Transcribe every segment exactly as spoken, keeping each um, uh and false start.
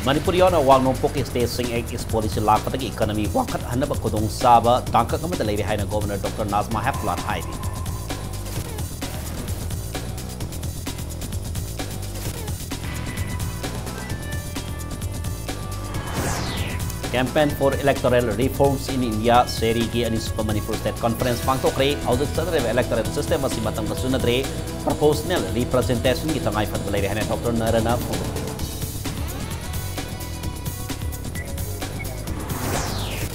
ꯃꯅꯤꯄꯨꯔ ꯌꯥꯎꯅ ꯑꯋꯥꯡ ꯅꯣꯡꯄꯣꯛꯀꯤ ꯁ꯭ꯇꯦꯠꯁꯤꯡ ꯑꯦꯛ ꯏꯁ ꯄꯣꯂꯤꯁꯤ ꯂꯥꯛꯄꯗꯒꯤ ꯏꯀꯅꯃꯤ ꯋꯥꯡꯈꯠꯍꯟꯅꯕ ꯈꯨꯗꯣꯡꯆꯥꯕ ꯇꯥꯡꯀꯛ ꯑꯃꯗ ꯂꯩꯔꯦ ꯍꯥꯏꯅ ꯒꯣꯕꯔꯅꯔ ꯗꯣꯛꯇꯔ ꯅꯥꯖꯃꯥ ꯍꯦꯞꯇꯨꯂꯥꯅ ꯍꯥꯏꯔꯤ꯫ Campaign for Electoral Reforms in India, ꯁꯦꯔꯤꯒꯤ ꯑꯅꯤꯁꯨꯕ ꯃꯅꯤꯄꯨꯔ ꯁ꯭ꯇꯦꯠ ꯀꯟꯐꯔꯦꯟꯁ ꯄꯥꯡꯊꯣꯛꯈ꯭ꯔꯦ꯫ ꯍꯧꯖꯤꯛ ꯆꯠꯅꯔꯤꯕ ꯏꯂꯦꯛꯇꯣꯔꯦꯜ ꯁꯤꯁꯇꯦꯝ ꯑꯁꯤ ꯃꯇꯝꯒ ꯆꯨꯅꯗ꯭ꯔꯦ, ꯄ꯭ꯔꯣꯄꯣꯔꯁꯅꯦꯜ ꯔꯤꯄ꯭ꯔꯖꯦꯟꯇꯦꯁꯟꯒꯤ ꯇꯉꯥꯏꯐꯗꯕ ꯂꯩꯔꯦ ꯍꯥꯏꯅ ꯗꯣꯛꯇꯔ ꯅꯔꯅ ꯐꯣꯡꯗꯣꯛꯈꯤ꯫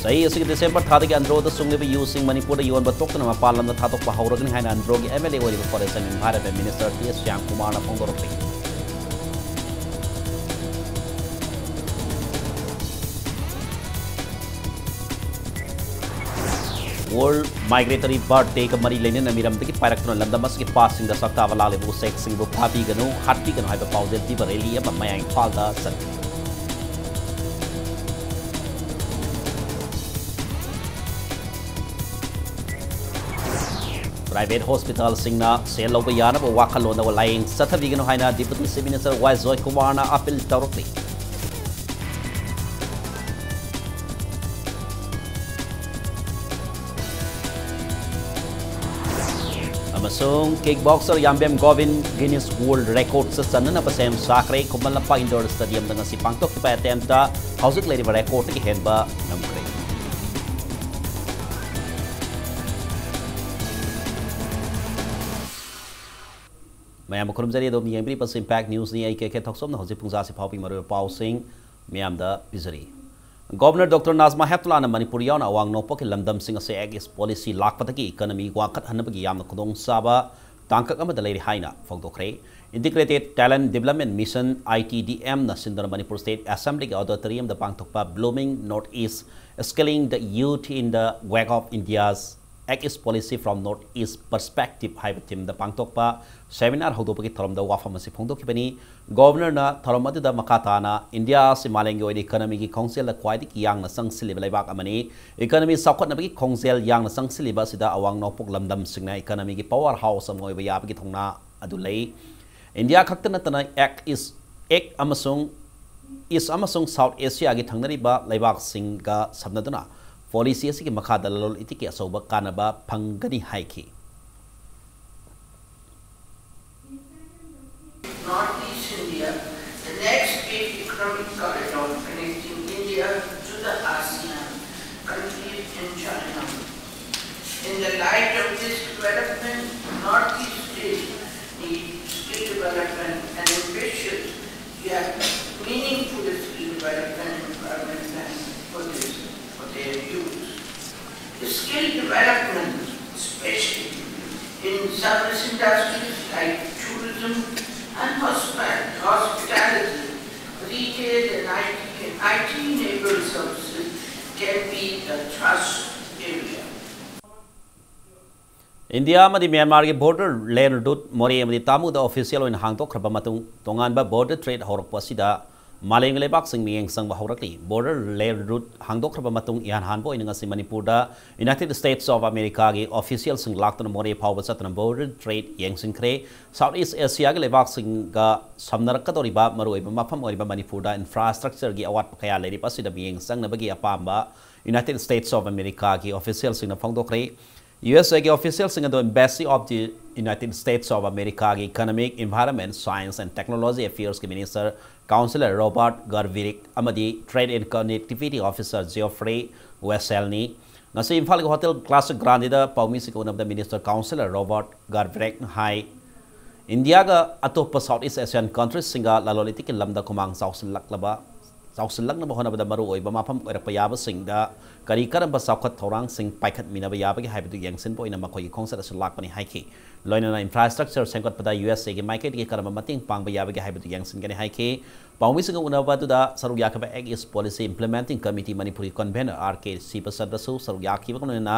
ꯆꯍꯤ ꯑꯁꯤꯒꯤ ꯗꯤꯁꯦꯝꯕꯔ ꯊꯥꯗꯒꯤ ꯑꯟꯗ꯭ꯔꯣꯗ ꯁꯨꯡꯂꯤꯕ ꯌꯨꯁꯤꯡ ꯃꯅꯤꯄꯨꯔꯗ ꯌꯣꯟꯕ ꯇꯣꯛꯇꯅ ꯃꯄꯥꯟ ꯂꯝꯗ ꯊꯥꯗꯣꯛꯄ ꯍꯧꯔꯒꯅꯤ ꯍꯥꯏꯅ ꯑꯟꯗ꯭ꯔꯣꯒꯤ ꯑꯦꯝ ꯑꯦꯜ ꯑꯦ ꯑꯣꯏꯔꯤꯕ Forest and Environment Minister T S Shyam ꯀꯨꯃꯥꯔꯅ ꯐꯣꯡꯗꯣꯔꯛꯂꯤ꯫ World Migratory Bird Day ꯒ ꯃꯔꯤ ꯂꯩꯅꯅ ꯃꯤꯔꯝꯗꯒꯤ ꯄꯥꯏꯔꯛꯇꯨꯅ ꯂꯝꯗꯝ ꯑꯁꯤꯒꯤ ꯄꯥꯠꯁꯤꯡꯗ ꯁꯛꯇꯥꯕ ꯂꯥꯛꯂꯤꯕ ꯎꯆꯦꯛꯁꯤꯡꯕꯨ ꯐꯥꯕꯤꯒꯅꯨ, ꯍꯥꯠꯄꯤꯒꯅꯨ ꯍꯥꯏꯕ ꯄꯥꯎꯖꯦꯜ ꯄꯤꯕ ꯔꯦꯂꯤ ꯑꯃ ꯃꯌꯥꯡ ꯏꯝꯐꯥꯜꯗ ꯆꯠꯈꯤ꯫ ꯄ꯭ꯔꯥꯏꯚꯦꯠ ꯍꯣꯁꯄꯤꯇꯥꯜꯁꯤꯡꯅ ꯁꯦꯜ ꯂꯧꯕ ꯌꯥꯅꯕ ꯋꯥꯈꯜꯂꯣꯟꯗ ꯂꯥꯌꯦꯡ ꯆꯠꯊꯕꯤꯒꯅꯨ ꯍꯥꯏꯅ ꯗꯤꯄꯨꯇꯤ ꯆꯤꯐ ꯃꯤꯅꯤꯁꯇꯔ ꯋꯥꯏ ꯖꯣꯏꯀꯨꯃꯥꯔꯅ ꯑꯥꯄꯤꯜ ꯇꯧꯔꯛꯂꯤ꯫ ꯑꯃꯁꯨꯡ ꯀꯤꯛ ꯕꯣꯛꯁꯔ ꯌꯥꯝꯕꯦꯝ ꯒꯣꯕꯤꯟ ꯒꯤꯅꯤꯁ ꯋꯥꯔꯜꯗ ꯔꯦꯀꯣꯔꯗꯁ ꯆꯟꯅꯅꯕ ꯁꯦꯝ ꯁꯥꯈ꯭ꯔꯦ꯫ ꯈꯨꯃꯟ ꯂꯝꯄꯥꯛ ꯏꯟꯗꯣꯔ ꯁ꯭ꯇꯦꯗꯤꯌꯝꯗ ꯉꯁꯤ ꯄꯥꯡꯊꯣꯛꯈꯤꯕ ꯑꯦꯇꯦꯝꯞꯇ ꯍꯧꯖꯤꯛ ꯂꯩꯔꯤꯕ ꯔꯦꯀꯣꯔꯗꯇꯒꯤ ꯍꯦꯟꯕ ꯉꯝꯈ꯭ꯔꯦ꯫ ꯃꯌꯥꯝꯕꯨ ꯈꯨꯔꯨꯝꯖꯔꯤ꯫ ꯑꯗꯣꯝꯅ ꯌꯦꯡꯕꯤꯔꯤꯕꯁꯤ ꯏꯝꯄꯦꯛ ꯅ꯭ꯌꯨꯁꯅꯤ꯫ ꯑꯩ ꯀꯦ ꯀꯦ ꯊꯣꯛꯆꯣꯝꯅ ꯍꯧꯖꯤꯛ ꯄꯨꯡꯖꯥꯁꯤ ꯐꯥꯎꯕꯒꯤ ꯃꯔꯨꯑꯣꯏꯕ ꯄꯥꯎꯁꯤꯡ ꯃꯤꯌꯥꯝꯗ ꯄꯤꯖꯔꯤ꯫ ꯒꯣꯕꯔꯅꯔ ꯗꯣꯛꯇꯔ ꯅꯥꯖꯃꯥ ꯍꯦꯞꯇꯨꯂꯥꯅ ꯃꯅꯤꯄꯨꯔ ꯌꯥꯎꯅ ꯑꯋꯥꯡ ꯅꯣꯡꯄꯣꯛꯀꯤ ꯂꯝꯗꯝꯁꯤꯡ ꯑꯁꯤ ꯑꯦꯛ ꯏꯁ ꯄꯣꯂꯤꯁꯤ ꯂꯥꯛꯄꯗꯒꯤ ꯏꯀꯅꯃꯤ ꯋꯥꯡꯈꯠꯍꯟꯅꯕꯒꯤ ꯌꯥꯝꯅ ꯈꯨꯗꯣꯡꯆꯥꯕ ꯇꯥꯡꯀꯛ ꯑꯃꯗ ꯂꯩꯔꯦ ꯍꯥꯏꯅ ꯐꯣꯡꯗꯣꯛꯈ꯭ꯔꯦ꯫ Integrated Talent Development Mission, I T D M, ꯅ ꯁꯤꯟꯗꯨꯅ ꯃꯅꯤꯄꯨꯔ ꯁ꯭ꯇꯦꯠ ꯑꯦꯁꯦꯝꯕ꯭ꯂꯤꯒꯤ ꯑꯣꯗꯤꯇꯣꯔꯤꯌꯝꯗ ꯄꯥꯡꯊꯣꯛꯄ Blooming North East, Scaling the Youth in the Wake of India's Act is Policy from North East Perspective ꯍꯥꯏꯕ ꯊꯤꯝꯗ ꯄꯥꯡꯊꯣꯛꯄ ꯁꯦꯃꯤꯅꯥꯔ ꯍꯧꯗꯣꯛꯄꯒꯤ ꯊꯧꯔꯝꯗ ꯋꯥꯐꯝ ꯑꯁꯤ ꯐꯣꯡꯗꯣꯛꯈꯤꯕꯅꯤ꯫ ꯒꯣꯕꯔꯅꯔꯅ ꯊꯧꯔꯝ ꯑꯗꯨꯗ ꯃꯈꯥ ꯇꯥꯅ ꯏꯟꯗꯤꯌꯥ ꯑꯁꯤ ꯃꯥꯂꯦꯝꯒꯤ ꯑꯣꯏꯅ ꯏꯀꯅꯃꯤꯒꯤ ꯈꯣꯡꯖꯦꯜꯗ ꯈ꯭ꯋꯥꯏꯗꯒꯤ ꯌꯥꯡꯅ ꯆꯪꯁꯤꯜꯂꯤꯕ ꯂꯩꯕꯥꯛ ꯑꯃꯅꯤ꯫ ꯏꯀꯅꯃꯤ ꯆꯥꯎꯈꯠꯅꯕꯒꯤ ꯈꯣꯡꯖꯦꯜ ꯌꯥꯡꯅ ꯆꯪꯁꯤꯜꯂꯤꯕ ꯑꯁꯤꯗ ꯑꯋꯥꯡ ꯅꯣꯡꯄꯣꯛ ꯂꯝꯗꯝꯁꯤꯡꯅ ꯏꯀꯅꯃꯤꯒꯤ ꯄꯋꯥꯔ ꯍꯥꯎꯁ ꯑꯃ ꯑꯣꯏꯕ ꯌꯥꯕꯒꯤ ꯊꯧꯅꯥ ꯑꯗꯨ ꯂꯩ꯫ ꯏꯟꯗꯤꯌꯥ ꯈꯛꯇ ꯅꯠꯇꯅ ꯑꯦꯛ ꯏꯁ ꯑꯦꯛ ꯑꯃꯁꯨꯡ ꯏꯁ ꯑꯃꯁꯨꯡ ꯁꯥꯎꯠ ꯑꯦꯁꯤꯌꯥꯒꯤ ꯊꯪꯅꯔꯤꯕ ꯂꯩꯕꯥꯛꯁꯤꯡꯒ ꯁꯝꯅꯗꯨꯅ ꯄꯣꯂꯤꯁꯤ ꯑꯁꯤꯒꯤ ꯃꯈꯥꯗ ꯂꯂꯣꯟ ꯏꯇꯤꯛꯀꯤ ꯑꯆꯧꯕ ꯀꯥꯟꯅꯕ ꯐꯪꯒꯅꯤ ꯍꯥꯏꯈꯤ꯫ Northeast India, the next big economic corridor connecting India to the ASEAN countries and China. In the light of this development, Northeast Asia needs skill development and ambitious yet meaningful skill development and employment plan for this, for their youth. Skill development, especially in service industries like tourism and hospi-, hospitality, retail and I T, I T-enabled services can be the thrust area. India ꯑꯃꯗꯤ ꯃ꯭ꯌꯥꯟꯃꯥꯔꯒꯤ border land route ꯃꯣꯔꯦ ꯑꯃꯗꯤ ꯇꯥꯃꯨꯗ official ꯑꯣꯏꯅ ꯍꯥꯡꯗꯣꯛꯈ꯭ꯔꯕ ꯃꯇꯨꯡ, ꯇꯣꯉꯥꯟꯕ border trade ꯍꯧꯔꯛꯄ ꯑꯁꯤꯗ ꯃꯥꯂꯦꯝꯒꯤ ꯂꯩꯕꯥꯛꯁꯤꯡ ꯃꯤꯠꯌꯦꯡ ꯆꯪꯕ ꯍꯧꯔꯛꯂꯤ꯫ Border land route ꯍꯥꯡꯗꯣꯛꯈ꯭ꯔꯕ ꯃꯇꯨꯡ, ꯏꯍꯥꯟ ꯍꯥꯟꯕ ꯑꯣꯏꯅ ꯉꯁꯤ ꯃꯅꯤꯄꯨꯔꯗ United States of Americaꯒꯤ officialꯁꯤꯡ ꯂꯥꯛꯇꯨꯅ ꯃꯣꯔꯦ ꯐꯥꯎꯕ ꯆꯠꯇꯨꯅ border trade ꯌꯦꯡꯁꯤꯟꯈ꯭ꯔꯦ꯫ South East Asiaꯒꯤ ꯂꯩꯕꯥꯛꯁꯤꯡꯒ ꯁꯝꯅꯔꯛꯀꯗꯧꯔꯤꯕ ꯃꯔꯨꯑꯣꯏꯕ ꯃꯐꯝ ꯑꯣꯏꯔꯤꯕ ꯃꯅꯤꯄꯨꯔꯗ infrastructureꯒꯤ ꯑꯋꯥꯠꯄ ꯀꯌꯥ ꯂꯩꯔꯤꯕ ꯑꯁꯤꯗ ꯃꯤꯠꯌꯦꯡ ꯆꯪꯅꯕꯒꯤ ꯑꯄꯥꯝꯕ United States of Americaꯒꯤ officialꯁꯤꯡꯅ ꯐꯣꯡꯗꯣꯛꯈ꯭ꯔꯦ꯫ USAꯒꯤ officialꯁꯤꯡ ꯑꯗꯨ Embassy of the United States of Americaꯒꯤ Economic, Environment, Science and Technology Affairsꯀꯤ Minister Councillor Robert Garverick ꯑꯃꯗꯤ Trade and Connectivity Officer Geoffrey Wessellꯅꯤ꯫ ꯉꯁꯤ ꯏꯝꯐꯥꯜꯒꯤ Hotel Classic Grandeꯗ ꯄꯥꯎꯃꯤꯁꯤꯡꯒ ꯎꯅꯕꯗ Minister Councillor Robert Garverickꯅ ꯍꯥꯏ, ꯏꯟꯗꯤꯌꯥꯒ ꯑꯇꯣꯞꯄ South East Asian countriesꯁꯤꯡꯒ ꯂꯂꯣꯟ ꯏꯇꯤꯛꯀꯤ ꯂꯝꯗ ꯈꯨꯃꯥꯡ ꯆꯥꯎꯁꯤꯜꯂꯛꯂꯕ, ꯆꯥꯎꯁꯤꯜꯂꯛꯅꯕ ꯍꯣꯠꯅꯕꯗ ꯃꯔꯨꯑꯣꯏꯕ ꯃꯐꯝ ꯑꯣꯏꯔꯛꯄ ꯌꯥꯕꯁꯤꯡꯗ ꯀꯔꯤ ꯀꯔꯝꯕ ꯆꯥꯎꯈꯠ ꯊꯧꯔꯥꯡꯁꯤꯡ ꯄꯥꯏꯈꯠꯃꯤꯟꯅꯕ ꯌꯥꯕꯒꯦ ꯍꯥꯏꯕꯗꯨ ꯌꯦꯡꯁꯤꯟꯕ ꯑꯣꯏꯅ ꯃꯈꯣꯏꯒꯤ ꯈꯣꯡꯆꯠ ꯑꯁꯤ ꯂꯥꯛꯄꯅꯤ ꯍꯥꯏꯈꯤ꯫ ꯂꯣꯏꯅꯅ infrastructure ꯁꯦꯝꯒꯠꯄꯗ USAꯒꯤ ꯃꯥꯏꯀꯩꯗꯒꯤ ꯀꯔꯝꯕ ꯃꯇꯦꯡ ꯄꯥꯡꯕ ꯌꯥꯕꯒꯦ ꯍꯥꯏꯕꯗꯨ ꯌꯦꯡꯁꯤꯟꯒꯅꯤ ꯍꯥꯏꯈꯤ꯫ ꯄꯥꯎꯃꯤꯁꯤꯡꯒ ꯎꯅꯕ ꯑꯗꯨꯗ ꯁꯔꯨꯛ ꯌꯥꯈꯤꯕ Act East Policy Implementing Committee ꯃꯅꯤꯄꯨꯔꯒꯤ convener R K ꯁꯤꯕꯁꯟꯇꯁꯨ ꯁꯔꯨꯛ ꯌꯥꯈꯤꯕꯒ ꯂꯣꯏꯅꯅ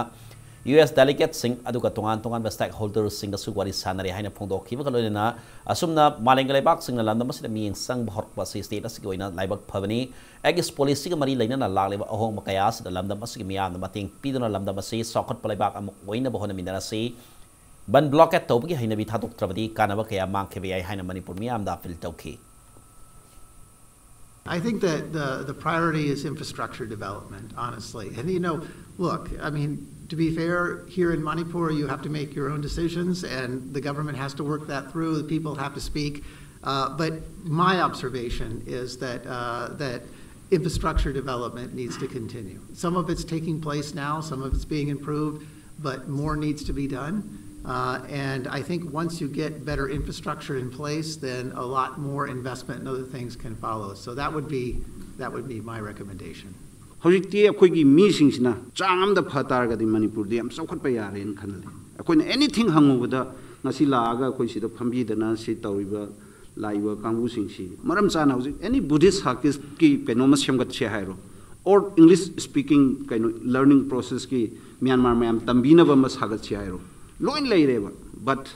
US delegateꯁꯤꯡ ꯑꯗꯨꯒ ꯇꯣꯉꯥꯟ ꯇꯣꯉꯥꯟꯕ stakeholderꯁꯤꯡꯒꯁꯨ ꯋꯥꯔꯤ ꯁꯥꯟꯅꯔꯦ ꯍꯥꯏꯅ ꯐꯣꯡꯗꯣꯛꯈꯤꯕꯒ ꯂꯣꯏꯅꯅ, ꯑꯁꯨꯝꯅ ꯃꯥꯂꯦꯝꯒꯤ ꯂꯩꯕꯥꯛꯁꯤꯡꯅ ꯂꯝꯗꯝ ꯑꯁꯤꯗ ꯃꯤꯠꯌꯦꯡ ꯆꯪꯕ ꯍꯧꯔꯛꯄ ꯑꯁꯤ state ꯑꯁꯤꯒꯤ ꯑꯣꯏꯅ ꯂꯥꯏꯕꯛ ꯐꯕꯅꯤ꯫ Act East Policyꯒ ꯃꯔꯤ ꯂꯩꯅꯅ ꯂꯥꯛꯂꯤꯕ ꯑꯍꯣꯡꯕ ꯀꯌꯥ ꯑꯁꯤꯗ ꯂꯝꯗꯝ ꯑꯁꯤꯒꯤ ꯃꯤꯌꯥꯝꯅ ꯃꯇꯦꯡ ꯄꯤꯗꯨꯅ ꯂꯝꯗꯝ ꯑꯁꯤ ꯆꯥꯎꯈꯠꯄ ꯂꯩꯕꯥꯛ ꯑꯃ ꯑꯣꯏꯅꯕ ꯍꯣꯠꯅꯃꯤꯟꯅꯔꯁꯤ꯫ ꯕꯟ blockade ꯇꯧꯕꯒꯤ ꯍꯩꯅꯕꯤ ꯊꯥꯗꯣꯛꯇ꯭ꯔꯕꯗꯤ ꯀꯥꯟꯅꯕ ꯀꯌꯥ ꯃꯥꯡꯈꯤꯕ ꯌꯥꯏ ꯍꯥꯏꯅ ꯃꯅꯤꯄꯨꯔ ꯃꯤꯌꯥꯝꯗ appeal ꯇꯧꯈꯤ꯫ I think that the, the priority is infrastructure development, honestly. And you know, look, I mean, to be fair, here in Manipur, you have to make your own decisions, and the government has to work that through. The people have to speak. Uh, but my observation is that uh, that infrastructure development needs to continue. Some of it's taking place now, some of it's being improved, but more needs to be done. Uh, and I think once you get better infrastructure in place, then a lot more investment and other things can follow. So that would be that would be my recommendation. ꯍꯧꯖꯤꯛꯇꯤ ꯑꯩꯈꯣꯏꯒꯤ ꯃꯤꯁꯤꯡꯁꯤꯅ ꯆꯥꯡ ꯑꯃꯗ ꯐ ꯇꯥꯔꯒꯗꯤ ꯃꯅꯤꯄꯨꯔꯗꯤ ꯌꯥꯝ ꯆꯥꯎꯈꯠꯄ ꯌꯥꯔꯦꯅ ꯈꯜꯂꯤ꯫ ꯑꯩꯈꯣꯏꯅ anything ꯍꯪꯉꯨꯕꯗ ꯉꯁꯤ ꯂꯥꯛꯑꯒ ꯑꯩꯈꯣꯏ ꯁꯤꯗ ꯐꯝꯕꯤꯗꯅ ꯁꯤ ꯇꯧꯔꯤꯕ ꯂꯥꯛꯏꯕ ꯀꯥꯡꯕꯨꯁꯤꯡꯁꯤ ꯃꯔꯝ ꯆꯥꯅ ꯍꯧꯖꯤꯛ any Buddhist ꯍꯥꯛꯇꯤꯁꯀꯤ ꯀꯩꯅꯣꯝꯃ ꯁꯦꯝꯒꯠꯁꯦ ꯍꯥꯏꯔꯣ, or English speaking ꯀꯩꯅꯣ learning processꯀꯤ ꯃ꯭ꯌꯥꯟꯃꯥꯔ ꯃꯌꯥꯝ ꯇꯝꯕꯤꯅꯕ ꯑꯃ ꯁꯥꯒꯠꯁꯦ ꯍꯥꯏꯔꯣ, ꯂꯣꯏ ꯂꯩꯔꯦꯕ꯫ But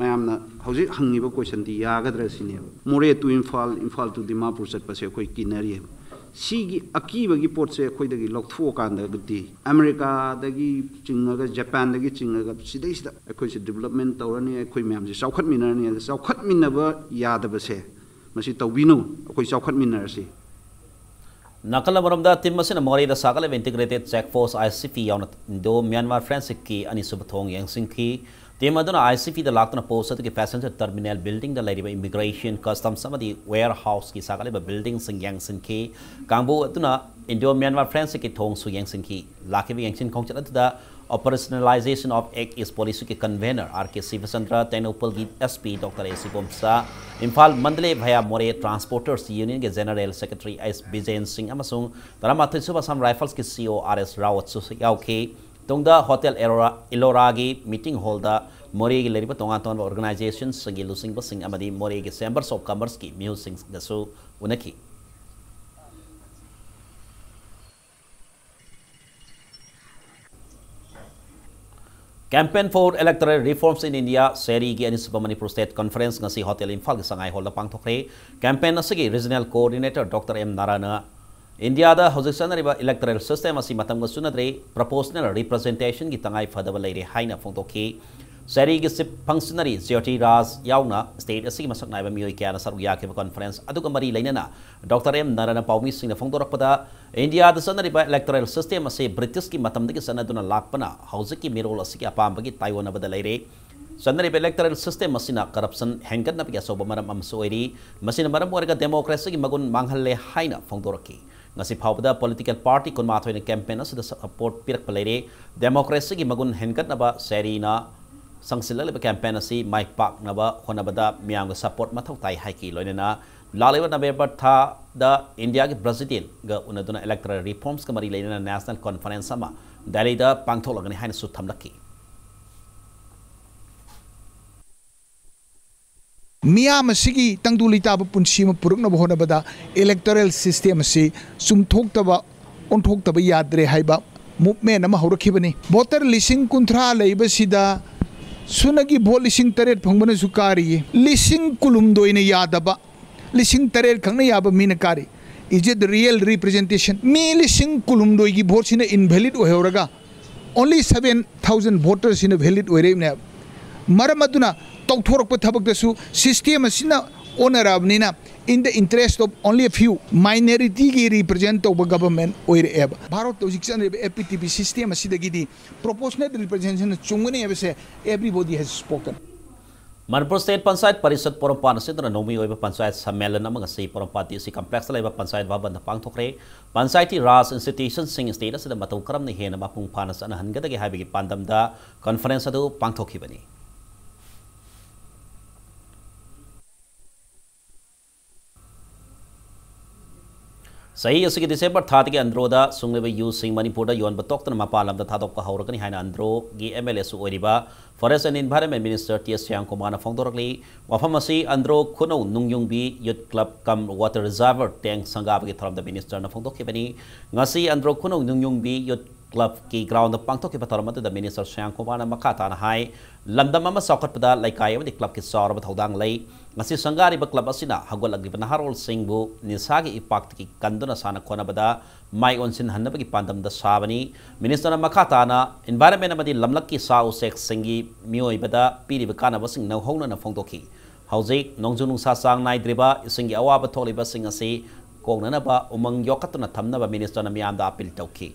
ꯃꯌꯥꯝꯅ ꯍꯧꯖꯤꯛ ꯍꯪꯉꯤꯕ questionꯗꯤ ꯌꯥꯒꯗ꯭ꯔꯥ ꯁꯤꯅꯦꯕ꯫ ꯃꯣꯔꯦ to ꯏꯝꯐꯥꯜ, ꯏꯝꯐꯥꯜ to ꯗꯤꯃꯥꯄꯨꯔ ꯆꯠꯄꯁꯦ ꯑꯩꯈꯣꯏ ꯀꯤꯅꯔꯤꯑꯕ꯫ ꯁꯤꯒꯤ ꯑꯀꯤꯕꯒꯤ ꯄꯣꯠꯁꯦ ꯑꯩꯈꯣꯏꯗꯒꯤ ꯂꯧꯊꯣꯛꯑꯀꯥꯟꯗꯒꯗꯤ ꯑꯃꯦꯔꯤꯀꯥꯗꯒꯤ ꯆꯤꯡꯉꯒ, ꯖꯄꯥꯟꯗꯒꯤ ꯆꯤꯡꯉꯒ ꯁꯤꯗꯩꯁꯤꯗ ꯑꯩꯈꯣꯏꯁꯦ development ꯇꯧꯔꯅꯤ, ꯑꯩꯈꯣꯏ ꯃꯌꯥꯝꯁꯦ ꯆꯥꯎꯈꯠꯃꯤꯟꯅꯔꯅꯤ꯫ ꯑꯗ ꯆꯥꯎꯈꯠꯃꯤꯟꯅꯕ ꯌꯥꯗꯕꯁꯦ ꯃꯁꯤ ꯇꯧꯕꯤꯅꯨ, ꯑꯩꯈꯣꯏ ꯆꯥꯎꯈꯠꯃꯤꯟꯅꯔꯁꯤ꯫ ꯅꯥꯀꯜ ꯑꯃꯔꯣꯝꯗ ꯇꯤꯝ ꯑꯁꯤꯅ ꯃꯣꯔꯦꯗ ꯁꯥꯒꯠꯂꯤꯕ Integrated Check Post, ICP ꯌꯥꯎꯅ Indo Myanmar Friendshipꯀꯤ ꯑꯅꯤꯁꯨꯕ ꯊꯣꯡ ꯌꯦꯡꯁꯤꯟꯈꯤ꯫ ꯇꯤꯝ ꯑꯗꯨꯅ ICPꯗ ꯂꯥꯛꯇꯨꯅ post ꯑꯗꯨꯒꯤ passenger terminal buildingꯗ ꯂꯩꯔꯤꯕ immigration, customs ꯑꯃꯗꯤ warehouseꯀꯤ ꯁꯥꯒꯠꯂꯤꯕ buildingꯁꯤꯡ ꯌꯦꯡꯁꯤꯟꯈꯤ꯫ ꯀꯥꯡꯕꯨ ꯑꯗꯨꯅ Indo Myanmar Friendshipꯀꯤ ꯊꯣꯡꯁꯨ ꯌꯦꯡꯁꯤꯟꯈꯤ꯫ ꯂꯥꯛꯈꯤꯕ ꯌꯦꯡꯁꯤꯟ ꯈꯣꯡꯆꯠ ꯑꯗꯨꯗ Operationalization of Act East Policyꯒꯤ convener R K Sivachandra, ꯇꯦꯡꯅꯧꯄꯜꯒꯤ SP Doctor A C ꯕꯣꯝꯁꯥ, Imphal Mandalay via ꯃꯣꯔꯦ Transporters Unionꯒꯤ General Secretary S ꯕꯤꯖꯦꯟ ꯁꯤꯡ ꯑꯃꯁꯨꯡ ꯇꯔꯥꯃꯥꯊꯣꯏ ꯁꯨꯕ Assam Riflesꯀꯤ CO R S ꯔꯥꯋꯠꯁꯨ ꯌꯥꯎꯈꯤ꯫ ꯇꯨꯡꯗ Hotel Ellora, Elloraꯒꯤ meeting hallꯗ ꯃꯣꯔꯦꯒꯤ ꯂꯩꯔꯤꯕ ꯇꯣꯉꯥꯟ ꯇꯣꯉꯥꯟꯕ organizationꯁꯤꯡꯒꯤ ꯂꯨꯆꯤꯡꯕꯁꯤꯡ ꯑꯃꯗꯤ ꯃꯣꯔꯦꯒꯤ Chambers of Commerceꯀꯤ ꯃꯤꯍꯨꯠꯁꯤꯡꯒꯁꯨ ꯎꯅꯈꯤ꯫ Campaign for Electoral Reforms in India, ꯁꯦꯔꯤꯒꯤ ꯑꯅꯤꯁꯨꯕ ꯃꯅꯤꯄꯨꯔ State Conference ꯉꯁꯤ Hotel ꯏꯝꯐꯥꯜꯒꯤ ꯁꯉꯥꯏ ꯍꯣꯜꯗ ꯄꯥꯡꯊꯣꯛꯈ꯭ꯔꯦ꯫ Campaign ꯑꯁꯤꯒꯤ Regional Coordinator Doctor M ꯅꯥꯔꯥꯅ ꯏꯟꯗꯤꯌꯥꯗ ꯍꯧꯖꯤꯛ ꯆꯠꯅꯔꯤꯕ electoral system ꯑꯁꯤ ꯃꯇꯝꯒ ꯆꯨꯅꯗ꯭ꯔꯦ, proportional representationꯒꯤ ꯇꯉꯥꯏ ꯐꯗꯕ ꯂꯩꯔꯦ ꯍꯥꯏꯅ ꯐꯣꯡꯗꯣꯛꯈꯤ꯫ ꯁꯦꯔꯤꯒꯤ ꯆꯤꯐ ꯐꯪꯁꯅꯔꯤ ꯖ꯭ꯌꯣꯇꯤ ꯔꯥꯖ ꯌꯥꯎꯅ ꯁ꯭ꯇꯦꯠ ꯑꯁꯤꯒꯤ ꯃꯁꯛ ꯅꯥꯏꯕ ꯃꯤꯑꯣꯏ ꯀꯌꯥꯅ ꯁꯔꯨꯛ ꯌꯥꯈꯤꯕ ꯀꯣꯟꯐꯔꯦꯟꯁ ꯑꯗꯨꯒ ꯃꯔꯤ ꯂꯩꯅꯅ ꯗꯣꯛꯇꯔ ꯑꯦꯝ ꯅꯥꯔꯥꯅ ꯄꯥꯎꯃꯤꯁꯤꯡꯅ ꯐꯣꯡꯗꯣꯔꯛꯄꯗ, ꯏꯟꯗꯤꯌꯥꯗ ꯆꯠꯅꯔꯤꯕ ꯏꯂꯦꯛꯇꯣꯔꯦꯜ ꯁꯤꯁꯇꯦꯝ ꯑꯁꯤ ꯕ꯭ꯔꯤꯇꯤꯁꯀꯤ ꯃꯇꯝꯗꯒꯤ ꯆꯠꯅꯗꯨꯅ ꯂꯥꯛꯄꯅ ꯍꯧꯖꯤꯛꯀꯤ ꯃꯤꯔꯣꯜ ꯑꯁꯤꯒꯤ ꯑꯄꯥꯝꯕꯒꯤ ꯇꯥꯏꯑꯣꯟꯅꯕꯗ ꯂꯩꯔꯦ꯫ ꯆꯠꯅꯔꯤꯕ ꯏꯂꯦꯛꯇꯣꯔꯦꯜ ꯁꯤꯁꯇꯦꯝ ꯑꯁꯤꯅ ꯀꯔꯞꯁꯟ ꯍꯦꯟꯒꯠꯅꯕꯒꯤ ꯑꯆꯧꯕ ꯃꯔꯝ ꯑꯃꯁꯨ ꯑꯣꯏꯔꯤ꯫ ꯃꯁꯤꯅ ꯃꯔꯝ ꯑꯣꯏꯔꯒ ꯗꯦꯃꯣꯀ꯭ꯔꯦꯁꯤꯒꯤ ꯃꯒꯨꯟ ꯃꯥꯡꯍꯜꯂꯦ ꯍꯥꯏꯅ ꯐꯣꯡꯗꯣꯔꯛꯈꯤ꯫ ꯉꯁꯤ ꯐꯥꯎꯕꯗ ꯄꯣꯂꯤꯇꯤꯀꯦꯜ ꯄꯥꯔꯇꯤ ꯀꯨꯟꯃꯥꯊꯣꯏꯅ ꯀꯦꯝꯄꯦꯟ ꯑꯁꯤꯗ ꯁꯄꯣꯔꯠ ꯄꯤꯔꯛꯄ ꯂꯩꯔꯦ꯫ ꯗꯦꯃꯣꯀ꯭ꯔꯦꯁꯤꯒꯤ ꯃꯒꯨꯟ ꯍꯦꯟꯒꯠꯅꯕ ꯁꯦꯔꯤꯅ ꯆꯪꯁꯤꯜꯂꯛꯂꯤꯕ ꯀꯦꯝꯄꯦꯟ ꯑꯁꯤ ꯃꯥꯏ ꯄꯥꯛꯅꯕ ꯍꯣꯠꯅꯕꯗ ꯃꯤꯌꯥꯝꯒꯤ ꯁꯄꯣꯔꯠ ꯃꯊꯧ ꯇꯥꯏ ꯍꯥꯏꯈꯤ꯫ ꯂꯣꯏꯅꯅ ꯂꯥꯛꯂꯤꯕ ꯅꯕꯦꯝꯕꯔ ꯊꯥꯗ ꯏꯟꯗꯤꯌꯥꯒꯤ ꯄ꯭ꯔꯦꯁꯤꯗꯦꯟꯠꯒ ꯎꯅꯗꯨꯅ ꯏꯂꯦꯛꯇꯣꯔꯦꯜ ꯔꯤꯐꯣꯔꯝꯁꯀ ꯃꯔꯤ ꯂꯩꯅꯅ ꯅꯦꯁꯅꯦꯜ ꯀꯣꯟꯐꯔꯦꯟꯁ ꯑꯃ ꯗꯦꯜꯂꯤꯗ ꯄꯥꯡꯊꯣꯛꯂꯒꯅꯤ ꯍꯥꯏꯅꯁꯨ ꯊꯝꯂꯛꯈꯤ꯫ ꯃꯤꯌꯥꯝ ꯑꯁꯤꯒꯤ ꯇꯪꯗꯨ ꯂꯩꯇꯥꯕ ꯄꯨꯟꯁꯤ ꯑꯃ ꯄꯨꯔꯛꯅꯕ ꯍꯣꯠꯅꯕꯗ ꯏꯂꯦꯛꯇꯣꯔꯦꯜ ꯁꯤꯁꯇꯦꯝ ꯑꯁꯤ ꯆꯨꯝꯊꯣꯛꯇꯕ, ꯑꯣꯟꯊꯣꯛꯇꯕ ꯌꯥꯗ꯭ꯔꯦ ꯍꯥꯏꯕ ꯃꯨꯚꯃꯦꯟꯠ ꯑꯃ ꯍꯧꯔꯛꯈꯤꯕꯅꯤ꯫ ꯚꯣꯇꯔ ꯂꯤꯁꯤꯡ ꯀꯨꯟꯊ꯭ꯔꯥ ꯂꯩꯕꯁꯤꯗ ꯁꯨꯞꯅꯒꯤ ꯚꯣꯠ ꯂꯤꯁꯤꯡ ꯇꯔꯦꯠ ꯐꯪꯕꯅꯁꯨ ꯀꯥꯔꯤꯌꯦ꯫ ꯂꯤꯁꯤꯡ ꯀꯨꯟꯍꯨꯝꯗꯣꯏꯅ ꯌꯥꯗꯕ, ꯂꯤꯁꯤꯡ ꯇꯔꯦꯠ ꯈꯛꯅ ꯌꯥꯕ ꯃꯤꯅ ꯀꯥꯔꯤ꯫ Is it real representation? ꯃꯤ ꯂꯤꯁꯤꯡ ꯀꯨꯟꯍꯨꯝꯗꯣꯏꯒꯤ ꯚꯣꯠꯁꯤꯅ ꯏꯟꯚꯦꯂꯤꯗ ꯑꯣꯏꯍꯧꯔꯒ only seven thousand ꯚꯣꯇꯔꯁꯤꯅ ꯚꯦꯂꯤꯗ ꯑꯣꯏꯔꯛꯏꯕꯅꯦꯕ꯫ ꯃꯔꯝ ꯑꯗꯨꯅ ꯇꯧꯊꯣꯔꯛꯄ ꯊꯕꯛꯇꯁꯨ ꯁꯤꯁꯇꯦꯝ ꯑꯁꯤꯅ ꯑꯣꯟꯅꯔꯛꯑꯕꯅꯤꯅ, in the interest of only a few, ꯃꯥꯏꯅꯣꯔꯤꯇꯤꯒꯤ ꯔꯤꯄ꯭ꯔꯖꯦꯟ ꯇꯧꯕ ꯒꯕꯔꯃꯦꯟꯠ ꯑꯣꯏꯔꯛꯑꯦꯕ꯫ ꯚꯥꯔꯠꯇ ꯍꯧꯖꯤꯛ ꯆꯠꯅꯔꯤꯕ A P T P system ꯑꯁꯤꯗꯒꯤꯗꯤ ꯄ꯭ꯔꯣꯄꯣꯔꯁꯅꯦꯜ ꯔꯤꯄ꯭ꯔꯖꯦꯟꯇꯦꯁꯟꯅ ꯆꯨꯝꯒꯅꯤ ꯍꯥꯏꯕꯁꯦ everybody has spoken. Manipur state panchayat parishad ꯄꯣꯔꯣꯝꯄꯥꯠꯅ ꯁꯤꯟꯗꯨꯅ ꯅꯣꯡꯃꯩ ꯑꯣꯏꯕ ꯄꯟꯆꯥꯌꯠ ꯁꯝꯃꯦꯂꯟ ꯑꯃ ꯉꯁꯤ ꯄꯣꯔꯣꯝꯄꯥꯠ ꯗꯤ ꯁꯤ ꯀꯝꯄ꯭ꯂꯦꯛꯁꯇ ꯂꯩꯕ ꯄꯟꯆꯥꯌꯠ ꯚꯕꯟꯗ ꯄꯥꯡꯊꯣꯛꯈ꯭ꯔꯦ꯫ ꯄꯟꯆꯥꯌꯠꯇꯤ ꯔꯥꯖ ꯏꯟꯁꯇꯤꯇ꯭ꯌꯨꯁꯟꯁꯤꯡ ꯁ꯭ꯇꯦꯠ ꯑꯁꯤꯗ ꯃꯇꯧ ꯀꯔꯝꯅ ꯍꯦꯟꯅ ꯃꯄꯨꯡ ꯐꯥꯅ ꯆꯠꯅꯍꯟꯒꯗꯒꯦ ꯍꯥꯏꯕꯒꯤ ꯄꯥꯟꯗꯝꯗ ꯀꯟꯐꯔꯦꯟꯁ ꯑꯗꯨ ꯄꯥꯡꯊꯣꯛꯈꯤꯕꯅꯤ꯫ ꯆꯍꯤ ꯑꯁꯤꯒꯤ ꯗꯤꯁꯦꯝꯕꯔ ꯊꯥꯗꯒꯤ ꯑꯟꯗ꯭ꯔꯣꯗ ꯁꯨꯡꯂꯩꯕ ꯌꯨꯁꯤꯡ ꯃꯅꯤꯄꯨꯔꯗ ꯌꯣꯟꯕ ꯇꯣꯛꯇꯅ ꯃꯄꯥꯟ ꯂꯝꯗ ꯊꯥꯗꯣꯛꯄ ꯍꯧꯔꯒꯅꯤ ꯍꯥꯏꯅ ꯑꯟꯗ꯭ꯔꯣꯒꯤ ꯑꯦꯝ ꯑꯦꯜ ꯑꯦꯁꯨ ꯑꯣꯏꯔꯤꯕ forest and environment minister T S ꯁ꯭ꯌꯥꯝꯀꯨꯃꯥꯔꯅ ꯐꯣꯡꯗꯣꯔꯛꯂꯤ꯫ ꯋꯥꯐꯝ ꯑꯁꯤ ꯑꯟꯗ꯭ꯔꯣ ꯈꯨꯅꯧ ꯅꯨꯡꯌꯨꯡꯕꯤ youth club cum water reservoir ꯇꯦꯡ ꯁꯪꯒꯥꯕꯒꯤ ꯊꯧꯔꯝꯗ ꯃꯤꯅꯤꯁꯇꯔꯅ ꯐꯣꯡꯗꯣꯛꯈꯤꯕꯅꯤ꯫ ꯉꯁꯤ ꯑꯟꯗ꯭ꯔꯣ ꯈꯨꯅꯧ ꯅꯨꯡꯌꯨꯡꯕꯤ ꯌꯨꯠ ꯀ꯭ꯂꯕꯀꯤ ꯒ꯭ꯔꯥꯎꯟꯗ ꯄꯥꯡꯊꯣꯛꯈꯤꯕ ꯊꯧꯔꯝ ꯑꯗꯨꯗ ꯃꯤꯅꯤꯁꯇꯔ ꯁ꯭ꯌꯥꯝꯀꯨꯃꯥꯔꯅ ꯃꯈꯥ ꯇꯥꯅ ꯍꯥꯏ, ꯂꯝꯗꯝ ꯑꯃ ꯆꯥꯎꯈꯠꯄꯗ ꯂꯩꯀꯥꯏ ꯑꯃꯗꯤ ꯀ꯭ꯂꯕꯀꯤ ꯆꯥꯎꯔꯕ ꯊꯧꯗꯥꯡ ꯂꯩ꯫ ꯉꯁꯤ ꯁꯪꯒꯥꯔꯤꯕ ꯀ꯭ꯂꯕ ꯑꯁꯤꯅ ꯍꯧꯒꯠꯂꯛꯂꯤꯕ ꯅꯍꯥꯔꯣꯜꯁꯤꯡꯕꯨ ꯅꯤꯁꯥꯒꯤ ꯏꯄꯥꯛꯇꯒꯤ ꯀꯟꯗꯨꯅ ꯁꯥꯟꯅ ꯈꯣꯠꯅꯕꯗ ꯃꯥꯏ ꯑꯣꯟꯁꯤꯟꯍꯟꯅꯕꯒꯤ ꯄꯥꯟꯗꯝꯗ ꯁꯥꯕꯅꯤ꯫ ꯃꯤꯅꯤꯁꯇꯔꯅ ꯃꯈꯥ ꯇꯥꯅ ꯏꯟꯚꯥꯏꯔꯟꯃꯦꯟ ꯑꯃꯗꯤ ꯂꯝꯂꯛꯀꯤ ꯁꯥ ꯎꯆꯦꯛꯁꯤꯡꯒꯤ ꯃꯤꯑꯣꯏꯕꯗ ꯄꯤꯔꯤꯕ ꯀꯥꯟꯅꯕꯁꯤꯡ ꯅꯧꯍꯧꯅꯅ ꯐꯣꯡꯗꯣꯛꯈꯤ꯫ ꯍꯧꯖꯤꯛ ꯅꯣꯡꯖꯨ ꯅꯨꯡꯁꯥ ꯆꯥꯡ ꯅꯥꯏꯗ꯭ꯔꯤꯕ, ꯏꯁꯤꯡꯒꯤ ꯑꯋꯥꯕ ꯊꯣꯛꯂꯤꯕꯁꯤꯡ ꯑꯁꯤ ꯀꯣꯛꯅꯅꯕ ꯎꯃꯪ ꯌꯣꯛꯈꯠꯇꯨꯅ ꯊꯝꯅꯕ ꯃꯤꯅꯤꯁꯇꯔꯅ ꯃꯤꯌꯥꯝꯗ ꯑꯥꯄꯤꯜ ꯇꯧꯈꯤ꯫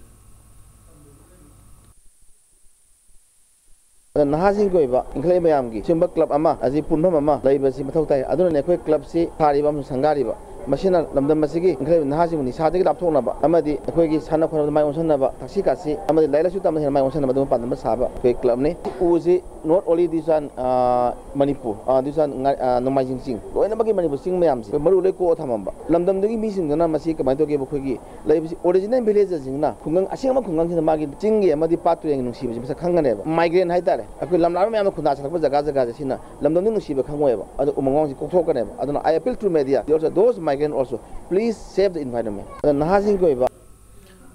ꯑꯗ ꯅꯍꯥꯁꯤꯡꯒꯤ ꯑꯣꯏꯕ ꯏꯟꯈꯠꯂꯛꯏꯕ ꯃꯌꯥꯝꯒꯤ ꯁꯤꯒꯨꯝꯕ ꯀ꯭ꯂꯕ ꯑꯃ ꯑꯁꯤ ꯄꯨꯟꯐꯝ ꯑꯃ ꯂꯩꯕꯁꯤ ꯃꯊꯧ ꯇꯥꯏ꯫ ꯑꯗꯨꯅꯅꯦ ꯑꯩꯈꯣꯏ ꯀ꯭ꯂꯕꯁꯤ ꯁꯥꯔꯤꯕ ꯑꯃꯁꯨꯡ ꯁꯪꯒꯥꯔꯤꯕ ꯃꯁꯤꯅ ꯂꯝꯗꯝ ꯑꯁꯤꯒꯤ ꯏꯟꯈꯠꯂꯛꯏꯕ ꯅꯍꯥꯁꯤꯡꯕꯨ ꯅꯤꯁꯥꯗꯒꯤ ꯂꯥꯞꯊꯣꯛꯅꯕ ꯑꯃꯗꯤ ꯑꯩꯈꯣꯏꯒꯤ ꯁꯥꯟꯅ ꯈꯣꯠꯅꯕꯗ ꯃꯥꯏ ꯑꯣꯟꯁꯤꯟꯅꯕ, ꯊꯛꯁꯤ ꯈꯥꯁꯤ ꯑꯃꯗꯤ ꯂꯥꯏꯔꯤꯛ ꯂꯥꯏꯁꯨ ꯇꯝꯕꯗ ꯍꯦꯟꯅ ꯃꯥꯏ ꯑꯣꯟꯁꯤꯟꯅꯕ ꯑꯗꯨꯒꯨꯝꯕ ꯄꯥꯟꯗꯝꯗ ꯁꯥꯕ ꯑꯩꯈꯣꯏ ꯀ꯭ꯂꯕꯅꯤ꯫ ꯎꯁꯤ not only this one, ꯑ, ꯃꯅꯤꯄꯨꯔ, ꯑ, this one, ꯉꯥ-, ꯑ, ꯅꯣꯡꯃꯥꯏꯖꯤꯡ ꯆꯤꯡ, ꯂꯣꯏꯅꯃꯛꯀꯤ ꯃꯅꯤꯄꯨꯔ ꯆꯤꯡ ꯃꯌꯥꯝꯁꯦ ꯑꯩꯈꯣꯏ ꯃꯔꯨ ꯂꯣꯏ ꯀꯣꯛꯑ ꯊꯝꯃꯝꯕ꯫ ꯂꯝꯗꯝꯗꯨꯒꯤ ꯃꯤꯁꯤꯡꯗꯨꯅ ꯃꯁꯤ ꯀꯃꯥꯏꯅ ꯇꯧꯒꯦꯕꯨ ꯑꯩꯈꯣꯏꯒꯤ ꯂꯩꯕꯁꯤ ꯑꯣꯔꯤꯖꯤꯅꯦꯜ ꯚꯤꯂꯦꯖꯔꯁꯤꯡꯅ ꯈꯨꯡꯒꯪ, ꯑꯁꯦꯡꯕ ꯈꯨꯡꯒꯪꯁꯤꯅ ꯃꯥꯒꯤ ꯆꯤꯡꯒꯤ ꯑꯃꯗꯤ ꯄꯥꯠ ꯇꯨꯔꯦꯟꯒꯤ ꯅꯨꯡꯁꯤꯕꯁꯤ ꯃꯁꯛ ꯈꯪꯒꯅꯦꯕ꯫ ꯃꯥꯏꯒ꯭ꯔꯦꯟ ꯍꯥꯏꯇꯥꯔꯦ, ꯑꯩꯈꯣꯏ ꯂꯝꯂꯥꯞꯄ ꯃꯌꯥꯝꯅ ꯈꯨꯟꯗꯥ ꯆꯠꯂꯛꯄ ꯖꯒꯥ ꯖꯒꯥꯁꯦ ꯁꯤꯅ ꯂꯝꯗꯝꯗꯤ ꯅꯨꯡꯁꯤꯕ ꯈꯪꯉꯣꯏꯕ, ꯑꯗꯣ ꯎꯃꯪ ꯋꯥꯃꯪꯁꯤ ꯀꯣꯛꯊꯣꯛꯀꯅꯦꯕ꯫ ꯑꯗꯨꯅ I appeal to media, also those migrant also, please save the environment. ꯑꯗꯣ ꯅꯍꯥꯁꯤꯡꯒꯤ ꯑꯣꯏꯕ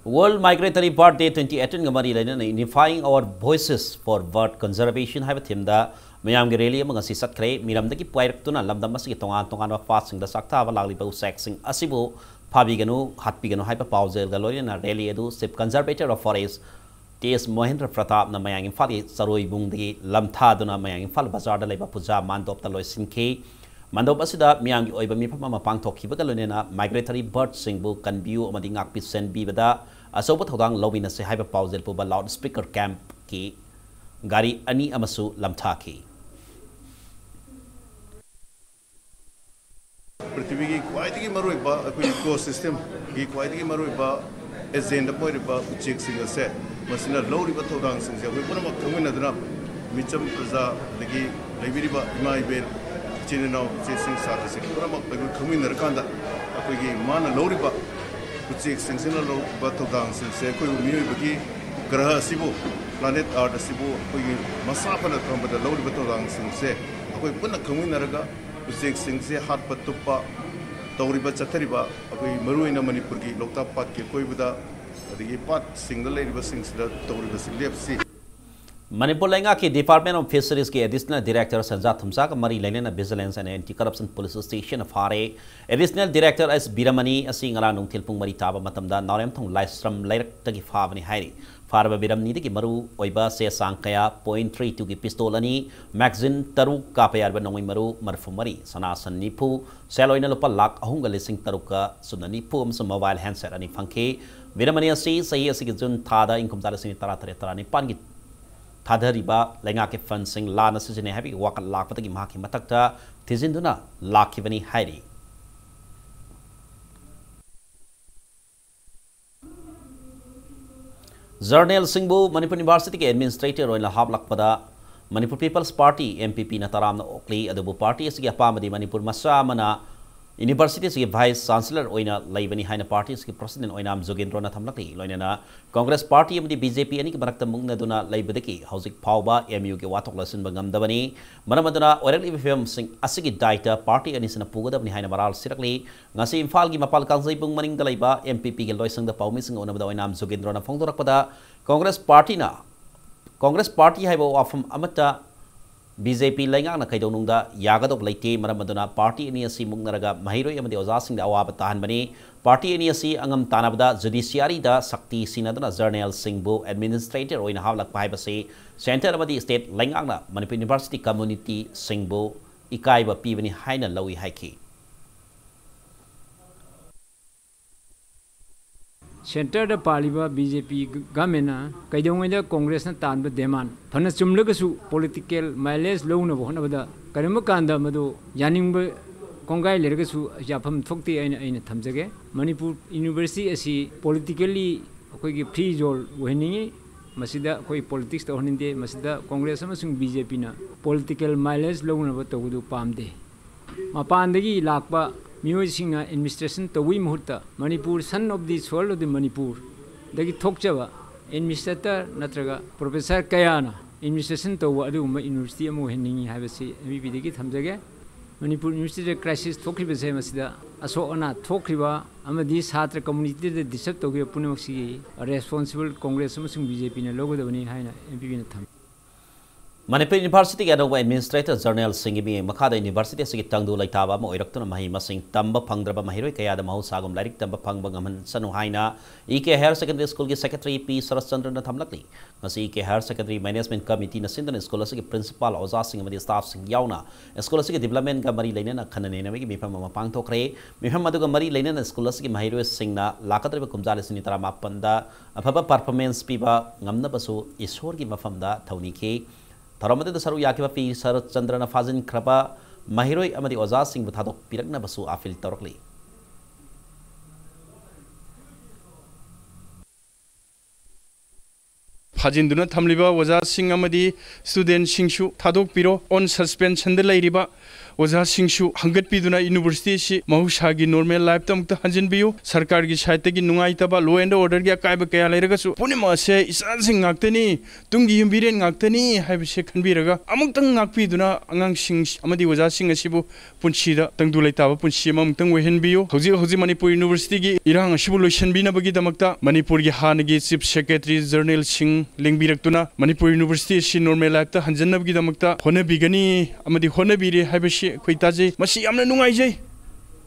World Migratory Bird Day twenty eighteen-ꯒ ꯃꯔꯤ ꯂꯩꯅꯅ Unifying Our Voices for Bird Conservation ꯍꯥꯏꯕ ꯊꯤꯝꯗ ꯃꯤꯌꯥꯝꯒꯤ ꯔꯦꯂꯤ ꯑꯃ ꯉꯁꯤ ꯆꯠꯈ꯭ꯔꯦ꯫ ꯃꯤꯔꯝꯗꯒꯤ ꯄꯥꯏꯔꯛꯇꯨꯅ ꯂꯝꯗꯝ ꯑꯁꯤꯒꯤ ꯇꯣꯉꯥꯟ ꯇꯣꯉꯥꯟꯕ ꯄꯥꯠꯁꯤꯡꯗ ꯆꯥꯛ ꯊꯥꯕ ꯂꯥꯛꯂꯤꯕ ꯎꯆꯦꯛꯁꯤꯡ ꯑꯁꯤꯕꯨ ꯐꯥꯕꯤꯒꯅꯨ, ꯍꯥꯠꯄꯤꯒꯅꯨ ꯍꯥꯏꯕ ꯄꯥꯎꯖꯦꯜꯒ ꯂꯣꯏꯅꯅ ꯔꯦꯂꯤ ꯑꯗꯨ Chief Conservator of Forest T S Mohendra ꯄ꯭ꯔꯇꯥꯞꯅ ꯃꯌꯥꯡ ꯏꯝꯐꯥꯜꯒꯤ ꯆꯔꯣꯏꯕꯨꯡꯗꯒꯤ ꯂꯝꯊꯥꯗꯨꯅ ꯃꯌꯥꯡ ꯏꯝꯐꯥꯜ ꯕꯖꯥꯔꯗ ꯂꯩꯕ ꯄꯨꯖꯥ ꯃꯥꯟꯗꯣꯞꯇ ꯂꯣꯏꯁꯤꯟꯈꯤ꯫ ꯃꯥꯟꯗꯣꯞ ꯑꯁꯤꯗ ꯃꯤꯌꯥꯝꯒꯤ ꯑꯣꯏꯕ ꯃꯤꯐꯝ ꯑꯃ ꯄꯥꯡꯊꯣꯛꯈꯤꯕꯒ ꯂꯣꯏꯅꯅ migratory bird-ꯁꯤꯡꯕꯨ ꯀꯟꯕꯤꯌꯨ ꯑꯃꯗꯤ ꯉꯥꯛꯄꯤ ꯁꯦꯟꯕꯤꯕꯗ ꯑꯆꯧꯕ ꯊꯧꯗꯥꯡ ꯂꯧꯃꯤꯟꯅꯁꯤ ꯍꯥꯏꯕ ꯄꯥꯎꯖꯦꯜ ꯄꯨꯕ loudspeaker camp-ꯀꯤ ꯒꯥꯔꯤ ꯑꯅꯤ ꯑꯃꯁꯨ ꯂꯝꯊꯥꯈꯤ꯫ ꯄ꯭ꯔꯤꯊꯤꯕꯤꯒꯤ ꯈ꯭ꯋꯥꯏꯗꯒꯤ ꯃꯔꯨꯑꯣꯏꯕ ꯑꯩꯈꯣꯏ ꯏꯀꯣ ꯁꯤꯁꯇꯦꯝꯒꯤ ꯈ꯭ꯋꯥꯏꯗꯒꯤ ꯃꯔꯨꯑꯣꯏꯕ ꯑꯦꯖꯦꯟꯗ ꯑꯣꯏꯔꯤꯕ ꯎꯆꯦꯛꯁꯤꯡ ꯑꯁꯦ ꯃꯁꯤꯅ ꯂꯧꯔꯤꯕ ꯊꯧꯗꯥꯡꯁꯤꯡꯁꯦ ꯑꯩꯈꯣꯏ ꯄꯨꯝꯅꯃꯛ ꯈꯪꯃꯤꯟꯅꯗꯨꯅ ꯃꯤꯆꯝ ꯄ꯭ꯔꯖꯥ ꯑꯗꯒꯤ ꯂꯩꯕꯤꯔꯤꯕ ꯏꯃꯥ ꯏꯕꯦꯟ ꯏꯆꯤꯟ ꯏꯅꯥꯎ ꯏꯆꯦꯁꯤꯡ ꯁꯥꯇ꯭ꯔꯁꯤꯡ ꯄꯨꯝꯅꯃꯛ ꯑꯩꯈꯣꯏ ꯈꯪꯃꯤꯟꯅꯔꯀꯥꯟꯗ ꯑꯩꯈꯣꯏꯒꯤ ꯃꯥꯅ ꯂꯧꯔꯤꯕ ꯎꯆꯦꯛꯁꯤꯡꯁꯤꯅ ꯂꯧꯔꯤꯕ ꯊꯧꯗꯥꯡꯁꯤꯡꯁꯦ ꯑꯩꯈꯣꯏꯕꯨ ꯃꯤꯑꯣꯏꯕꯒꯤ ꯒ꯭ꯔꯍ ꯑꯁꯤꯕꯨ planet earth ꯑꯁꯤꯕꯨ ꯑꯩꯈꯣꯏꯒꯤ ꯃꯁꯥ ꯐꯅ ꯊꯝꯕꯗ ꯂꯧꯔꯤꯕ ꯊꯧꯗꯥꯡꯁꯤꯡꯁꯦ ꯑꯩꯈꯣꯏ ꯄꯨꯟꯅ ꯈꯪꯃꯤꯟꯅꯔꯒ ꯎꯆꯦꯛꯁꯤꯡꯁꯦ ꯍꯥꯠꯄ ꯇꯨꯞꯄ ꯇꯧꯔꯤꯕ ꯆꯠꯊꯔꯤꯕ ꯑꯩꯈꯣꯏ ꯃꯔꯨꯑꯣꯏꯅ ꯃꯅꯤꯄꯨꯔꯒꯤ ꯂꯣꯛꯇꯥꯛ ꯄꯥꯠꯀꯤ ꯑꯀꯣꯏꯕꯗ ꯑꯗꯒꯤ ꯄꯥꯠꯁꯤꯡꯗ ꯂꯩꯔꯤꯕꯁꯤꯡꯁꯤꯗ ꯇꯧꯔꯤꯕꯁꯤ ꯂꯦꯞꯁꯤ꯫ ꯃꯅꯤꯄꯨꯔ ꯂꯩꯉꯥꯛꯀꯤ Department of Fisheries ꯀꯤ Additional Director ꯁꯟꯖꯥ ꯊꯨꯝꯖꯥꯒ ꯃꯔꯤ ꯂꯩꯅꯅ Vigilance and Anti Corruption Police Station ꯅ ꯐꯥꯔꯦ꯫ Additional Director ꯑꯦꯁ ꯕꯤꯔꯃꯅꯤ ꯑꯁꯤ ꯉꯔꯥꯡ ꯅꯨꯡꯊꯤꯜ ꯄꯨꯡ ꯃꯔꯤ ꯇꯥꯕ ꯃꯇꯝꯗ ꯅꯥꯎꯔꯦꯝꯊꯣꯡ ꯂꯥꯏꯁ꯭ꯔꯝ ꯂꯩꯔꯛꯇꯒꯤ ꯐꯥꯕꯅꯤ ꯍꯥꯏꯔꯤ꯫ ꯐꯥꯔꯕ ꯕꯤꯔꯃꯅꯤꯗꯒꯤ ꯃꯔꯨ ꯑꯣꯏꯕ ꯆꯦ ꯆꯥꯡ ꯀꯌꯥ, point three two ꯒꯤ pistol ꯑꯅꯤ, magazine ꯇꯔꯨꯛ, ꯀꯥꯞꯄ ꯌꯥꯔꯕ ꯅꯣꯡꯃꯩ ꯃꯔꯨ ꯃꯔꯐꯨ ꯃꯔꯤ, ꯁꯅꯥ ꯁꯟ ꯅꯤꯐꯨ, ꯁꯦꯜ ꯑꯣꯏꯅ ꯂꯨꯄꯥ ꯂꯥꯈ ꯑꯍꯨꯝꯒ ꯂꯤꯁꯤꯡ ꯇꯔꯨꯛꯀ ꯁꯨꯞꯅ ꯅꯤꯐꯨ ꯑꯃꯁꯨꯡ mobile handset ꯑꯅꯤ ꯐꯪꯈꯤ꯫ ꯕꯤꯔꯃꯅꯤ ꯑꯁꯤ ꯆꯍꯤ ꯑꯁꯤꯒꯤ ꯖꯨꯟ ꯊꯥꯗ ꯏꯪ ꯀꯨꯝꯖꯥ ꯂꯤꯁꯤꯡ ꯇꯔꯥ ꯇꯔꯦꯠ ꯇꯔꯥ ꯅꯤꯄꯥꯟꯒꯤ ꯊꯥꯗꯔꯤꯕ ꯂꯩꯉꯥꯛꯀꯤ fund ꯁꯤꯡ ꯂꯥꯟꯅ ꯁꯤꯖꯤꯟꯅꯩ ꯍꯥꯏꯕꯒꯤ ꯋꯥꯀꯠ ꯂꯥꯛꯄꯗꯒꯤ ꯃꯍꯥꯛꯀꯤ ꯃꯊꯛꯇ ꯊꯤꯖꯤꯟꯗꯨꯅ ꯂꯥꯛꯈꯤꯕꯅꯤ ꯍꯥꯏꯔꯤ꯫ Journal ꯁꯤꯡꯕꯨ ꯃꯅꯤꯄꯨꯔ University ꯒꯤ Administrator ꯑꯣꯏꯅ ꯍꯥꯞꯂꯛꯄꯗ Manipur People's Party, M P P ꯅ ꯇꯔꯥꯝꯅ ꯑꯣꯛꯂꯤ꯫ ꯑꯗꯨꯕꯨ party ꯑꯁꯤꯒꯤ ꯑꯄꯥꯝꯕꯗꯤ ꯃꯅꯤꯄꯨꯔ ꯃꯆꯥ ꯑꯃꯅ University ꯑꯁꯤꯒꯤ Vice Chancellor ꯑꯣꯏꯅ ꯂꯩꯕꯅꯤ ꯍꯥꯏꯅ party ꯑꯁꯤꯒꯤ President ꯑꯣꯏꯅꯥꯝ ꯖꯣꯒꯦꯟꯗ꯭ꯔꯣꯅ ꯊꯝꯂꯛꯂꯤ꯫ ꯂꯣꯏꯅꯅ Congress party ꯑꯃꯗꯤ B J P ꯑꯅꯤꯒꯤ ꯃꯔꯛꯇ ꯃꯨꯛꯅꯗꯨꯅ ꯂꯩꯕꯗꯒꯤ ꯍꯧꯖꯤꯛ ꯐꯥꯎꯕ M U ꯒꯤ ꯋꯥꯊꯣꯛ ꯂꯣꯏꯁꯤꯟꯕ ꯉꯝꯗꯕꯅꯤ꯫ ꯃꯔꯝ ꯑꯗꯨꯅ ꯑꯣꯏꯔꯛꯂꯤꯕ ꯐꯤꯕꯝꯁꯤꯡ ꯑꯁꯤꯒꯤ ꯗꯥꯏꯇ party ꯑꯅꯤꯁꯤꯅ ꯄꯨꯒꯗꯕꯅꯤ ꯍꯥꯏꯅ ꯃꯔꯥꯜ ꯁꯤꯔꯛꯂꯤ꯫ ꯉꯁꯤ ꯏꯝꯐꯥꯜꯒꯤ ꯃꯄꯥꯜ ꯀꯥꯡꯖꯩꯕꯨꯡ ꯃꯅꯤꯡꯗ ꯂꯩꯕ M P P ꯒꯤ ꯂꯣꯏꯁꯪꯗ ꯄꯥꯎꯃꯤꯁꯤꯡꯒ ꯎꯅꯕꯗ ꯑꯣꯏꯅꯥꯝ ꯖꯣꯒꯦꯟꯗ꯭ꯔꯣꯅ ꯐꯣꯡꯗꯣꯔꯛꯄꯗ, Congress party ꯅ, Congress party ꯍꯥꯏꯕ ꯋꯥꯐꯝ ꯑꯃꯠꯇ B J P ꯂꯩꯉꯥꯛꯅ ꯀꯩꯗꯧꯅꯨꯡꯗ ꯌꯥꯒꯗꯧꯕ ꯂꯩꯇꯦ꯫ ꯃꯔꯝ ꯑꯗꯨꯅ party ꯑꯅꯤ ꯑꯁꯤ ꯃꯨꯛꯅꯔꯒ ꯃꯍꯩꯔꯣꯏ ꯑꯃꯗꯤ ꯑꯣꯖꯥꯁꯤꯡꯗ ꯑꯋꯥꯕ ꯇꯥꯍꯟꯕꯅꯤ꯫ Party ꯑꯅꯤ ꯑꯁꯤ ꯑꯉꯝ ꯇꯥꯟꯅꯕꯗ judiciary ꯗ ꯁꯛꯇꯤ ꯁꯤꯟꯅꯗꯨꯅ Journal ꯁꯤꯡꯕꯨ Administrator ꯑꯣꯏꯅ ꯍꯥꯞꯂꯛꯄ ꯍꯥꯏꯕꯁꯤ centre ꯑꯃꯗꯤ state ꯂꯩꯉꯥꯛꯅ ꯃꯅꯤꯄꯨꯔ University community ꯁꯤꯡꯕꯨ ꯏꯀꯥꯏꯕ ꯄꯤꯕꯅꯤ ꯍꯥꯏꯅ ꯂꯧꯏ ꯍꯥꯏꯈꯤ꯫ Centre ꯗ ꯄꯥꯜꯂꯤꯕ B J P government ꯅ ꯀꯩꯗꯧꯉꯩꯗ Congress ꯅ ꯇꯥꯟꯕ demand ꯐꯅ ꯆꯨꯝꯂꯒꯁꯨ political mileage ꯂꯧꯅꯕ ꯍꯣꯠꯅꯕꯗ ꯀꯔꯤꯒꯨꯝꯕ ꯀꯥꯟꯗ ꯃꯗꯨ ꯌꯥꯅꯤꯡꯕ ꯀꯣꯡꯒꯥꯏ ꯂꯩꯔꯒꯁꯨ ꯌꯥꯐꯝ ꯊꯣꯛꯇꯦ ꯍꯥꯏꯅ ꯑꯩꯅ ꯊꯝꯖꯒꯦ꯫ ꯃꯅꯤꯄꯨꯔ University ꯑꯁꯤ politically ꯑꯩꯈꯣꯏꯒꯤ free zone ꯑꯣꯏꯍꯟꯅꯤꯡꯏ꯫ ꯃꯁꯤꯗ ꯑꯩꯈꯣꯏ politics ꯇꯧꯍꯟꯅꯤꯡꯗꯦ꯫ ꯃꯁꯤꯗ Congress ꯑꯃꯁꯨꯡ B J P ꯅ political mileage ꯂꯧꯅꯕ ꯇꯧꯕꯗꯨ ꯄꯥꯝꯗꯦ꯫ ꯃꯄꯥꯟꯗꯒꯤ ꯂꯥꯛꯄ ꯃꯤꯑꯣꯏꯁꯤꯡꯅ administration ꯇꯧꯕꯒꯤ ꯃꯍꯨꯠꯇ Manipur, son of the soil of the Manipur ꯗꯒꯤ ꯊꯣꯛꯆꯕ administrator ꯅꯠꯇ꯭ꯔꯒ professor ꯀꯌꯥꯅ administration ꯇꯧꯕ ꯑꯗꯨꯒꯨꯝꯕ university ꯑꯃ ꯑꯣꯏꯍꯟꯅꯤꯡꯏ ꯍꯥꯏꯕꯁꯤ M P P ꯗꯒꯤ ꯊꯝꯖꯒꯦ꯫ ꯃꯅꯤꯄꯨꯔ University ꯗ crisis ꯊꯣꯛꯈꯤꯕꯁꯦ ꯃꯁꯤꯗ ꯑꯁꯣꯛ ꯑꯅꯥ ꯊꯣꯛꯈꯤꯕ ꯑꯃꯗꯤ ꯁꯥꯇ꯭ꯔ community ꯗ disturb ꯇꯧꯈꯤꯕ ꯄꯨꯝꯅꯃꯛꯁꯤꯒꯤ responsible Congress ꯑꯃꯁꯨꯡ BJ P ꯅ ꯂꯧꯒꯗꯕꯅꯤ ꯍꯥꯏꯅ M P P ꯅ ꯊꯝꯃꯤ꯫ ꯃꯅꯤꯄꯨꯔ ꯌꯨꯅꯤꯚꯔꯁꯤꯇꯤꯒꯤ ꯑꯅꯧꯕ ꯑꯦꯗꯃꯤꯅꯤꯁꯇ꯭ꯔꯦꯇꯔ ꯖꯦꯅꯔꯦꯜ ꯁꯤꯡꯒꯤ ꯃꯤꯠꯌꯦꯡ ꯃꯈꯥꯗ ꯌꯨꯅꯤꯚꯔꯁꯤꯇꯤ ꯑꯁꯤꯒꯤ ꯇꯪꯗꯨ ꯂꯩꯇꯥꯕ ꯑꯃ ꯑꯣꯏꯔꯛꯇꯨꯅ ꯃꯍꯩ ꯃꯁꯤꯡ ꯇꯝꯕ ꯐꯪꯗ꯭ꯔꯕ ꯃꯍꯩꯔꯣꯏ ꯀꯌꯥꯗ ꯃꯍꯧꯁꯥꯒꯨꯝ ꯂꯥꯏꯔꯤꯛ ꯇꯝꯕ ꯐꯪꯕ ꯉꯝꯍꯟꯁꯅꯨ ꯍꯥꯏꯅ ꯏ ꯀꯦ ꯍꯥꯌꯔ ꯁꯦꯀꯦꯟꯗꯔꯤ ꯁ꯭ꯀꯨꯜꯒꯤ ꯁꯦꯀ꯭ꯔꯦꯇꯔꯤ ꯄꯤ ꯁꯔꯠꯆꯟꯗ꯭ꯔꯅ ꯊꯝꯂꯛꯂꯤ꯫ ꯉꯁꯤ ꯏ ꯀꯦ ꯍꯥꯌꯔ ꯁꯦꯀꯦꯟꯗꯔꯤ ꯃꯦꯅꯦꯖꯃꯦꯟꯠ ꯀꯃꯤꯇꯤꯅ ꯁꯤꯟꯗꯨꯅ ꯁ꯭ꯀꯨꯜ ꯑꯁꯤꯒꯤ ꯄ꯭ꯔꯤꯟꯁꯤꯄꯥꯜ, ꯑꯣꯖꯥꯁꯤꯡ ꯑꯃꯗꯤ ꯁ꯭ꯇꯥꯐꯁꯤꯡ ꯌꯥꯎꯅ ꯁ꯭ꯀꯨꯜ ꯑꯁꯤꯒꯤ ꯗꯤꯕ꯭ꯂꯞꯃꯦꯟꯠꯀ ꯃꯔꯤ ꯂꯩꯅꯅ ꯈꯟꯅ ꯅꯩꯅꯕꯒꯤ ꯃꯤꯐꯝ ꯑꯃ ꯄꯥꯡꯊꯣꯛꯈ꯭ꯔꯦ꯫ ꯃꯤꯐꯝ ꯑꯗꯨꯒ ꯃꯔꯤ ꯂꯩꯅꯅ ꯁ꯭ꯀꯨꯜ ꯑꯁꯤꯒꯤ ꯃꯍꯩꯔꯣꯏꯁꯤꯡꯅ ꯂꯥꯛꯀꯗꯧꯔꯤꯕ ꯀꯨꯝꯖꯥ ꯂꯤꯁꯤꯡ ꯑꯅꯤ ꯇꯔꯥꯃꯥꯄꯟꯗ ꯑꯐꯕ ꯄꯔꯐꯣꯔꯃꯦꯟꯁ ꯄꯤꯕ ꯉꯝꯅꯕꯁꯨ ꯏꯁꯣꯔꯒꯤ ꯃꯐꯝꯗ ꯊꯧꯅꯤꯈꯤ꯫ ꯊꯧꯔꯝ ꯑꯗꯨꯗ ꯁꯔꯨꯛ ꯌꯥꯈꯤꯕ ꯄꯤ ꯁꯔꯠꯆꯟꯗ꯭ꯔꯅ ꯐꯥꯖꯤꯟꯈ꯭ꯔꯕ ꯃꯍꯩꯔꯣꯏ ꯑꯃꯗꯤ ꯑꯣꯖꯥꯁꯤꯡꯕꯨ ꯊꯥꯗꯣꯛꯄꯤꯔꯛꯅꯕꯁꯨ ꯑꯥꯄꯤꯜ ꯇꯧꯔꯛꯂꯤ꯫ ꯐꯥꯖꯤꯟꯗꯨꯅ ꯊꯝꯂꯤꯕ ꯑꯣꯖꯥꯁꯤꯡ ꯑꯃꯗꯤ ꯁ꯭ꯇꯨꯗꯦꯟꯠꯁꯤꯡꯁꯨ ꯊꯥꯗꯣꯛꯄꯤꯔꯣ꯫ ꯑꯣꯟ ꯁꯁꯄꯦꯟꯁꯟꯗ ꯂꯩꯔꯤꯕ ꯑꯣꯖꯥꯁꯤꯡꯁꯨ ꯍꯪꯒꯠꯄꯤꯗꯨꯅ ꯌꯨꯅꯤꯚꯔꯁꯤꯇꯤ ꯑꯁꯤ ꯃꯍꯧꯁꯥꯒꯤ ꯅꯣꯔꯃꯦꯜ ꯂꯥꯏꯐꯇ ꯑꯃꯨꯛꯇ ꯍꯟꯖꯤꯟꯕꯤꯌꯨ꯫ ꯁꯔꯀꯥꯔꯒꯤ ꯁꯥꯏꯠꯇꯒꯤ ꯅꯨꯡꯉꯥꯏꯇꯕ, ꯂꯣ ꯑꯦꯟ ꯑꯣꯔꯗꯔꯒꯤ ꯑꯀꯥꯏꯕ ꯀꯌꯥ ꯂꯩꯔꯒꯁꯨ, ꯄꯨꯝꯅꯃꯛ ꯑꯁꯦ ꯏꯆꯥꯁꯤꯡ ꯉꯥꯛꯇꯅꯤ, ꯇꯨꯡꯒꯤ ꯌꯨꯝꯕꯤꯔꯦꯟ ꯉꯥꯛꯇꯅꯤ ꯍꯥꯏꯕꯁꯦ ꯈꯟꯕꯤꯔꯒ ꯑꯃꯨꯛꯇꯪ ꯉꯥꯛꯄꯤꯗꯨꯅ ꯑꯉꯥꯡꯁꯤꯡ ꯑꯃꯗꯤ ꯑꯣꯖꯥꯁꯤꯡ ꯑꯁꯤꯕꯨ ꯄꯨꯟꯁꯤꯗ ꯇꯪꯗꯨ ꯂꯩꯇꯥꯕ ꯄꯨꯟꯁꯤ ꯑꯃꯃꯨꯛꯇꯪ ꯑꯣꯏꯍꯟꯕꯤꯌꯨ꯫ ꯍꯧꯖꯤꯛ ꯍꯧꯖꯤꯛ ꯃꯅꯤꯄꯨꯔ ꯌꯨꯅꯤꯚꯔꯁꯤꯇꯤꯒꯤ ꯏꯔꯥꯡ ꯑꯁꯤꯕꯨ ꯂꯣꯏꯁꯤꯟꯕꯤꯅꯕꯒꯤꯗꯃꯛꯇ ꯃꯅꯤꯄꯨꯔꯒꯤ ꯍꯥꯟꯅꯒꯤ ꯆꯤꯐ ꯁꯦꯀ꯭ꯔꯦꯇꯔꯤ ꯖꯦꯅꯔꯦꯜ ꯁꯤꯡ ꯂꯦꯡꯕꯤꯔꯛꯇꯨꯅ ꯃꯅꯤꯄꯨꯔ ꯌꯨꯅꯤꯚꯔꯁꯤꯇꯤ ꯑꯁꯤ ꯅꯣꯔꯃꯦꯜ ꯂꯥꯏꯐꯇ ꯍꯟꯖꯟꯅꯕꯒꯤꯗꯃꯛꯇ ꯍꯣꯠꯅꯕꯤꯒꯅꯤ ꯑꯃꯗꯤ ꯍꯣꯠꯅꯕꯤꯔꯦ ꯍꯥꯏꯕꯁꯤ ꯑꯩꯈꯣꯏ ꯇꯥꯖꯩ꯫ ꯃꯁꯤ ꯌꯥꯝꯅ ꯅꯨꯡꯉꯥꯏꯖꯩ꯫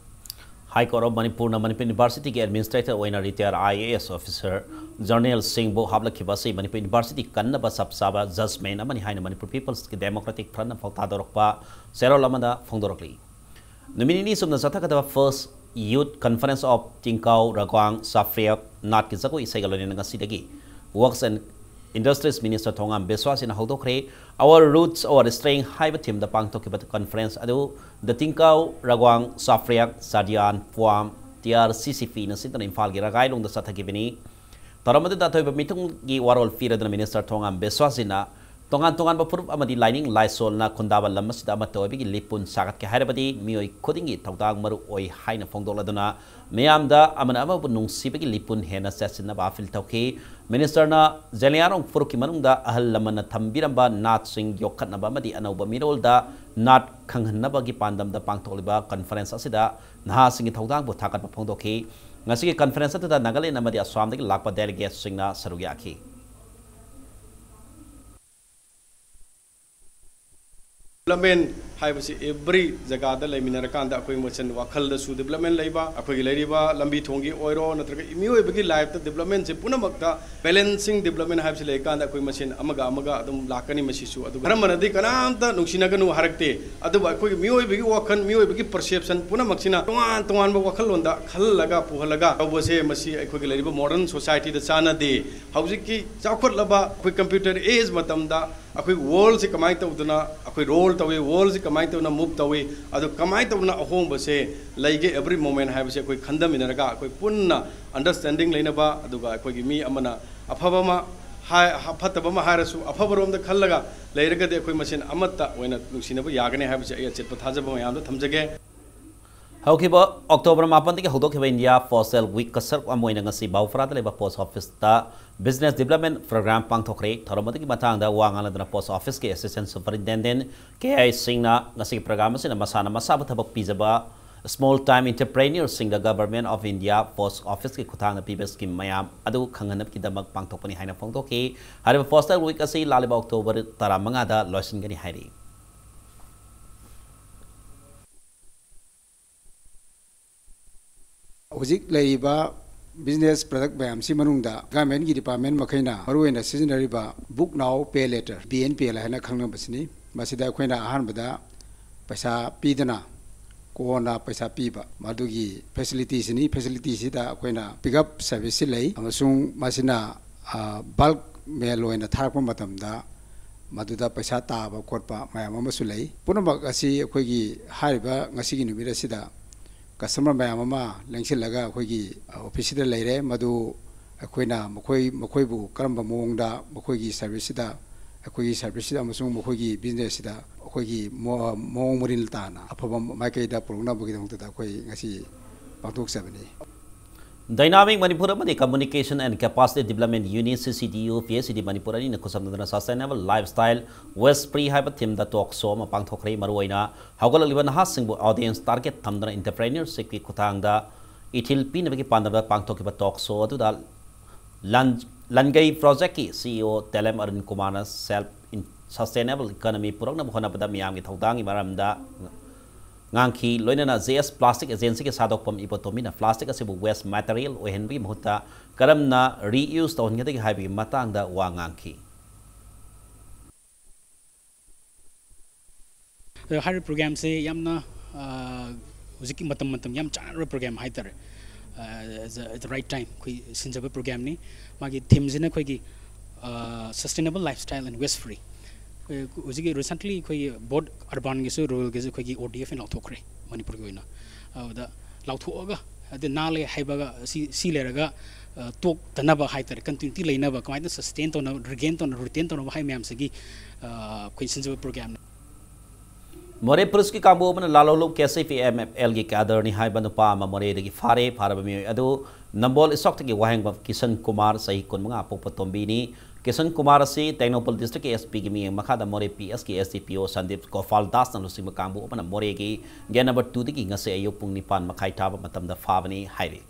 ꯍꯥꯏ ꯀꯣꯔꯠ ꯑꯣꯐ ꯃꯅꯤꯄꯨꯔꯅ ꯃꯅꯤꯄꯨꯔ ꯌꯨꯅꯤꯚꯔꯁꯤꯇꯤꯒꯤ ꯑꯦꯗꯃꯤꯅꯤꯁꯇ꯭ꯔꯦꯇꯔ ꯑꯣꯏꯅ retired I A S officer general ꯁꯤꯡꯕꯨ ꯍꯥꯞꯂꯛꯈꯤꯕ ꯑꯁꯤ ꯃꯅꯤꯄꯨꯔ ꯌꯨꯅꯤꯚꯔꯁꯤꯇꯤ ꯀꯟꯅꯕ ꯆꯞ ꯆꯥꯕ ꯖꯖꯃꯦꯟ ꯑꯃꯅꯤ ꯍꯥꯏꯅ ꯃꯅꯤꯄꯨꯔ ꯄꯤꯄꯜꯁꯀꯤ ꯗꯦꯃꯣꯀ꯭ꯔꯦꯇꯤꯛ ꯐ꯭ꯔꯟꯠꯅ ꯄꯥꯎꯇꯥꯛ ꯇꯧꯔꯛꯄ ꯆꯦꯔꯣꯜ ꯑꯃꯗ ꯐꯣꯡꯗꯣꯔꯛꯂꯤ꯫ ꯅꯨꯃꯤꯠ ꯅꯤꯅꯤ ꯆꯨꯞꯅ ꯆꯠꯊꯒꯗꯕ first youth conference of Tingkao Ragwang Chapriak ꯅꯥꯠꯀꯤ ꯖꯒꯣꯏ ꯏꯁꯩꯒ ꯂꯣꯏꯅꯅ ꯉꯁꯤꯗꯒꯤ works and industries minister Thongam ꯕꯤꯁ꯭ꯋꯥꯁꯤꯅ ꯍꯧꯗꯣꯛꯈ꯭ꯔꯦ꯫ Our Roots, Our Strength ꯍꯥꯏꯕ ꯊꯤꯝꯗ ꯄꯥꯡꯊꯣꯛꯈꯤꯕ ꯀꯟꯐꯔꯦꯟꯁ ꯑꯗꯨ ꯗ ꯇꯤꯡꯀꯥꯎ ꯔꯒ꯭ꯋꯥꯡ ꯆꯥꯐ꯭ꯔꯦꯛ ꯆꯥꯗꯤꯌꯥꯟ ꯄ꯭ꯋꯥꯝ ꯇꯤ ꯑꯥꯔ ꯁꯤ ꯁꯤ ꯄꯤꯅ ꯁꯤꯟꯗꯨꯅ ꯏꯝꯐꯥꯜꯒꯤ ꯔꯒꯥꯏꯂꯣꯡꯗ ꯆꯠꯊꯈꯤꯕꯅꯤ꯫ ꯊꯧꯔꯝ ꯑꯗꯨꯗ ꯑꯊꯣꯏꯕ ꯃꯤꯊꯨꯡꯒꯤ ꯋꯥꯔꯣꯜ ꯄꯤꯔꯗꯨꯅ ꯃꯤꯅꯤꯁꯇꯔ ꯊꯣꯉꯥꯝ ꯕꯤꯁ꯭ꯋꯥꯁꯤꯅ ꯇꯣꯉꯥꯟ ꯇꯣꯉꯥꯟꯕ ꯐꯨꯔꯨꯞ ꯑꯃꯗꯤ ꯂꯥꯏꯅꯤꯡ ꯂꯥꯏꯁꯣꯜꯅ ꯈꯨꯟꯗꯥꯕ ꯂꯝ ꯑꯁꯤꯗ ꯑꯃꯠꯇ ꯑꯣꯏꯕꯒꯤ ꯂꯤꯄꯨꯟ ꯁꯥꯒꯠꯀꯦ ꯍꯥꯏꯔꯕꯗꯤ ꯃꯤꯑꯣꯏ ꯈꯨꯗꯤꯡꯒꯤ ꯊꯧꯗꯥꯡ ꯃꯔꯨ ꯑꯣꯏ ꯍꯥꯏꯅ ꯐꯣꯡꯗꯣꯛꯂꯗꯨꯅ ꯃꯤꯌꯥꯝꯗ ꯑꯃꯅ ꯑꯃꯕꯨ ꯅꯨꯡꯁꯤꯕꯒꯤ ꯂꯤꯄꯨꯟ ꯍꯦꯟꯅ ꯆꯦꯠꯁꯤꯟꯅꯕ ꯑꯥꯄꯤꯜ ꯇꯧꯈꯤ꯫ ꯃꯤꯅꯤꯁꯇꯔꯅ ꯖꯦꯂꯤꯌꯥꯡꯔꯣꯡ ꯐꯨꯔꯨꯞꯀꯤ ꯃꯅꯨꯡꯗ ꯑꯍꯜ ꯂꯃꯟꯅ ꯊꯝꯕꯤꯔꯝꯕ ꯅꯥꯠꯁꯤꯡ ꯌꯣꯛꯈꯠꯅꯕ ꯑꯃꯗꯤ ꯑꯅꯧꯕ ꯃꯤꯔꯣꯜꯗ ꯅꯥꯠ ꯈꯪꯍꯟꯅꯕꯒꯤ ꯄꯥꯟꯗꯝꯗ ꯄꯥꯡꯊꯣꯛꯂꯤꯕ ꯀꯟꯐꯔꯦꯟꯁ ꯑꯁꯤꯗ ꯅꯍꯥꯁꯤꯡꯒꯤ ꯊꯧꯗꯥꯡꯕꯨ ꯊꯥꯒꯠꯄ ꯐꯣꯡꯗꯣꯛꯈꯤ꯫ ꯉꯁꯤꯒꯤ ꯀꯟꯐꯔꯦꯟꯁ ꯑꯗꯨꯗ ꯅꯥꯒꯥꯂꯦꯟ ꯑꯃꯗꯤ ꯑꯁꯥꯝꯗꯒꯤ ꯂꯥꯛꯄ ꯗꯦꯂꯤꯒꯦꯠꯁꯤꯡꯅ ꯁꯔꯨꯛ ꯌꯥꯈꯤ꯫ Development ꯍꯥꯏꯕꯁꯤ every ꯖꯒꯥꯗ ꯂꯩꯃꯤꯟꯅꯔꯀꯥꯟꯗ ꯑꯩꯈꯣꯏ ꯃꯁꯦꯟ ꯋꯥꯈꯜꯗꯁꯨ development ꯂꯩꯕ, ꯑꯩꯈꯣꯏꯒꯤ ꯂꯩꯔꯤꯕ ꯂꯝꯕꯤ ꯊꯣꯡꯒꯤ ꯑꯣꯏꯔꯣ, ꯅꯠꯇ꯭ꯔꯒ ꯃꯤꯑꯣꯏꯕꯒꯤ lifeꯇ developmentꯁꯦ ꯄꯨꯝꯅꯃꯛꯇ balancing development ꯍꯥꯏꯕꯁꯤ ꯂꯩꯔꯀꯥꯟꯗ ꯑꯩꯈꯣꯏ ꯃꯁꯦꯟ ꯑꯃꯒ ꯑꯃꯒ ꯑꯗꯨꯝ ꯂꯥꯛꯀꯅꯤ꯫ ꯃꯁꯤꯁꯨ ꯑꯗꯨꯒ ꯙꯔꯃꯅꯗꯤ ꯀꯅꯥꯝꯇ ꯅꯨꯡꯁꯤꯅꯒꯅꯨ ꯍꯥꯏꯔꯛꯇꯦ, ꯑꯗꯨꯕꯨ ꯑꯩꯈꯣꯏꯒꯤ ꯃꯤꯑꯣꯏꯕꯒꯤ ꯋꯥꯈꯜ, ꯃꯤꯑꯣꯏꯕꯒꯤ perception ꯄꯨꯝꯅꯃꯛꯁꯤꯅ ꯇꯣꯉꯥꯟ ꯇꯣꯉꯥꯟꯕ ꯋꯥꯈꯜꯂꯣꯟꯗ ꯈꯜꯂꯒ ꯄꯨꯍꯜꯂꯒ ꯇꯧꯕꯁꯦ, ꯃꯁꯤ ꯑꯩꯈꯣꯏꯒꯤ ꯂꯩꯔꯤꯕ modern societyꯗ ꯆꯥꯟꯅꯗꯦ꯫ ꯍꯧꯖꯤꯛꯀꯤ ꯆꯥꯎꯈꯠꯂꯕ ꯑꯩꯈꯣꯏ computer age ꯃꯇꯝꯗ ꯑꯩꯈꯣꯏ worldꯁꯤ ꯀꯃꯥꯏꯅ ꯇꯧꯗꯅ, ꯑꯩꯈꯣꯏ roll ꯇꯧꯏ, worldꯁꯤ ꯀꯃꯥꯏꯅ ꯇꯧꯗꯅ move ꯇꯧꯏ, ꯑꯗꯨ ꯀꯃꯥꯏꯅ ꯇꯧꯗꯅ ꯑꯍꯣꯡꯕꯁꯦ ꯂꯩꯒꯦ every moment ꯍꯥꯏꯕꯁꯦ ꯑꯩꯈꯣꯏ ꯈꯟꯊꯃꯤꯟꯅꯔꯒ ꯑꯩꯈꯣꯏ ꯄꯨꯟꯅ understanding ꯂꯩꯅꯕ, ꯑꯗꯨꯒ ꯑꯩꯈꯣꯏꯒꯤ ꯃꯤ ꯑꯃꯅ ꯑꯐꯕ ꯑꯃ ꯍꯥꯏ-, ꯐꯠꯇꯕ ꯑꯃ ꯍꯥꯏꯔꯁꯨ ꯑꯐꯕꯔꯣꯝꯗ ꯈꯜꯂꯒ ꯂꯩꯔꯒꯗꯤ ꯑꯩꯈꯣꯏ ꯃꯁꯦꯟ ꯑꯃꯠꯇ ꯑꯣꯏꯅ ꯅꯨꯡꯁꯤꯅꯕ ꯌꯥꯒꯅꯤ ꯍꯥꯏꯕꯁꯦ ꯑꯩ ꯑꯆꯦꯠꯄ ꯊꯥꯖꯕ ꯃꯌꯥꯝꯗ ꯊꯝꯖꯒꯦ꯫ ꯍꯧꯈꯤꯕ ꯑꯣꯛꯇꯣꯕꯔ ꯃꯥꯄꯟꯗꯒꯤ ꯍꯧꯗꯣꯛꯈꯤꯕ ꯏꯟꯗꯤꯌꯥ ꯄꯣꯁꯇꯦꯜ ꯋꯤꯛꯀ ꯁꯔꯨꯛ ꯑꯃ ꯑꯣꯏꯅ ꯉꯁꯤ ꯕꯥꯎꯐ꯭ꯔꯥꯗ ꯂꯩꯕ ꯄꯣꯁ ꯑꯣꯐꯤꯁꯇ business development program ꯄꯥꯡꯊꯣꯛꯈ꯭ꯔꯦ꯫ ꯊꯧꯔꯝ ꯑꯗꯨꯒꯤ ꯃꯇꯥꯡꯗ ꯋꯥ ꯉꯥꯡꯂꯗꯨꯅ ꯄꯣꯁ ꯑꯣꯐꯤꯁꯀꯤ assistant superintendent ꯀꯦ ꯑꯥꯏ ꯁꯤꯡꯅ ꯉꯁꯤꯒꯤ program ꯑꯁꯤꯅ ꯃꯁꯥꯅ ꯃꯁꯥꯕꯨ ꯊꯕꯛ ꯄꯤꯖꯕ small time entrepreneurꯁꯤꯡꯗ Government of India post officeꯀꯤ ꯈꯨꯠꯊꯥꯡꯗ ꯄꯤꯕ scheme ꯃꯌꯥꯝ ꯑꯗꯨ ꯈꯪꯍꯟꯅꯕꯒꯤꯗꯃꯛ ꯄꯥꯡꯊꯣꯛꯄꯅꯤ ꯍꯥꯏꯅ ꯐꯣꯡꯗꯣꯛꯈꯤ꯫ ꯍꯥꯏꯔꯤꯕ ꯄꯣꯁꯇꯦꯜ ꯋꯤꯛ ꯑꯁꯤ ꯂꯥꯛꯂꯤꯕ ꯑꯣꯛꯇꯣꯕꯔ ꯇꯔꯥꯃꯉꯥꯗ ꯂꯣꯏꯁꯤꯟꯒꯅꯤ ꯍꯥꯏꯔꯤ꯫ ꯍꯧꯖꯤꯛ ꯂꯩꯔꯤꯕ business product ꯃꯌꯥꯝꯁꯤ ꯃꯅꯨꯡꯗ governmentꯀꯤ department ꯃꯈꯩꯅ ꯃꯔꯨꯑꯣꯏꯅ ꯁꯤꯖꯤꯟꯅꯔꯤꯕ Book Now Pay Later, B N P L ꯍꯥꯏꯅ ꯈꯪꯅꯕꯁꯤꯅꯤ꯫ ꯃꯁꯤꯗ ꯑꯩꯈꯣꯏꯅ ꯑꯍꯥꯟꯕꯗ ꯄꯩꯁꯥ ꯄꯤꯗꯅ ꯀꯣꯟꯅ ꯄꯩꯁꯥ ꯄꯤꯕ, ꯃꯗꯨꯒꯤ facilityꯁꯤꯅꯤ꯫ Facilityꯁꯤꯗ ꯑꯩꯈꯣꯏꯅ pick up serviceꯁꯤ ꯂꯩ, ꯑꯃꯁꯨꯡ ꯃꯁꯤꯅ, ꯑ, bulk mail ꯑꯣꯏꯅ ꯊꯥꯔꯛꯄ ꯃꯇꯝꯗ ꯃꯗꯨꯗ ꯄꯩꯁꯥ ꯇꯥꯕ ꯈꯣꯠꯄ ꯃꯌꯥꯝ ꯑꯃꯁꯨ ꯂꯩ꯫ ꯄꯨꯝꯅꯃꯛ ꯑꯁꯤ ꯑꯩꯈꯣꯏꯒꯤ ꯍꯥꯏꯔꯤꯕ ꯉꯁꯤꯒꯤ ꯅꯨꯃꯤꯠ ꯑꯁꯤꯗ customer ꯃꯌꯥꯝ ꯑꯃ ꯂꯦꯡꯁꯤꯜꯂꯒ ꯑꯩꯈꯣꯏꯒꯤ, ꯑ, officeꯁꯤꯗ ꯂꯩꯔꯦ꯫ ꯃꯗꯨ ꯑꯩꯈꯣꯏꯅ ꯃꯈꯣꯏ, ꯃꯈꯣꯏꯕꯨ ꯀꯔꯝꯕ ꯃꯑꯣꯡꯗ ꯃꯈꯣꯏꯒꯤ serviceꯁꯤꯗ, ꯑꯩꯈꯣꯏꯒꯤ serviceꯁꯤꯗ ꯑꯃꯁꯨꯡ ꯃꯈꯣꯏꯒꯤ businessꯁꯤꯗ ꯑꯩꯈꯣꯏꯒꯤ ꯃꯑꯣ-, ꯃꯑꯣꯡ ꯃꯔꯤꯜ ꯇꯥꯅ ꯑꯐꯕ ꯃꯥꯏꯀꯩꯗ ꯄꯨꯔꯛꯅꯕꯒꯤꯗꯃꯛꯇꯗ ꯑꯩꯈꯣꯏ ꯉꯁꯤ ꯄꯥꯡꯊꯣꯛꯆꯕꯅꯤ꯫ Dynamic Manipur ꯑꯃꯗꯤ Communication and Capacity Development Unit, C C D U, P S C D Manipur ꯑꯅꯤꯅ ꯈꯨꯠꯁꯝꯅꯗꯨꯅ Sustainable Lifestyle Waste Free ꯍꯥꯏꯕ themeꯗ talk show ꯑꯃ ꯄꯥꯡꯊꯣꯛꯈ꯭ꯔꯦ꯫ ꯃꯔꯨꯑꯣꯏꯅ ꯍꯧꯒꯠꯂꯛꯂꯤꯕ ꯅꯍꯥꯁꯤꯡꯕꯨ audience target ꯊꯝꯗꯨꯅ entrepreneurshipꯀꯤ ꯈꯨꯠꯊꯥꯡꯗ ꯏꯊꯤꯜ ꯄꯤꯅꯕꯒꯤ ꯄꯥꯟꯗꯝꯗ ꯄꯥꯡꯊꯣꯛꯈꯤꯕ talk show ꯑꯗꯨꯗ ꯂꯟ-, ꯂꯟꯒꯩ projectꯀꯤ C E O ꯇꯦꯂꯦꯝ ꯑꯔꯨꯟ ꯀꯨꯃꯥꯔꯅ self in-, sustainable economy ꯄꯨꯔꯛꯅꯕ ꯍꯣꯠꯅꯕꯗ ꯃꯤꯌꯥꯝꯒꯤ ꯊꯧꯗꯥꯡꯒꯤ ꯃꯔꯝꯗ ꯉꯥꯡꯈꯤ꯫ ꯂꯣꯏꯅꯅ J S Plastic Agencyꯒꯤ ꯁꯥꯗꯣꯛꯐꯝ ꯏꯕꯣꯇꯣꯝꯕꯤꯅ plastic ꯑꯁꯤꯕꯨ waste material ꯑꯣꯏꯍꯟꯕꯒꯤ ꯃꯍꯨꯠꯇ ꯀꯔꯝꯅ reuse ꯇꯧꯍꯟꯒꯗꯒꯦ ꯍꯥꯏꯕꯒꯤ ꯃꯇꯥꯡꯗ ꯋꯥ ꯉꯥꯡꯈꯤ꯫ ꯑꯗꯣ ꯍꯥꯏꯔꯤꯕ ꯄ꯭ꯔꯣꯒ꯭ꯔꯥꯝꯁꯦ ꯌꯥꯝꯅ, ꯑ, ꯍꯧꯖꯤꯛꯀꯤ ꯃꯇꯝ, ꯃꯇꯝ ꯌꯥꯝ ꯆꯥꯟꯅꯔꯕ ꯄ꯭ꯔꯣꯒ꯭ꯔꯥꯝ ꯍꯥꯏꯇꯥꯔꯦ꯫ ꯑ, the, the right time ꯑꯩꯈꯣꯏ ꯁꯤꯟꯖꯕ ꯄ꯭ꯔꯣꯒ꯭ꯔꯥꯝꯅꯤ꯫ ꯃꯥꯒꯤ ꯊꯤꯝꯁꯤꯅ ꯑꯩꯈꯣꯏꯒꯤ, ꯑ, sustainable lifestyle and waste free꯫ ꯑꯩꯈꯣꯏ ꯍꯧꯖꯤꯛꯀꯤ recently ꯑꯩꯈꯣꯏꯒꯤ both urbanꯒꯤꯁꯨ ruralꯒꯤꯁꯨ ꯑꯩꯈꯣꯏꯒꯤ O D F ꯑꯣꯏꯅ ꯂꯥꯎꯊꯣꯛꯈ꯭ꯔꯦ ꯃꯅꯤꯄꯨꯔꯒꯤ ꯑꯣꯏꯅ꯫ ꯑꯗꯨꯗ ꯂꯥꯎꯊꯣꯛꯑꯒ, ꯑꯗꯨ ꯅꯥ ꯂꯩ ꯍꯥꯏꯕꯒ ꯁꯤ, ꯁꯤ ꯂꯩꯔꯒ, ꯑ, ꯇꯣꯛꯇꯅꯕ ꯍꯥꯏꯇꯥꯔꯦ, continuity ꯂꯩꯅꯕ, ꯀꯃꯥꯏꯅ sustain ꯇꯧꯅꯕ, regain ꯇꯧꯅꯕ, retain ꯇꯧꯅꯕ ꯍꯥꯏ ꯃꯌꯥꯝꯁꯤꯒꯤ, ꯑ, ꯑꯩꯈꯣꯏ ꯁꯤꯟꯖꯕ ꯄ꯭ꯔꯣꯒ꯭ꯔꯥꯝꯅꯤ꯫ ꯃꯣꯔꯦ ꯄꯨꯂꯤꯁꯀꯤ ꯀꯥꯡꯕꯨ ꯑꯃꯅ ꯂꯥꯂꯣꯡ KCP MFLꯒꯤ cadreꯅꯤ ꯍꯥꯏꯕ ꯅꯨꯄꯥ ꯑꯃ ꯃꯣꯔꯦꯗꯒꯤ ꯐꯥꯔꯦ꯫ ꯐꯥꯔꯕ ꯃꯤꯑꯣꯏ ꯑꯗꯨ ꯅꯝꯕꯣꯜ ꯏꯁꯣꯛꯇꯒꯤ ꯋꯥꯍꯦꯡꯕꯝ ꯀꯤꯁꯟ ꯀꯨꯃꯥꯔ, ꯆꯍꯤ ꯀꯨꯟꯃꯉꯥ, ꯑꯄꯣꯛꯄ ꯇꯣꯝꯕꯤꯅꯤ꯫ ꯀꯤꯁꯟ ꯀꯨꯃꯥꯔ ꯑꯁꯤ ꯇꯦꯡꯅꯧꯄꯜ districtꯀꯤ SPꯒꯤ ꯃꯤꯠꯌꯦꯡ ꯃꯈꯥꯗ ꯃꯣꯔꯦ PSꯀꯤ SDPO ꯁꯟꯗꯤꯞ ꯒꯣꯄꯥꯜ ꯗꯥꯁꯅ ꯂꯨꯆꯤꯡꯕ ꯀꯥꯡꯕꯨ ꯑꯃꯅ ꯃꯣꯔꯦꯒꯤ gate number twoꯗꯒꯤ ꯉꯁꯤ ꯑꯌꯨꯛ ꯄꯨꯡ ꯅꯤꯄꯥꯟ ꯃꯈꯥꯏ ꯇꯥꯕ ꯃꯇꯝꯗ ꯐꯥꯕꯅꯤ ꯍꯥꯏꯔꯤ꯫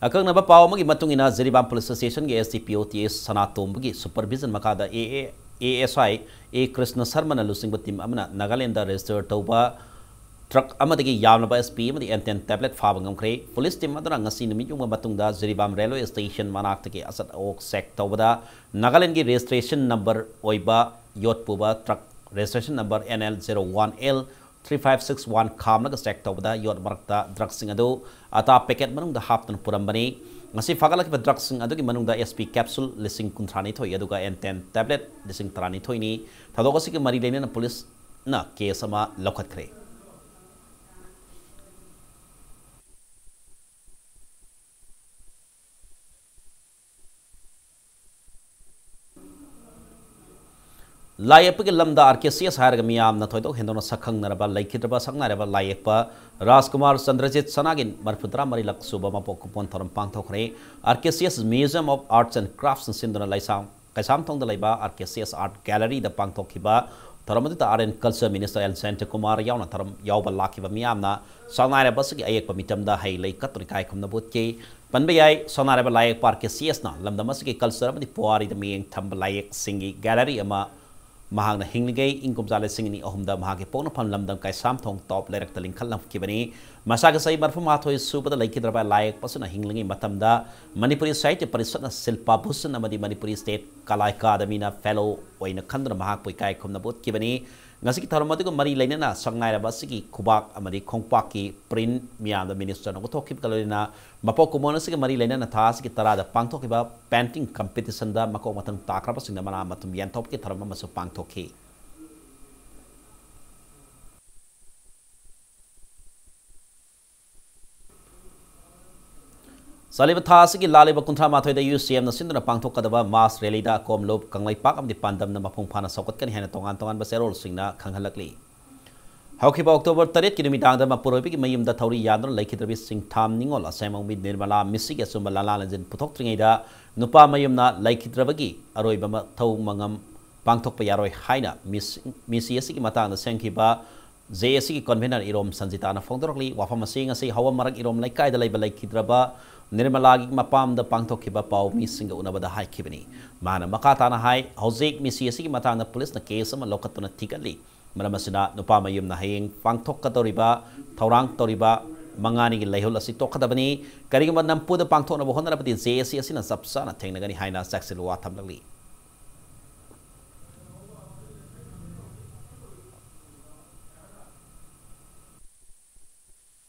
ꯑꯀꯛꯅꯕ ꯄꯥꯎ ꯑꯃꯒꯤ ꯃꯇꯨꯡ ꯏꯟꯅ, Jiribam police stationꯒꯤ SDPO T S ꯁꯅꯥꯇꯣꯝꯕꯒꯤ supervision ꯃꯈꯥꯗ AA, ASI A ꯀ꯭ꯔꯤꯁꯅ ꯁꯔꯃꯅ ꯂꯨꯆꯤꯡꯕ team ꯑꯃꯅ ꯅꯥꯒꯥꯂꯦꯟꯗ register ꯇꯧꯕ truck ꯑꯃꯗꯒꯤ ꯌꯥꯝꯂꯕ SP ꯑꯃꯗꯤ N ten tablet ꯐꯥꯕ ꯉꯝꯈ꯭ꯔꯦ꯫ Police team ꯑꯗꯨꯅ ꯉꯁꯤ ꯅꯨꯃꯤꯠ ꯌꯨꯡꯕ ꯃꯇꯨꯡꯗ ꯖꯤꯔꯤꯕꯥꯝ railway station ꯃꯅꯥꯛꯇꯒꯤ ꯑꯆꯠ ꯑꯋꯣꯛ check ꯇꯧꯕꯗ ꯅꯥꯒꯥꯂꯦꯟꯗꯒꯤ registration number ꯑꯣꯏꯕ ꯌꯣꯠ ꯄꯨꯕ truck registration number N L zero one L three five six one ꯈꯥꯝꯂꯒ check ꯇꯧꯕꯗ ꯌꯣꯠ ꯃꯔꯛꯇ drugꯁꯤꯡ ꯑꯗꯨ ꯑꯇꯥ packet ꯃꯅꯨꯡꯗ ꯍꯥꯞꯇꯨꯅ ꯄꯨꯔꯝꯕꯅꯤ꯫ ꯉꯁꯤ ꯐꯥꯒꯠꯂꯛꯈꯤꯕ drugꯁꯤꯡ ꯑꯗꯨꯒꯤ ꯃꯅꯨꯡꯗ SP capsule ꯂꯤꯁꯤꯡ ꯀꯨꯟꯊ꯭ꯔꯥꯅꯤꯊꯣꯏ, ꯑꯗꯨꯒ N ten tablet ꯂꯤꯁꯤꯡ ꯇꯔꯥꯅꯤꯊꯣꯏꯅꯤ꯫ ꯊꯧꯗꯣꯛ ꯑꯁꯤꯒ ꯃꯔꯤ ꯂꯩꯅꯅ policeꯅ case ꯑꯃ ꯂꯧꯈꯠꯈ꯭ꯔꯦ꯫ ꯂꯥꯏ ꯌꯦꯛꯄꯒꯤ ꯂꯝꯗ RKCS ꯍꯥꯏꯔꯒ ꯃꯤꯌꯥꯝꯅ ꯊꯣꯏꯗꯣꯛ ꯍꯦꯟꯗꯣꯛꯅ ꯁꯛꯈꯪꯅꯔꯕ ꯂꯩꯈꯤꯗ꯭ꯔꯕ ꯁꯛꯅꯥꯏꯔꯕ ꯂꯥꯏ ꯌꯦꯛꯄ ꯔꯥꯖꯀꯨꯃꯥꯔ ꯆꯟꯗ꯭ꯔꯖꯤꯠ ꯁꯅꯥꯒꯤ ꯃꯔꯤꯐꯨ ꯇꯔꯥꯃꯔꯤ ꯂꯛ ꯁꯨꯕ ꯃꯄꯣꯛ ꯀꯨꯝꯑꯣꯟ ꯊꯧꯔꯝ ꯄꯥꯡꯊꯣꯛꯈ꯭ꯔꯦ꯫ RKCS Museum of Arts and Craftsꯅ ꯁꯤꯟꯗꯨꯅ ꯂꯩꯁꯥꯡ ꯀꯩꯁꯥꯝꯊꯣꯡꯗ ꯂꯩꯕ RKCS Art Galleryꯗ ꯄꯥꯡꯊꯣꯛꯈꯤꯕ ꯊꯧꯔꯝ ꯑꯗꯨꯗ Art and Culture Minister L ꯖꯌꯟꯇꯀꯨꯃꯥꯔ ꯌꯥꯎꯅ ꯊꯧꯔꯝ ꯌꯥꯎꯕ ꯂꯥꯛꯈꯤꯕ ꯃꯤꯌꯥꯝꯅ ꯁꯛꯅꯥꯏꯔꯕ ꯑꯁꯤꯒꯤ ꯑꯌꯦꯛꯄ ꯃꯤꯇꯝꯗ ꯍꯩ ꯂꯩ ꯀꯠꯇꯨꯅ ꯏꯀꯥꯏ ꯈꯨꯝꯅꯕ ꯎꯠꯈꯤ꯫ ꯄꯟꯕ ꯌꯥꯏ꯫ ꯁꯣꯅꯥꯔꯩꯕ ꯂꯥꯏꯌꯦꯛꯄ ꯀꯦ ꯁꯤ ꯑꯦꯁꯅ ꯂꯝꯗꯝ ꯑꯁꯤꯒꯤ ꯀꯜꯆꯔ ꯑꯃꯗꯤ ꯄꯨꯋꯥꯔꯤꯗ ꯃꯤꯠꯌꯦꯡ ꯊꯝꯕ ꯂꯥꯏꯌꯦꯛꯁꯤꯡꯒꯤ ꯒꯦꯂꯔꯤ ꯑꯃ ꯃꯍꯥꯛꯅ ꯍꯤꯡꯂꯤꯉꯩ ꯏꯪ ꯀꯨꯝꯖꯥ ꯂꯤꯁꯤꯡ ꯑꯅꯤ ꯑꯍꯨꯝꯗ ꯃꯍꯥꯛꯀꯤ ꯄꯣꯛꯅꯐꯝ ꯂꯝꯗꯝ ꯀꯩꯁꯥꯝꯊꯣꯡ ꯇꯣꯞ ꯂꯩꯔꯛꯇ ꯂꯤꯡꯈꯠꯂꯝꯈꯤꯕꯅꯤ꯫ ꯃꯁꯥꯒꯤ ꯆꯍꯤ ꯃꯔꯤꯐꯨ ꯃꯥꯊꯣꯏ ꯁꯨꯕꯗ ꯂꯩꯈꯤꯗ꯭ꯔꯕ ꯂꯥꯏꯌꯦꯛꯄ ꯑꯁꯤꯅ ꯍꯤꯡꯂꯤꯉꯩ ꯃꯇꯝꯗ ꯃꯅꯤꯄꯨꯔꯤ ꯁꯥꯍꯤꯇ꯭ꯌ ꯄꯔꯤꯁꯠꯅ ꯁꯤꯜꯄꯥ ꯚꯨꯁꯟ ꯑꯃꯗꯤ ꯃꯅꯤꯄꯨꯔꯤ ꯁ꯭ꯇꯦꯠ ꯀꯂꯥ ꯑꯦꯀꯥꯗꯃꯤꯅ ꯐꯦꯂꯣ ꯑꯣꯏꯅ ꯈꯟꯗꯨꯅ ꯃꯍꯥꯛꯄꯨ ꯏꯀꯥꯏ ꯈꯨꯝꯅꯕ ꯎꯠꯈꯤꯕꯅꯤ꯫ ꯉꯁꯤꯒꯤ ꯊꯧꯔꯝ ꯑꯗꯨꯒ ꯃꯔꯤ ꯂꯩꯅꯅ ꯁꯛꯅꯥꯏꯔꯕ ꯑꯁꯤꯒꯤ ꯈꯨꯕꯥꯛ ꯑꯃꯗꯤ ꯈꯣꯡꯄꯥꯛꯀꯤ ꯄ꯭ꯔꯤꯟ ꯃꯤꯌꯥꯝꯗ ꯃꯤꯅꯤꯁꯇꯔꯅ ꯎꯠꯊꯣꯛꯈꯤꯕꯒ ꯂꯣꯏꯅꯅ ꯃꯄꯣꯛ ꯀꯨꯝꯑꯣꯟ ꯑꯁꯤꯒ ꯃꯔꯤ ꯂꯩꯅꯅ ꯊꯥ ꯑꯁꯤꯒꯤ ꯇꯔꯥꯗ ꯄꯥꯡꯊꯣꯛꯈꯤꯕ ꯄꯦꯟꯇꯤꯡ ꯀꯝꯄꯤꯇꯤꯁꯟꯗ ꯃꯀꯣꯛ ꯃꯊꯪ ꯇꯥꯈ꯭ꯔꯕꯁꯤꯡꯗ ꯃꯅꯥ ꯃꯊꯨꯝ ꯌꯦꯟꯊꯣꯛꯄꯒꯤ ꯊꯧꯔꯝ ꯑꯃꯁꯨ ꯄꯥꯡꯊꯣꯛꯈꯤ꯫ ꯆꯠꯂꯤꯕ ꯊꯥ ꯑꯁꯤꯒꯤ ꯂꯥꯛꯂꯤꯕ ꯀꯨꯟꯊ꯭ꯔꯥ ꯃꯥꯊꯣꯏꯗ ꯌꯨ ꯁꯤ ꯑꯦꯝꯅ ꯁꯤꯟꯗꯨꯅ ꯄꯥꯡꯊꯣꯛꯀꯗꯕ ꯃꯥꯁ ꯔꯦꯂꯤꯗ ꯑꯀꯣꯝꯂꯨꯞ, ꯀꯪꯂꯩꯄꯥꯛ ꯑꯃꯗꯤ ꯄꯥꯟꯗꯝꯅ ꯃꯄꯨꯡ ꯐꯥꯅ ꯁꯧꯒꯠꯀꯅꯤ ꯍꯥꯏꯅ ꯇꯣꯉꯥꯟ ꯇꯣꯉꯥꯟꯕ ꯆꯦꯔꯣꯜꯁꯤꯡꯅ ꯈꯪꯍꯜꯂꯛꯂꯤ꯫ ꯍꯧꯈꯤꯕ ꯑꯣꯛꯇꯣꯕꯔ ꯇꯔꯦꯠꯀꯤ ꯅꯨꯃꯤꯗꯥꯡꯗ ꯃꯄꯨꯔꯣꯏꯕꯒꯤ ꯃꯌꯨꯝꯗ ꯊꯧꯔꯤ ꯌꯥꯟꯗꯨꯅ ꯂꯩꯈꯤꯗ꯭ꯔꯕꯤ ꯁꯤꯡꯊꯥꯝ ꯅꯤꯉꯣꯜ ꯑꯁꯦꯝꯕꯝꯕꯤ ꯅꯤꯔꯃꯂꯥ ꯃꯤꯁꯤꯒꯤ ꯑꯆꯨꯝꯕ ꯂꯥꯂꯥ ꯂꯦꯟꯖꯤꯟ ꯄꯨꯊꯣꯛꯇ꯭ꯔꯤꯉꯩꯗ ꯅꯨꯄꯥ ꯃꯌꯨꯝꯅ ꯂꯩꯈꯤꯗ꯭ꯔꯕꯒꯤ ꯑꯔꯣꯏꯕ ꯃꯊꯧ ꯃꯉꯝ ꯄꯥꯡꯊꯣꯛꯄ ꯌꯥꯔꯣꯏ ꯍꯥꯏꯅ ꯃꯤꯁ-, ꯃꯤꯁꯤ ꯑꯁꯤꯒꯤ ꯃꯇꯥꯡꯗ ꯁꯦꯝꯈꯤꯕ ꯖꯦ ꯑꯦ ꯁꯤꯒꯤ ꯀꯟꯚꯦꯅꯔ ꯏꯔꯣꯝ ꯁꯟꯖꯤꯇꯥꯅ ꯐꯣꯡꯗꯣꯔꯛꯂꯤ꯫ ꯋꯥꯐꯝ ꯑꯁꯤ ꯉꯁꯤ ꯍꯋꯥ ꯃꯔꯛ ꯏꯔꯣꯝ ꯂꯩꯀꯥꯏꯗ ꯂꯩꯕ ꯂꯩꯈꯤꯗ꯭ꯔꯕ ꯅꯤꯔꯃꯂꯥꯒꯤ ꯃꯄꯥꯝꯗ ꯄꯥꯡꯊꯣꯛꯈꯤꯕ ꯄꯥꯎ ꯃꯤꯁꯤꯡꯒ ꯎꯅꯕꯗ ꯍꯥꯏꯈꯤꯕꯅꯤ꯫ ꯃꯍꯥꯛꯅ ꯃꯈꯥ ꯇꯥꯅ ꯍꯥꯏ, ꯍꯧꯖꯤꯛ ꯃꯤꯁꯤ ꯑꯁꯤꯒꯤ ꯃꯇꯥꯡꯗ ꯄꯨꯂꯤꯁꯅ ꯀꯦꯁ ꯑꯃ ꯂꯧꯈꯠꯇꯨꯅ ꯊꯤꯒꯠꯂꯤ꯫ ꯃꯔꯝ ꯑꯁꯤꯅ ꯅꯨꯄꯥ ꯃꯌꯨꯝꯅ ꯍꯌꯦꯡ ꯄꯥꯡꯊꯣꯛꯀꯗꯧꯔꯤꯕ ꯊꯧꯔꯥꯡ ꯇꯧꯔꯤꯕ ꯃꯉꯥꯅꯤꯒꯤ ꯂꯩꯍꯨꯜ ꯑꯁꯤ ꯇꯣꯛꯀꯗꯕꯅꯤ꯫ ꯀꯔꯤꯒꯨꯝꯕ ꯅꯝꯐꯨꯗ ꯄꯥꯡꯊꯣꯛꯅꯕ ꯍꯣꯠꯅꯔꯕꯗꯤ ꯖꯦ ꯑꯦ ꯁꯤ ꯑꯁꯤꯅ ꯆꯞ ꯆꯥꯅ ꯊꯦꯡꯅꯒꯅꯤ ꯍꯥꯏꯅ ꯆꯦꯛꯁꯤꯜ ꯋꯥ ꯊꯝꯂꯛꯂꯤ꯫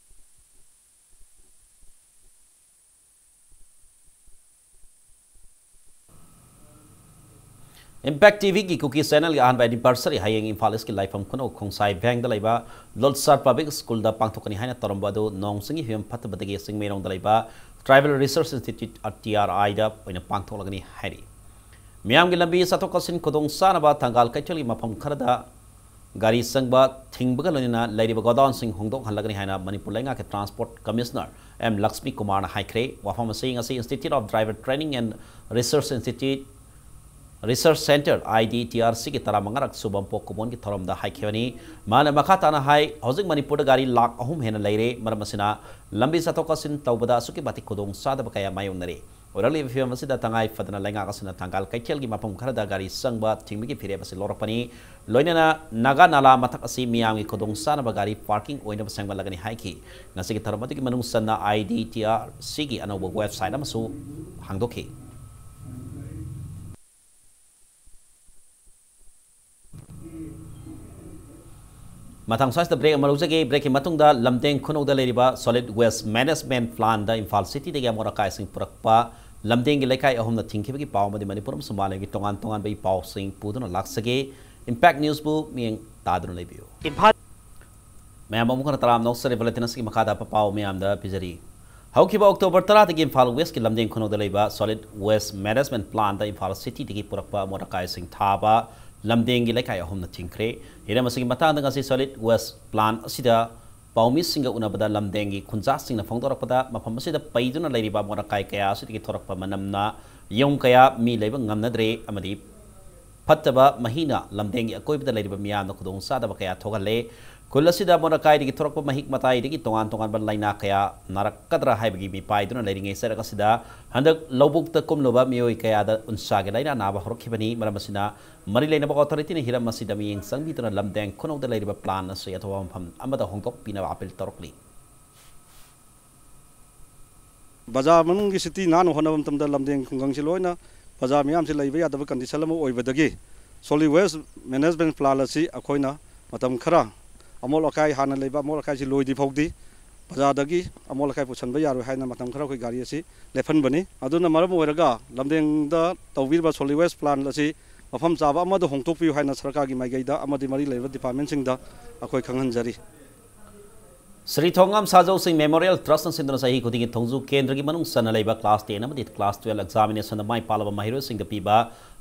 Impact ꯇꯤ ꯚꯤꯒꯤ ꯀꯨꯀꯤ ꯆꯦꯅꯦꯜꯒꯤ ꯑꯍꯥꯟꯕ anniversary ꯍꯌꯦꯡ ꯏꯝꯐꯥꯜ ꯏꯁꯀꯤ ꯂꯥꯏꯐꯝ ꯈꯨꯅꯧ ꯈꯣꯡꯁꯥꯏ ꯚꯦꯡꯗ ꯂꯩꯕ ꯂꯣꯠꯁꯥꯔ ꯄꯕ꯭ꯂꯤꯛ ꯁ꯭ꯀꯨꯜꯗ ꯄꯥꯡꯊꯣꯛꯀꯅꯤ ꯍꯥꯏꯅ ꯇꯧꯔꯝꯕ ꯑꯗꯨ ꯅꯣꯡ ꯆꯤꯡꯒꯤ ꯐꯤꯕꯝ ꯐꯠꯇꯕꯗꯒꯤ ꯆꯤꯡꯃꯩꯔꯣꯡꯗ ꯂꯩꯕ Tribal Research Institute, T R ꯑꯥꯏꯗ ꯑꯣꯏꯅ ꯄꯥꯡꯊꯣꯛꯂꯒꯅꯤ ꯍꯥꯏꯔꯤ꯫ ꯃꯤꯌꯥꯝꯒꯤ ꯂꯝꯕꯤ ꯆꯠꯊꯣꯛ ꯆꯠꯁꯤꯟ ꯈꯨꯗꯣꯡ ꯆꯥꯅꯕ ꯊꯪꯒꯥꯜ ꯀꯩꯊꯦꯜꯒꯤ ꯃꯐꯝ ꯈꯔꯗ ꯒꯥꯔꯤ ꯆꯪꯕ ꯊꯤꯡꯕꯒ ꯂꯣꯏꯅꯅ ꯂꯩꯔꯤꯕ ꯒꯣꯗꯥꯎꯟꯁꯤꯡ ꯍꯣꯡꯗꯣꯛꯍꯜꯂꯒꯅꯤ ꯍꯥꯏꯅ ꯃꯅꯤꯄꯨꯔ ꯂꯩꯉꯥꯛꯀꯤ ꯇ꯭ꯔꯥꯟꯁꯄꯣꯔꯠ ꯀꯃꯤꯁꯅꯔ ꯑꯦꯝ ꯂꯛꯁꯃꯤ ꯀꯨꯃꯥꯔꯅ ꯍꯥꯏꯈ꯭ꯔꯦ꯫ ꯋꯥꯐꯝ ꯑꯁꯤ ꯉꯁꯤ Institute of Driver Training and Research Institute, Research Center, I D T R C ꯒꯤ ꯇꯔꯥꯃꯉꯥꯔꯛ ꯁꯨꯕ ꯄꯣꯛ ꯀꯨꯕꯣꯟꯒꯤ ꯊꯧꯔꯝꯗ ꯍꯥꯏꯈꯤꯕꯅꯤ꯫ ꯃꯥꯅ ꯃꯈꯥ ꯇꯥꯅ ꯍꯥꯏ, ꯍꯧꯖꯤꯛ ꯃꯅꯤꯄꯨꯔꯗ ꯒꯥꯔꯤ ꯂꯥꯈ ꯑꯍꯨꯝ ꯍꯦꯟꯅ ꯂꯩꯔꯦ, ꯃꯔꯝ ꯑꯁꯤꯅ ꯂꯝꯕꯤ ꯆꯠꯊꯣꯛ ꯆꯠꯁꯤꯟ ꯇꯧꯕꯗ ꯑꯁꯨꯛꯀꯤ ꯃꯇꯤꯛ ꯈꯨꯗꯣꯡ ꯆꯥꯗꯕ ꯀꯌꯥ ꯃꯥꯌꯣꯛꯅꯔꯦ꯫ ꯑꯣꯏꯔꯛꯂꯤꯕ ꯐꯤꯕꯝ ꯑꯁꯤꯗ ꯇꯉꯥꯏ ꯐꯗꯅ ꯂꯩꯉꯥꯛ ꯑꯁꯤꯅ ꯊꯪꯒꯥꯜ ꯀꯩꯊꯦꯜꯒꯤ ꯃꯐꯝ ꯈꯔꯗ ꯒꯥꯔꯤ ꯆꯪꯕ ꯊꯤꯡꯕꯒꯤ ꯐꯤꯔꯦꯞ ꯑꯁꯤ ꯂꯧꯔꯛꯄꯅꯤ꯫ ꯂꯣꯏꯅꯅ ꯅꯥꯒꯥ ꯅꯥꯂꯥ ꯃꯊꯛ ꯑꯁꯤ ꯃꯤꯌꯥꯝꯒꯤ ꯈꯨꯗꯣꯡ ꯆꯥꯅꯕ ꯒꯥꯔꯤ ꯄꯥꯔꯀꯤꯡ ꯑꯣꯏꯅꯕ ꯁꯦꯝꯒꯠꯂꯒꯅꯤ ꯍꯥꯏꯈꯤ꯫ ꯉꯁꯤꯒꯤ ꯊꯧꯔꯝ ꯑꯗꯨꯒꯤ ꯃꯅꯨꯡ ꯆꯟꯅ I D T R C ꯒꯤ ꯑꯅꯧꯕ ꯋꯦꯕꯁꯥꯏꯠ ꯑꯃꯁꯨ ꯍꯥꯡꯗꯣꯛꯈꯤ꯫ ꯃꯊꯪ ꯁ꯭ꯋꯥꯏꯁꯤꯗ ꯕ꯭ꯔꯦꯛ ꯑꯃ ꯂꯧꯖꯒꯦ꯫ ꯕ꯭ꯔꯦꯛꯀꯤ ꯃꯇꯨꯡꯗ ꯂꯝꯗꯦꯡ ꯈꯨꯅꯧꯗ ꯂꯩꯔꯤꯕ Solid Waste Management Plantꯗ ꯏꯝꯐꯥꯜ ꯁꯤꯇꯤꯗꯒꯤ ꯑꯃꯣꯠ ꯑꯀꯥꯏꯁꯤꯡ ꯄꯨꯔꯛꯄ ꯂꯝꯗꯦꯡꯒꯤ ꯂꯩꯀꯥꯏ ꯑꯍꯨꯝꯅ ꯊꯤꯡꯈꯤꯕꯒꯤ ꯄꯥꯎ ꯑꯃꯗꯤ ꯃꯅꯤꯄꯨꯔ ꯑꯃꯁꯨꯡ ꯃꯥꯂꯦꯝꯒꯤ ꯇꯣꯉꯥꯟ ꯇꯣꯉꯥꯟꯕ ꯏ ꯄꯥꯎꯁꯤꯡ ꯄꯨꯗꯨꯅ ꯂꯥꯛꯆꯒꯦ꯫ Impact Newsꯕꯨ ꯃꯤꯠꯌꯦꯡ ꯇꯥꯗꯨꯅ ꯂꯩꯕꯤꯌꯨ꯫ ꯏꯝꯐꯥꯜ ꯃꯌꯥꯝ ꯑꯃꯨꯛ ꯍꯟꯅ ꯇꯔꯥꯝꯅ ꯑꯣꯛꯆꯔꯤ꯫ Bulletin ꯑꯁꯤꯒꯤ ꯃꯈꯥꯗ ꯑꯄꯥꯎ ꯃꯌꯥꯝꯗ ꯄꯤꯖꯔꯤ꯫ ꯍꯧꯈꯤꯕ October ꯇꯔꯥꯗꯒꯤ ꯏꯝꯐꯥꯜ Westꯀꯤ ꯂꯝꯗꯦꯡ ꯈꯨꯅꯧꯗ ꯂꯩꯕ Solid Waste Management Plantꯗ ꯏꯝꯐꯥꯜ ꯁꯤꯇꯤꯗꯒꯤ ꯄꯨꯔꯛꯄ ꯑꯃꯣꯠ ꯑꯀꯥꯏꯁꯤꯡ ꯊꯥꯕ ꯂꯝꯗꯦꯡꯒꯤ ꯂꯩꯀꯥꯏ ꯑꯍꯨꯝꯅ ꯊꯤꯡꯈ꯭ꯔꯦ꯫ ꯍꯤꯔꯝ ꯑꯁꯤꯒꯤ ꯃꯇꯥꯡꯗ ꯉꯁꯤ Solid Waste Plant ꯑꯁꯤꯗ ꯄꯥꯎꯃꯤꯁꯤꯡꯒ ꯎꯅꯕꯗ ꯂꯝꯗꯦꯡꯒꯤ ꯈꯨꯟꯖꯥꯁꯤꯡꯅ ꯐꯣꯡꯗꯣꯔꯛꯄꯗ, ꯃꯐꯝ ꯑꯁꯤꯗ ꯄꯩꯗꯨꯅ ꯂꯩꯔꯤꯕ ꯑꯃꯣꯠ ꯑꯀꯥꯏ ꯀꯌꯥ ꯑꯁꯤꯗꯒꯤ ꯊꯣꯔꯛꯄ ꯃꯅꯝꯅ ꯌꯨꯝ ꯀꯌꯥ ꯃꯤ ꯂꯩꯕ ꯉꯝꯅꯗ꯭ꯔꯦ ꯑꯃꯗꯤ ꯐꯠꯇꯕ ꯃꯍꯤꯅ ꯂꯝꯗꯦꯡꯒꯤ ꯑꯀꯣꯏꯕꯗ ꯂꯩꯔꯤꯕ ꯃꯤꯌꯥꯝꯗ ꯈꯨꯗꯣꯡꯆꯥꯗꯕ ꯀꯌꯥ ꯊꯣꯛꯍꯜꯂꯦ꯫ ꯈꯨꯜ ꯑꯁꯤꯗ ꯑꯃꯣꯠ ꯑꯀꯥꯏꯗꯒꯤ ꯊꯣꯔꯛꯄ ꯃꯍꯤꯛ ꯃꯇꯥꯏꯗꯒꯤ ꯇꯣꯉꯥꯟ ꯇꯣꯉꯥꯟꯕ ꯂꯥꯏꯅꯥ ꯀꯌꯥ ꯅꯥꯔꯛꯀꯗ꯭ꯔꯥ ꯍꯥꯏꯕꯒꯤ ꯃꯤꯄꯥꯏꯗꯨꯅ ꯂꯩꯔꯤꯉꯩ ꯆꯩꯔꯛ ꯑꯁꯤꯗ ꯍꯟꯗꯛ ꯂꯧꯕꯨꯛꯇ ꯀꯨꯝꯂꯨꯕ ꯃꯤꯑꯣꯏ ꯀꯌꯥꯗ ꯎꯟꯁꯥꯒꯤ ꯂꯥꯏꯅꯥ ꯅꯥꯕ ꯍꯧꯔꯛꯈꯤꯕꯅꯤ꯫ ꯃꯔꯝ ꯑꯁꯤꯅ ꯃꯔꯤ ꯂꯩꯅꯕ authorityꯅ ꯍꯤꯔꯝ ꯑꯁꯤꯗ ꯃꯤꯠꯌꯦꯡ ꯆꯪꯕꯤꯗꯨꯅ ꯂꯝꯗꯦꯡ ꯈꯨꯅꯧꯗ ꯂꯩꯔꯤꯕ plant ꯑꯁꯤ ꯑꯇꯣꯞꯄ ꯃꯐꯝ ꯑꯃꯗ ꯍꯣꯡꯗꯣꯛꯄꯤꯅꯕ appeal ꯇꯧꯔꯛꯂꯤ꯫ ꯕꯖꯥꯔ ꯃꯅꯨꯡꯒꯤ city ꯅꯥꯟꯅ ꯍꯣꯠꯅꯕ ꯃꯇꯝꯗ ꯂꯝꯗꯦꯡ ꯈꯨꯡꯒꯪꯁꯤ ꯂꯣꯏꯅ ꯕꯖꯥꯔ ꯃꯤꯌꯥꯝꯁꯤ ꯂꯩꯕ ꯌꯥꯗꯕ condition ꯑꯃ ꯑꯣꯏꯕꯗꯒꯤ Solid Waste Management Plant ꯑꯁꯤ ꯑꯩꯈꯣꯏꯅ ꯃꯇꯝ ꯈꯔ ꯑꯃꯣꯠ ꯑꯀꯥꯏ, ꯍꯥꯟꯅ ꯂꯩꯕ ꯑꯃꯣꯠ ꯑꯀꯥꯏꯁꯤ ꯂꯣꯏꯗ꯭ꯔꯤ ꯐꯥꯎꯗꯤ ꯕꯖꯥꯔꯗꯒꯤ ꯑꯃꯣꯠ ꯑꯀꯥꯏ ꯄꯨꯁꯟꯕ ꯌꯥꯔꯣꯏ ꯍꯥꯏꯅ ꯃꯇꯝ ꯈꯔ ꯑꯩꯈꯣꯏ ꯒꯥꯔꯤ ꯑꯁꯤ ꯂꯦꯞꯍꯟꯕꯅꯤ꯫ ꯑꯗꯨꯅ ꯃꯔꯝ ꯑꯣꯏꯔꯒ ꯂꯝꯗꯦꯡꯗ ꯇꯧꯕꯤꯔꯤꯕ Solid Waste Plant ꯑꯁꯤ ꯃꯐꯝ ꯆꯥꯕ ꯑꯃꯗ ꯍꯣꯡꯗꯣꯛꯄꯤꯌꯨ ꯍꯥꯏꯅ ꯁꯔꯀꯥꯔꯒꯤ ꯃꯥꯏꯀꯩꯗ ꯑꯃꯗꯤ ꯃꯔꯤ ꯂꯩꯅꯕ departmentꯁꯤꯡꯗ ꯑꯩꯈꯣꯏ ꯈꯪꯍꯟꯖꯔꯤ꯫ ꯁ꯭ꯔꯤ ꯊꯣꯡꯉꯥꯝ ꯁꯥꯖꯧꯁꯤꯡ Memorial Trustꯅ ꯁꯤꯟꯗꯨꯅ ꯆꯍꯤ ꯈꯨꯗꯤꯡꯒꯤ ꯊꯣꯡꯖꯨ ꯀꯦꯟꯗ꯭ꯔꯒꯤ ꯃꯅꯨꯡ ꯆꯟꯅ ꯂꯩꯕ class ten ꯑꯃꯗꯤ class twelve examinationꯗ ꯃꯥꯏ ꯄꯥꯛꯂꯕ ꯃꯍꯩꯔꯣꯏꯁꯤꯡꯗ ꯄꯤꯕ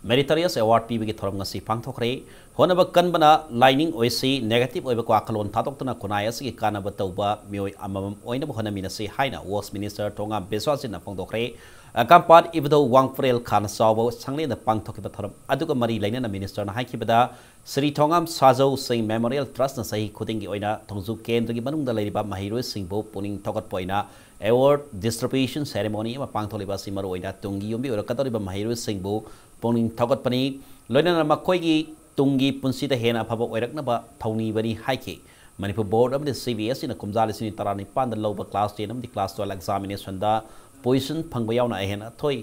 Meritorious Award ꯄꯤꯕꯒꯤ ꯊꯧꯔꯝ ꯉꯁꯤ ꯄꯥꯡꯊꯣꯛꯈ꯭ꯔꯦ꯫ ꯍꯣꯠꯅꯕ ꯀꯟꯕꯅ ꯂꯥꯏꯅꯤꯡ ꯑꯣꯏꯁꯤ, negative ꯑꯣꯏꯕ ꯋꯥꯈꯜꯂꯣꯟ ꯊꯥꯗꯣꯛꯇꯨꯅ ꯈꯨꯟꯅꯥꯏ ꯑꯁꯤꯒꯤ ꯀꯥꯟꯅꯕ ꯇꯧꯕ ꯃꯤꯑꯣꯏ ꯑꯃꯃꯝ ꯑꯣꯏꯅꯕ ꯍꯣꯠꯅꯃꯤꯟꯅꯁꯤ ꯍꯥꯏꯅ Works Minister ꯊꯣꯡꯉꯥꯝ ꯕꯤꯁ꯭ꯋꯥꯁꯖꯤꯠꯅ ꯐꯣꯡꯗꯣꯛꯈ꯭ꯔꯦ꯫ ꯑꯀꯥꯝꯄꯥꯠ ꯏꯕꯨꯙꯧ ꯋꯥꯡꯐꯔꯦꯜ ꯈꯥꯅ ꯆꯥꯎꯕ ꯁꯪꯂꯦꯟꯗ ꯄꯥꯡꯊꯣꯛꯈꯤꯕ ꯊꯧꯔꯝ ꯑꯗꯨꯒ ꯃꯔꯤ ꯂꯩꯅꯅ ꯃꯤꯅꯤꯁꯇꯔꯅ ꯍꯥꯏꯈꯤꯕꯗ, ꯁ꯭ꯔꯤ ꯊꯣꯉꯥꯝ ꯁꯥꯖꯧ ꯁꯤꯡ ꯃꯦꯃꯣꯔꯤꯌꯦꯜ ꯇ꯭ꯔꯁꯅ ꯆꯍꯤ ꯈꯨꯗꯤꯡꯒꯤ ꯑꯣꯏꯅ ꯊꯣꯡꯖꯨ ꯀꯦꯟꯗ꯭ꯔꯒꯤ ꯃꯅꯨꯡꯗ ꯂꯩꯔꯤꯕ ꯃꯍꯩꯔꯣꯏꯁꯤꯡꯕꯨ ꯄꯨꯛꯅꯤꯡ ꯊꯧꯒꯠꯄ ꯑꯣꯏꯅ ꯑꯦꯋꯥꯔꯗ ꯗꯤꯁꯇ꯭ꯔꯤꯕ꯭ꯌꯨꯁꯟ ꯁꯦꯔꯦꯃꯣꯅꯤ ꯑꯃ ꯄꯥꯡꯊꯣꯛꯂꯤꯕ ꯑꯁꯤ ꯃꯔꯨꯑꯣꯏꯅ ꯇꯨꯡꯒꯤ ꯌꯨꯝꯕꯤ ꯑꯣꯏꯔꯛꯀꯗꯧꯔꯤꯕ ꯃꯍꯩꯔꯣꯏꯁꯤꯡꯕꯨ ꯄꯨꯛꯅꯤꯡ ꯊꯧꯒꯠꯄꯅꯤ꯫ ꯂꯣꯏꯅꯅ ꯃꯈꯣꯏꯒꯤ ꯇꯨꯡꯒꯤ ꯄꯨꯟꯁꯤꯗ ꯍꯦꯟꯅ ꯑꯐꯕ ꯑꯣꯏꯔꯛꯅꯕ ꯊꯧꯅꯤꯕꯅꯤ ꯍꯥꯏꯈꯤ꯫ ꯃꯅꯤꯄꯨꯔ ꯕꯣꯔꯗ ꯑꯃꯗꯤ ꯁꯤ ꯕꯤ ꯑꯦꯁ ꯏꯅ ꯀꯨꯝꯖꯥ ꯂꯤꯁꯤꯡ ꯑꯅꯤ ꯇꯔꯥꯅꯤꯄꯥꯟꯗ ꯂꯧꯕ ꯀ꯭ꯂꯥꯁ ꯇꯦꯟ ꯑꯃꯗꯤ ꯀ꯭ꯂꯥꯁ ꯇꯨꯋꯦꯜ ꯑꯦꯛꯖꯥꯃꯤꯅꯦꯁꯟꯗ ꯄꯣꯖꯤꯁꯟ ꯐꯪꯕ ꯌꯥꯎꯅ ꯑꯍꯦꯟ ꯑꯊꯣꯏ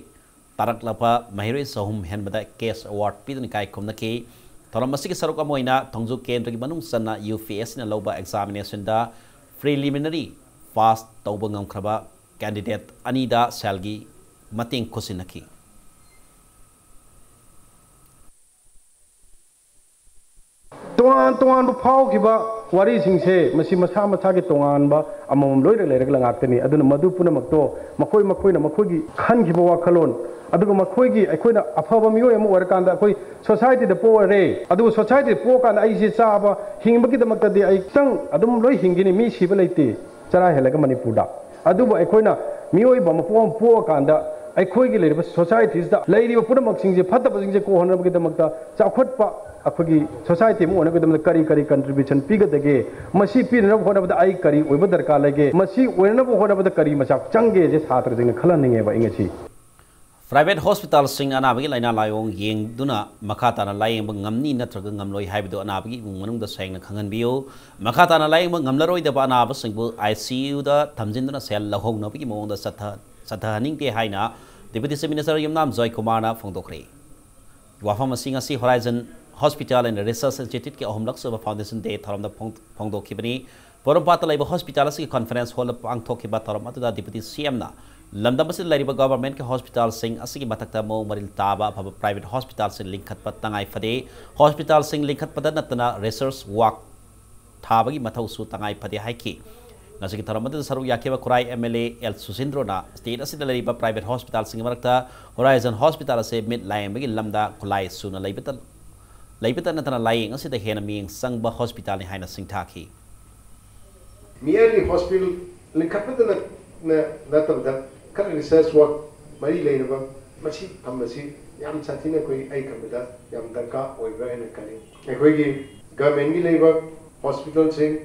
ꯇꯥꯔꯛꯂꯕ ꯃꯍꯩꯔꯣꯏ ꯆꯍꯨꯝ ꯍꯦꯟꯕꯗ ꯀꯦꯁ ꯑꯦꯋꯥꯔꯗ ꯄꯤꯗꯨꯅ ꯏꯀꯥꯏ ꯈꯨꯝꯅꯈꯤ꯫ ꯊꯧꯔꯝ ꯑꯁꯤꯒꯤ ꯁꯔꯨꯛ ꯑꯃ ꯑꯣꯏꯅ ꯊꯣꯡꯖꯨ ꯀꯦꯟꯗ꯭ꯔꯒꯤ ꯃꯅꯨꯡ ꯆꯟꯅ ꯌꯨ ꯄꯤ ꯑꯦꯁ ꯏꯅ ꯂꯧꯕ ꯑꯦꯛꯖꯥꯃꯤꯅꯦꯁꯟꯗ ꯄ꯭ꯔꯤꯂꯤꯃꯤꯅꯔꯤ ꯄꯥꯁ ꯇꯧꯕ ꯉꯝꯈ꯭ꯔꯕ ꯀꯦꯟꯗꯤꯗꯦꯠ ꯑꯅꯤꯗ ꯁꯦꯜꯒꯤ ꯃꯇꯦꯡ ꯈꯨꯠꯁꯤꯟꯅꯈꯤ꯫ ꯇꯣꯉꯥꯟ ꯇꯣꯉꯥꯟꯕ ꯐꯥꯎꯈꯤꯕ ꯋꯥꯔꯤꯁꯤꯡꯁꯦ ꯃꯁꯤ ꯃꯁꯥ ꯃꯁꯥꯒꯤ ꯇꯣꯉꯥꯟꯕ ꯑꯃꯃꯝ ꯂꯣꯏꯅ ꯂꯩꯔꯒ ꯉꯥꯛꯇꯅꯤ꯫ ꯑꯗꯨꯅ ꯃꯗꯨ ꯄꯨꯝꯅꯃꯛꯇꯣ ꯃꯈꯣꯏ ꯃꯈꯣꯏꯅ ꯃꯈꯣꯏꯒꯤ ꯈꯟꯈꯤꯕ ꯋꯥꯈꯜꯂꯣꯟ, ꯑꯗꯨꯒ ꯃꯈꯣꯏꯒꯤ, ꯑꯩꯈꯣꯏꯅ ꯑꯐꯕ ꯃꯤꯑꯣꯏ ꯑꯃ ꯑꯣꯏꯔꯀꯥꯟꯗ ꯑꯩꯈꯣꯏ ꯁꯣꯁꯥꯏꯇꯤꯗ ꯄꯣꯛꯑꯔꯦ, ꯑꯗꯨꯒ ꯁꯣꯁꯥꯏꯇꯤꯗ ꯄꯣꯛꯑꯀꯥꯟꯗ ꯑꯩꯁꯦ ꯆꯥꯕ ꯍꯤꯡꯕꯒꯤꯗꯃꯛꯇꯗꯤ ꯑꯩ ꯈꯤꯇꯪ ꯑꯗꯨꯝ ꯂꯣꯏ ꯍꯤꯡꯒꯅꯤ, ꯃꯤ ꯁꯤꯕ ꯂꯩꯇꯦ ꯆꯔꯥ ꯍꯦꯜꯂꯒ ꯃꯅꯤꯄꯨꯔꯗ꯫ ꯑꯗꯨꯕꯨ ꯑꯩꯈꯣꯏꯅ ꯃꯤꯑꯣꯏꯕ ꯑꯃ ꯄꯣꯛ ꯑꯃ ꯄꯣꯛꯑꯀꯥꯟꯗ ꯑꯩꯈꯣꯏꯒꯤ ꯂꯩꯔꯤꯕ ꯁꯣꯁꯥꯏꯇꯤꯁꯤꯗ ꯂꯩꯔꯤꯕ ꯄꯨꯝꯅꯃꯛꯁꯤꯡꯁꯦ, ꯐꯠꯇꯕꯁꯤꯡꯁꯦ ꯀꯣꯛꯍꯟꯅꯕꯒꯤꯗꯃꯛꯇ ꯆꯥꯎꯈꯠꯄ ꯑꯩꯈꯣꯏꯒꯤ ꯁꯣꯁꯥꯏꯇꯤ ꯑꯃ ꯑꯣꯏꯅꯕꯒꯤꯗꯃꯛꯇ ꯀꯔꯤ ꯀꯔꯤ ꯀꯟꯇ꯭ꯔꯤꯕ꯭ꯌꯨꯁꯟ ꯄꯤꯒꯗꯒꯦ, ꯃꯁꯤ ꯄꯤꯅꯅꯕ ꯍꯣꯠꯅꯕꯗ ꯑꯩ ꯀꯔꯤ ꯑꯣꯏꯕ ꯗꯔꯀꯥꯔ ꯂꯩꯒꯦ, ꯃꯁꯤ ꯑꯣꯏꯅꯅꯕ ꯍꯣꯠꯅꯕꯗ ꯀꯔꯤ ꯃꯆꯥꯛ ꯆꯪꯒꯦꯁꯦ ꯁꯥꯇ꯭ꯔꯁꯤꯡꯅ ꯈꯜꯍꯟꯅꯤꯡꯉꯦꯕ ꯑꯩ ꯉꯁꯤ꯫ ꯄ꯭ꯔꯥꯏꯚꯦꯠ ꯍꯣꯁꯄꯤꯇꯥꯜꯁꯤꯡꯅ ꯑꯅꯥꯕꯒꯤ ꯂꯥꯏꯅꯥ ꯂꯥꯏꯑꯣꯡ ꯌꯦꯡꯗꯨꯅ ꯃꯈꯥ ꯇꯥꯅ ꯂꯥꯌꯦꯡꯕ ꯉꯝꯅꯤ ꯅꯠꯇ꯭ꯔꯒ ꯉꯝꯂꯣꯏ ꯍꯥꯏꯕꯗꯨ ꯑꯅꯥꯕꯒꯤ ꯏꯃꯨꯡ ꯃꯅꯨꯡꯗ ꯁꯦꯡꯅ ꯈꯪꯍꯟꯕꯤꯌꯨ꯫ ꯃꯈꯥ ꯇꯥꯅ ꯂꯥꯌꯦꯡꯕ ꯉꯝꯂꯔꯣꯏꯗꯕ ꯑꯅꯥꯕꯁꯤꯡꯕꯨ ꯑꯥꯏ ꯁꯤ ꯌꯨꯗ ꯊꯝꯖꯤꯟꯗꯨꯅ ꯁꯦꯜ ꯂꯧꯍꯧꯅꯕꯒꯤ ꯃꯑꯣꯡꯗ ꯆꯠꯊ-, ꯆꯠꯊꯍꯟꯅꯤꯡꯗꯦ ꯍꯥꯏꯅ ꯗꯤꯄ꯭ꯌꯨꯇꯤ ꯆꯤꯐ ꯃꯤꯅꯤꯁꯇꯔ ꯌꯨꯝꯅꯥꯝ ꯖꯣꯏꯀꯨꯃꯥꯔꯅ ꯐꯣꯡꯗꯣꯛꯈ꯭ꯔꯦ꯫ ꯋꯥꯐꯝ ꯑꯁꯤ ꯉꯁꯤ ꯍꯣꯔꯥꯏꯖꯟ ꯍꯣꯁꯄꯤꯇꯥꯜ ꯑꯦꯟ ꯔꯤꯁꯔꯁ ꯏꯟꯁꯇꯤꯇ꯭ꯌꯨꯠꯀꯤ ꯑꯍꯨꯝꯂꯛ ꯁꯨꯕ ꯐꯥꯎꯟꯗꯦꯁꯟ ꯗꯦ ꯊꯧꯔꯝꯗ ꯐꯣꯡ-, ꯐꯣꯡꯗꯣꯛꯈꯤꯕꯅꯤ꯫ ꯄꯣꯔꯣꯝꯄꯥꯠꯇ ꯂꯩꯕ ꯍꯣꯁꯄꯤꯇꯥꯜ ꯑꯁꯤꯒꯤ ꯀꯟꯐꯔꯦꯟꯁ ꯍꯣꯜꯗ ꯄꯥꯡꯊꯣꯛꯈꯤꯕ ꯊꯧꯔꯝ ꯑꯗꯨꯗ ꯗꯤꯄ꯭ꯌꯨꯇꯤ ꯁꯤ ꯑꯦꯝꯅ ꯂꯝꯗꯝ ꯑꯁꯤꯗ ꯂꯩꯔꯤꯕ ꯒꯚꯔꯟꯃꯦꯟꯠꯀꯤ ꯍꯣꯁꯄꯤꯇꯥꯜꯁꯤꯡ ꯑꯁꯤꯒꯤ ꯃꯊꯛꯇ ꯃꯑꯣꯡ ꯃꯔꯤꯜ ꯇꯥꯕ ꯑꯐꯕ ꯄ꯭ꯔꯥꯏꯚꯦꯠ ꯍꯣꯁꯄꯤꯇꯥꯜꯁꯤꯡ ꯂꯤꯡꯈꯠꯄ ꯇꯉꯥꯏ ꯐꯗꯦ꯫ ꯍꯣꯁꯄꯤꯇꯥꯜꯁꯤꯡ ꯂꯤꯡꯈꯠꯄꯗ ꯅꯠꯇꯅ ꯔꯤꯁꯔꯁ ꯋꯥꯛ ꯊꯥꯕꯒꯤ ꯃꯊꯧꯁꯨ ꯇꯉꯥꯏ ꯐꯗꯦ ꯍꯥꯏꯈꯤ꯫ ꯉꯁꯤꯒꯤ ꯊꯧꯔꯝ ꯑꯗꯨꯗ ꯁꯔꯨꯛ ꯌꯥꯈꯤꯕ Khurai M L A L ꯁꯨꯁꯤꯟꯗ꯭ꯔꯣꯅ ꯁ꯭ꯇꯦꯠ ꯑꯁꯤꯗ ꯂꯩꯔꯤꯕ ꯄ꯭ꯔꯥꯏꯚꯦꯠ ꯍꯣꯁꯄꯤꯇꯥꯜꯁꯤꯡꯒꯤ ꯃꯔꯛꯇ ꯍꯣꯔꯥꯏꯖꯟ ꯍꯣꯁꯄꯤꯇꯥꯜ ꯑꯁꯤ ꯃꯤꯠ ꯂꯥꯌꯦꯡꯕꯒꯤ ꯂꯝꯗ ꯈꯨꯠꯂꯥꯏ ꯁꯨꯅ ꯂꯩꯕꯇ-, ꯂꯩꯕꯇ ꯅꯠꯇꯅ ꯂꯥꯌꯦꯡ ꯑꯁꯤꯗ ꯍꯦꯟꯅ ꯃꯤꯠꯌꯦꯡ ꯆꯪꯕ ꯍꯣꯁꯄꯤꯇꯥꯜꯅꯤ ꯍꯥꯏꯅ ꯁꯤꯡꯊꯥꯈꯤ꯫ ꯃꯤꯌꯔꯂꯤ ꯍꯣꯁꯄꯤꯇꯥꯜ ꯂꯤꯡꯈꯠꯄꯗ ꯅꯠ-, ꯅ-, ꯅꯠꯇꯕꯗ ꯈꯔ ꯔꯤꯁꯔꯁ ꯋꯥꯔꯛ ꯃꯔꯤ ꯂꯩꯅꯕ ꯃꯁꯤ ꯊꯝꯕꯁꯤ ꯌꯥꯝ ꯁꯥꯊꯤꯅ ꯑꯩꯈꯣꯏ, ꯑꯩ ꯈꯟꯕꯗ ꯌꯥꯝ ꯗꯔꯀꯥꯔ ꯑꯣꯏꯕ꯭ꯔꯥ ꯍꯥꯏꯅ ꯈꯜꯂꯤ꯫ ꯑꯩꯈꯣꯏꯒꯤ ꯒꯚꯔꯟꯃꯦꯟꯒꯤ ꯂꯩꯕ ꯍꯣꯁꯄꯤꯇꯥꯜꯁꯤꯡ,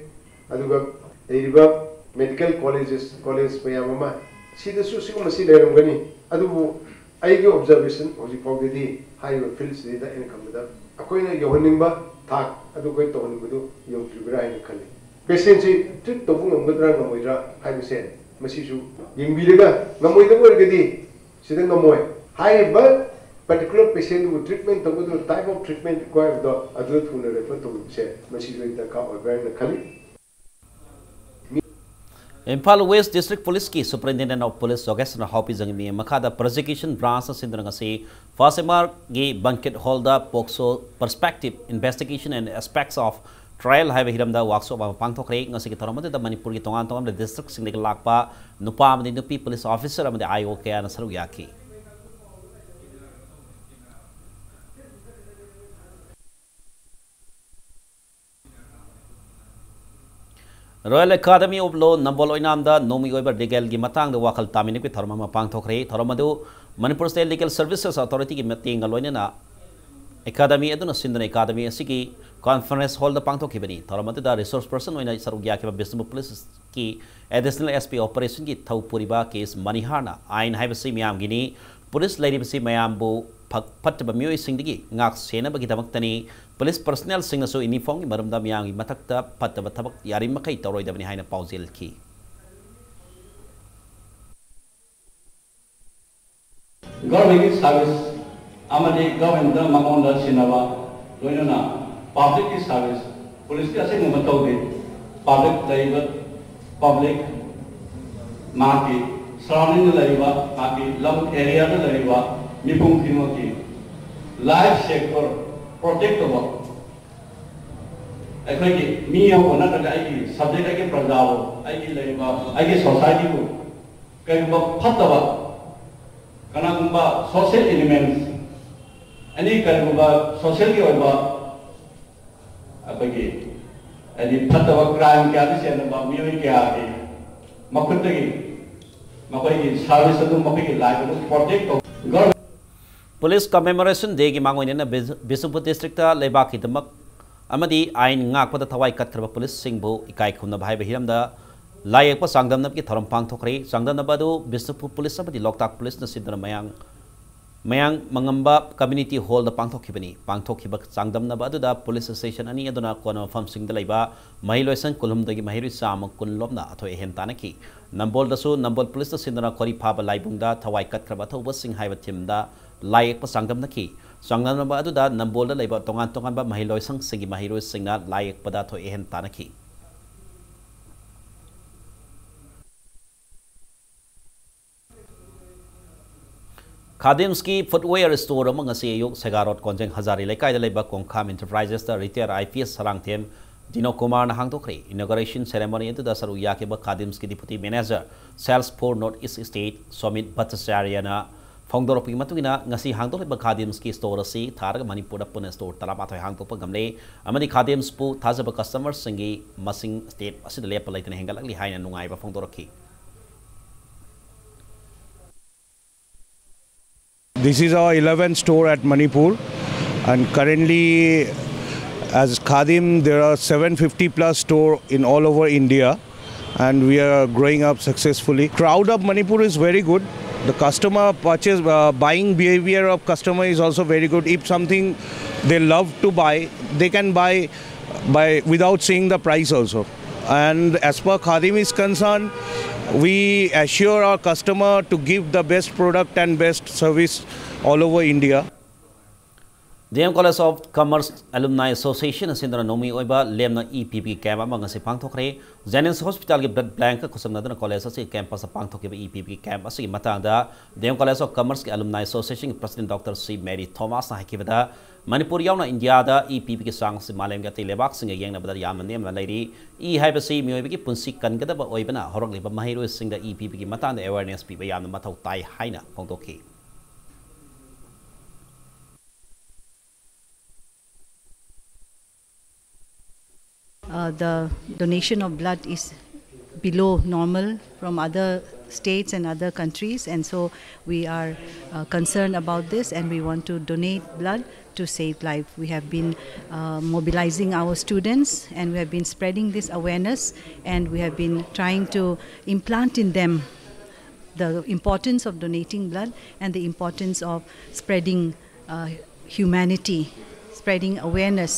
ꯑꯗꯨꯒ ꯂꯩꯔꯤꯕ ꯃꯦꯗꯤꯀꯦꯜ ꯀꯣꯂꯦꯖꯦꯁ, ꯀꯣꯂꯦꯖ ꯃꯌꯥꯝ ꯑꯃ, ꯁꯤꯗꯁꯨ ꯁꯤꯒꯨꯝꯕꯁꯤ ꯂꯩꯔꯝꯒꯅꯤ꯫ ꯑꯗꯨꯕꯨ ꯑꯩꯒꯤ ꯑꯣꯕꯖꯔꯕꯦꯁꯟ ꯍꯧꯖꯤꯛ ꯐꯥꯎꯗꯗꯤ ꯍꯥꯏꯔꯤꯕ ꯐꯤꯜꯁꯤꯗ ꯑꯩꯅ ꯈꯟꯕꯗ ꯑꯩꯈꯣꯏꯅ ꯌꯧꯍꯟꯅꯤꯡꯕ ꯊꯥꯛ ꯑꯗꯨ ꯑꯩꯈꯣꯏ ꯇꯧꯍꯟꯅꯤꯡꯕꯗꯨ ꯌꯧꯗ꯭ꯔꯤꯕ꯭ꯔꯥ ꯍꯥꯏꯅ ꯈꯜꯂꯤ꯫ ꯄꯦꯁꯦꯟꯁꯤ ꯇ꯭ꯔꯤꯠ ꯇꯧꯕ ꯉꯝꯒꯗ꯭ꯔꯥ ꯉꯝꯃꯣꯏꯗ꯭ꯔꯥ ꯍꯥꯏꯕꯁꯦ ꯃꯁꯤꯁꯨ ꯌꯦꯡꯕꯤꯔꯒ, ꯉꯝꯃꯣꯏꯗꯕ ꯑꯣꯏꯔꯒꯗꯤ ꯁꯤꯗ ꯉꯝꯃꯣꯏ꯫ ꯍꯥꯏꯔꯤꯕ ꯄꯔꯇꯤꯀꯨꯂꯔ ꯄꯦꯁꯦꯟꯗꯨꯕꯨ ꯇ꯭ꯔꯤꯠꯃꯦꯟ ꯇꯧꯒꯗꯕ ꯇꯥꯏꯞ ꯑꯣꯐ ꯇ꯭ꯔꯤꯠꯃꯦꯟ ꯔꯤꯀ꯭ꯋꯥꯌꯔꯗꯣ ꯑꯗꯨꯗ ꯊꯨꯅ ꯔꯦꯐꯔ ꯇꯧꯕꯤꯕꯁꯦ ꯃꯁꯤꯁꯨ ꯑꯩ ꯗꯔꯀꯥꯔ ꯑꯣꯏꯕ꯭ꯔꯥ ꯍꯥꯏꯅ ꯈꯜꯂꯤ꯫ ꯏꯝꯐꯥꯜ ꯋꯦꯁ ꯗꯤꯁꯇ꯭ꯔꯤꯛ ꯄꯨꯂꯤꯁꯀꯤ Superintendent of Police ꯖꯣꯒꯦꯁ꯭ꯋꯔ ꯍꯥꯎꯄꯤ ꯖꯪꯒꯤꯃꯤ ꯃꯈꯥꯗ ꯄ꯭ꯔꯣꯁꯤꯀ꯭ꯌꯨꯁꯟ ꯕ꯭ꯔꯥꯟꯁꯅ ꯁꯤꯟꯗꯨꯅ ꯉꯁꯤ ꯐꯥꯁ ꯑꯦꯝ ꯑꯥꯔꯒꯤ ꯕꯟꯀꯦꯠ ꯍꯣꯜꯗ ꯄꯣꯛꯁꯣ Perspective, Investigation and Aspects of Trial ꯍꯥꯏꯕ ꯍꯤꯔꯝꯗ ꯋꯥꯛꯁꯣꯞ ꯑꯃ ꯄꯥꯡꯊꯣꯛꯈ꯭ꯔꯦ꯫ ꯉꯁꯤꯒꯤ ꯊꯧꯔꯝ ꯑꯗꯨꯗ ꯃꯅꯤꯄꯨꯔꯒꯤ ꯇꯣꯉꯥꯟ ꯇꯣꯉꯥꯟꯕ ꯗꯤꯁꯇ꯭ꯔꯤꯛꯁꯤꯡꯗꯒꯤ ꯂꯥꯛꯄ ꯅꯨꯄꯥ ꯑꯃꯗꯤ ꯅꯨꯄꯤ ꯄꯨꯂꯤꯁ ꯑꯣꯐꯤꯁꯔ ꯑꯃꯗꯤ ꯑꯥꯏ ꯑꯣ ꯀꯌꯥꯅ ꯁꯔꯨꯛ ꯌꯥꯈꯤ꯫ Royal Academy of Law ꯅꯝꯕꯣꯜ ꯑꯣꯏꯅꯥꯝꯗ ꯅꯣꯡꯃꯒꯤ ꯑꯣꯏꯕ ꯂꯤꯒꯦꯜꯒꯤ ꯃꯇꯥꯡꯗ ꯋꯥꯈꯜ ꯇꯥꯃꯤꯟꯅꯕꯒꯤ ꯊꯧꯔꯝ ꯑꯃ ꯄꯥꯡꯊꯣꯛꯈ꯭ꯔꯦ꯫ ꯊꯧꯔꯝ ꯑꯗꯨ ꯃꯅꯤꯄꯨꯔ ꯁ꯭ꯇꯦꯠ ꯂꯤꯒꯦꯜ ꯁꯔꯚꯤꯁꯦꯁ ꯑꯣꯊꯣꯔꯤꯇꯤꯒꯤ ꯃꯇꯦꯡꯒ ꯂꯣꯏꯅꯅ ꯑꯦꯀꯥꯗꯃꯤ ꯑꯗꯨꯅ ꯁꯤꯟꯗꯨꯅ ꯑꯦꯀꯥꯗꯃꯤ ꯑꯁꯤꯒꯤ ꯀꯣꯟꯐꯔꯦꯟꯁ ꯍꯣꯜꯗ ꯄꯥꯡꯊꯣꯛꯈꯤꯕꯅꯤ꯫ ꯊꯧꯔꯝ ꯑꯗꯨꯗ ꯔꯤꯁꯣꯔꯁ ꯄꯔꯁꯟ ꯑꯣꯏꯅ ꯁꯔꯨꯛ ꯌꯥꯈꯤꯕ ꯕꯤꯁꯅꯨꯄꯨꯔ ꯄꯨꯂꯤꯁꯀꯤ ꯑꯦꯗꯤꯁꯅꯦꯜ ꯑꯦꯁ ꯄꯤ ꯑꯣꯄꯔꯦꯁꯟꯒꯤ ꯊꯧ ꯄꯨꯔꯤꯕ ꯀꯦ ꯑꯦꯁ ꯃꯅꯤꯍꯥꯔꯅ ꯑꯥꯏꯟ ꯍꯥꯏꯕꯁꯤ ꯃꯤꯌꯥꯝꯒꯤꯅꯤ, ꯄꯨꯂꯤꯁ ꯂꯩꯔꯤꯕꯁꯤ ꯃꯌꯥꯝꯕꯨ ꯐ-, ꯐꯠꯇꯕ ꯃꯤꯑꯣꯏꯁꯤꯡꯗꯒꯤ ꯉꯥꯛ ꯁꯦꯟꯅꯕꯒꯤꯗꯃꯛꯇꯅꯤ꯫ ꯄꯨꯂꯤꯁ ꯄꯔꯁꯅꯦꯜꯁꯤꯡꯅꯁꯨ ꯌꯨꯅꯤꯐꯣꯔꯝꯒꯤ ꯃꯔꯝꯗ ꯃꯤꯌꯥꯝꯒꯤ ꯃꯊꯛꯇ ꯐꯠꯇꯕ ꯊꯕꯛ ꯌꯥꯔꯤꯃꯈꯩ ꯇꯧꯔꯣꯏꯗꯕꯅꯤ ꯍꯥꯏꯅ ꯄꯥꯎꯖꯦꯜꯈꯤ꯫ ꯒꯚꯔꯟꯃꯦꯟꯒꯤ ꯁꯥꯔꯚꯤꯁ ꯑꯃꯗꯤ ꯒꯚꯔꯟꯃꯦꯟꯗ ꯃꯉꯣꯟꯗ ꯁꯤꯟꯅꯕ, ꯂꯣꯏꯅꯅ ꯄꯕ꯭ꯂꯤꯛꯀꯤ ꯁꯥꯔꯚꯤꯁ, ꯄꯨꯂꯤꯁꯀꯤ ꯑꯁꯦꯡꯕ ꯃꯊꯧꯗꯤ ꯄꯕ꯭ꯂꯤꯛ ꯂꯩꯔꯤꯕ, ꯄꯕ꯭ꯂꯤꯛ, ꯃꯍꯥꯛꯀꯤ ꯁꯔꯥꯎꯟꯗꯤꯡꯗ ꯂꯩꯔꯤꯕ, ꯃꯍꯥꯛꯀꯤ ꯂꯝ ꯑꯦꯔꯤꯌꯥꯗ ꯂꯩꯔꯤꯕ ꯃꯤꯄꯨꯝ ꯈꯨꯗꯤꯡꯃꯛꯀꯤ ꯂꯥꯏꯐ ꯁꯦꯛꯇꯔ ꯄ꯭ꯔꯣꯇꯦꯛ ꯇꯧꯕ, ꯑꯩꯈꯣꯏꯒꯤ ꯃꯤ ꯑꯃꯕꯨ ꯅꯠꯇ꯭ꯔꯒ ꯑꯩꯒꯤ ꯁꯕꯖꯦꯛ, ꯑꯩꯒꯤ ꯄ꯭ꯔꯖꯥꯕꯨ, ꯑꯩꯒꯤ ꯂꯩꯔꯤꯕ, ꯑꯩꯒꯤ ꯁꯣꯁꯥꯏꯇꯤꯕꯨ ꯀꯔꯤꯒꯨꯝꯕ ꯐꯠꯇꯕ, ꯀꯅꯥꯒꯨꯝꯕ ꯁꯣꯁꯤꯌꯦꯜ ꯏꯂꯤꯃꯦꯟꯁ, ꯑꯦꯅꯤ ꯀꯔꯤꯒꯨꯝꯕ ꯁꯣꯁꯤꯌꯦꯜꯒꯤ ꯑꯣꯏꯕ ꯑꯩꯈꯣꯏꯒꯤ ꯍꯥꯏꯗꯤ ꯐꯠꯇꯕ ꯀ꯭ꯔꯥꯏꯝ ꯀꯌꯥꯗ ꯆꯦꯟꯅꯕ ꯃꯤꯑꯣꯏ ꯀꯌꯥꯒꯤ ꯃꯈꯨꯠꯇꯒꯤ ꯃꯈꯣꯏꯒꯤ ꯁꯥꯔꯚꯤꯁ ꯑꯗꯨ, ꯃꯈꯣꯏꯒꯤ ꯂꯥꯏꯐ ꯑꯗꯨ ꯄ꯭ꯔꯣꯇꯦꯛ ꯇꯧ꯫ ꯒꯚꯔ- Police Commemoration Day ꯒꯤ ꯃꯥꯡꯑꯣꯏꯅꯅ ꯕꯤꯁ-, ꯕꯤꯁꯅꯨꯄꯨꯔ ꯗꯤꯁꯇ꯭ꯔꯤꯛꯇ ꯂꯩꯕꯥꯛꯀꯤꯗꯃꯛ ꯑꯃꯗꯤ ꯑꯥꯏꯟ ꯉꯥꯛꯄꯗ ꯊꯋꯥꯏ ꯀꯠꯈ꯭ꯔꯕ ꯄꯨꯂꯤꯁꯁꯤꯡꯕꯨ ꯏꯀꯥꯏ ꯈꯨꯝꯅꯕ ꯍꯥꯏꯕ ꯍꯤꯔꯝꯗ ꯂꯥꯏ ꯌꯦꯛꯄ ꯆꯥꯡꯗꯝꯅꯕꯒꯤ ꯊꯧꯔꯝ ꯄꯥꯡꯊꯣꯛꯈ꯭ꯔꯦ꯫ ꯆꯥꯡꯗꯝꯅꯕ ꯑꯗꯨ ꯕꯤꯁꯅꯨꯄꯨꯔ ꯄꯨꯂꯤꯁ ꯑꯃꯗꯤ ꯂꯣꯛꯇꯥꯛ ꯄꯨꯂꯤꯁꯅ ꯁꯤꯟꯗꯨꯅ ꯃꯌꯥꯡ ꯃꯌꯥꯡ ꯃꯉꯝꯕ ꯀꯝꯃ꯭ꯌꯨꯅꯤꯇꯤ ꯍꯣꯜꯗ ꯄꯥꯡꯊꯣꯛꯈꯤꯕꯅꯤ꯫ ꯄꯥꯡꯊꯣꯛꯈꯤꯕ ꯆꯥꯡꯗꯝꯅꯕ ꯑꯗꯨꯗ ꯄꯨꯂꯤꯁ ꯁ꯭ꯇꯦꯁꯟ ꯑꯅꯤ ꯑꯗꯨꯅ ꯀꯣꯟꯅ ꯃꯐꯝꯁꯤꯡꯗ ꯂꯩꯕ ꯃꯍꯩꯂꯣꯏꯁꯪ ꯀꯨꯟꯍꯨꯝꯗꯒꯤ ꯃꯍꯩꯔꯣꯏ ꯆꯥꯝꯃ ꯀꯨꯟ ꯂꯣꯝꯅ ꯑꯊꯣꯏ ꯑꯍꯦꯟ ꯇꯥꯟꯅꯈꯤ꯫ ꯅꯝꯕꯣꯜꯗꯁꯨ ꯅꯝꯕꯣꯜ ꯄꯨꯂꯤꯁꯅ ꯁꯤꯟꯗꯨꯅ ꯈꯣꯔꯤ ꯐꯥꯕ ꯂꯥꯏꯕꯨꯡꯗ ꯊꯋꯥꯏ ꯀꯠꯈ꯭ꯔꯕ ꯑꯊꯧꯕꯁꯤꯡ ꯍꯥꯏꯕ ꯊꯤꯝꯗ ꯂꯥꯏ ꯌꯦꯛꯄ ꯆꯥꯡꯗꯝꯅꯈꯤ꯫ ꯆꯥꯡꯗꯝꯅꯕ ꯑꯗꯨꯗ ꯅꯝꯕꯣꯜꯗ ꯂꯩꯕ ꯇꯣꯉꯥꯟ ꯇꯣꯉꯥꯟꯕ ꯃꯍꯩꯂꯣꯏꯁꯪꯁꯤꯡꯒꯤ ꯃꯍꯩꯔꯣꯏꯁꯤꯡꯅ ꯂꯥꯏ ꯌꯦꯛꯄꯗ ꯑꯊꯣꯏ ꯑꯍꯦꯟ ꯇꯥꯟꯅꯈꯤ꯫ ꯈꯥꯗꯤꯝꯁꯀꯤ ꯐꯨꯠꯋꯦꯌꯔ ꯁ꯭ꯇꯣꯔ ꯑꯃ ꯉꯁꯤ ꯑꯌꯨꯛ ꯁꯦꯒꯥ ꯔꯣꯗ ꯀꯣꯟꯖꯦꯡ ꯍꯖꯥꯔꯤ ꯂꯩꯀꯥꯏꯗ ꯂꯩꯕ ꯀꯣꯡꯈꯥꯝ ꯏꯟꯇꯔꯄ꯭ꯔꯥꯏꯖꯦꯁꯇ retire I P S Sarangthem ꯗꯤꯅꯣ ꯀꯨꯃꯥꯔꯅ ꯍꯥꯡꯗꯣꯛꯈ꯭ꯔꯦ꯫ ꯏꯅꯣꯒꯔꯦꯁꯟ ꯁꯦꯔꯦꯃꯣꯅꯤ ꯑꯗꯨꯗ ꯁꯔꯨꯛ ꯌꯥꯈꯤꯕ ꯈꯥꯗꯤꯝꯁꯀꯤ deputy manager, sales for north east state Somit ꯚꯠꯇꯥꯆꯥꯔꯌꯅ ꯐꯣꯡꯗꯣꯔꯛꯄꯒꯤ ꯃꯇꯨꯡ ꯏꯟꯅ, ꯉꯁꯤ ꯍꯥꯡꯗꯣꯛꯂꯤꯕ ꯈꯥꯗꯤꯝꯁꯀꯤ ꯁ꯭ꯇꯣꯔ ꯑꯁꯤ ꯊꯥꯔꯒ ꯃꯅꯤꯄꯨꯔꯗ ꯄꯨꯟꯅ ꯁ꯭ꯇꯣꯔ ꯇꯔꯥꯃꯥꯊꯣꯏ ꯍꯥꯡꯗꯣꯛꯄ ꯉꯝꯂꯦ ꯑꯃꯗꯤ ꯈꯥꯗꯤꯝꯁꯄꯨ ꯊꯥꯖꯕ ꯀꯁꯇꯃꯔꯁꯤꯡꯒꯤ ꯃꯁꯤꯡ ꯁ꯭ꯇꯦꯠ ꯑꯁꯤꯗ ꯂꯦꯞꯄ ꯂꯩꯇꯅ ꯍꯦꯟꯒꯠꯂꯛꯂꯤ ꯍꯥꯏꯅ ꯅꯨꯡꯉꯥꯏꯕ ꯐꯣꯡꯗꯣꯔꯛꯈꯤ꯫ This is our eleventh store at Manipur, and currently, as Khadim, there are seven fifty plus store in all over India, and we are growing up successfully. Crowd of Manipur is very good. The customer purchase, uh, buying behavior of customer is also very good. If something they love to buy, they can buy by without seeing the price also. And as per Khadim is concerned, we assure our customer to give the best product and best service all over India. D M college of commerce alumni association ꯑꯁꯤꯅ ꯅꯣꯡꯃꯩ ꯑꯣꯏꯕ ꯂꯦꯝꯅ E ꯄꯤꯕꯒꯤ camp ꯑꯃ ꯉꯁꯤ ꯄꯥꯡꯊꯣꯛꯈ꯭ꯔꯦ꯫ ꯖꯦꯅꯤꯝꯁ ꯍꯣꯁꯄꯤꯇꯥꯜꯒꯤ blood ꯕꯦꯡꯛꯀ ꯈꯨꯠꯁꯝꯅꯗꯨꯅ college ꯑꯁꯤꯒꯤ ꯀꯦꯝꯄꯁꯇ ꯄꯥꯡꯊꯣꯛꯈꯤꯕ ꯏ ꯄꯤꯕꯒꯤ ꯀꯦꯝꯞ ꯑꯁꯤꯒꯤ ꯃꯇꯥꯡꯗ ꯗꯤ ꯑꯦꯝ ꯀꯣꯂꯦꯖ ꯑꯣꯐ ꯀꯃꯔꯁꯀꯤ ꯑꯦꯂꯨꯝꯅꯥꯏ ꯑꯦꯁꯣꯁꯤꯌꯦꯁꯟꯒꯤ president doctor C Mary ꯊꯣꯃꯥꯁꯅ ꯍꯥꯏꯈꯤꯕꯗ, Manipur ꯌꯥꯎꯅ ꯏꯟꯗꯤꯌꯥꯗ ꯏ ꯄꯤꯕꯒꯤ ꯆꯥꯡ ꯑꯁꯤ ꯃꯥꯂꯦꯝꯒꯤ ꯑꯇꯩ ꯂꯩꯕꯥꯛꯁꯤꯡꯒ ꯌꯦꯡꯅꯕꯗ ꯌꯥꯝꯅ ꯅꯦꯝꯅ ꯂꯩꯔꯤ꯫ ꯏ ꯍꯥꯏꯕꯁꯤ ꯃꯤꯑꯣꯏꯕꯒꯤ ꯄꯨꯟꯁꯤ ꯀꯟꯒꯗꯕ ꯑꯣꯏꯕꯅ, ꯍꯧꯔꯛꯂꯤꯕ ꯃꯍꯩꯔꯣꯏꯁꯤꯡꯗ ꯏ ꯄꯤꯕꯒꯤ ꯃꯇꯥꯡꯗ ꯑꯦꯋꯦꯔꯅꯦꯁ ꯄꯤꯕ ꯌꯥꯝꯅ ꯃꯊꯧ ꯇꯥꯏ ꯍꯥꯏꯅ ꯐꯣꯡꯗꯣꯛꯈꯤ꯫ Uh, the donation of blood is below normal from other states and other countries, and so we are uh, concerned about this, and we want to donate blood to save life. We have been uh, mobilizing our students, and we have been spreading this awareness, and we have been trying to implant in them the importance of donating blood and the importance of spreading uh, humanity, spreading awareness,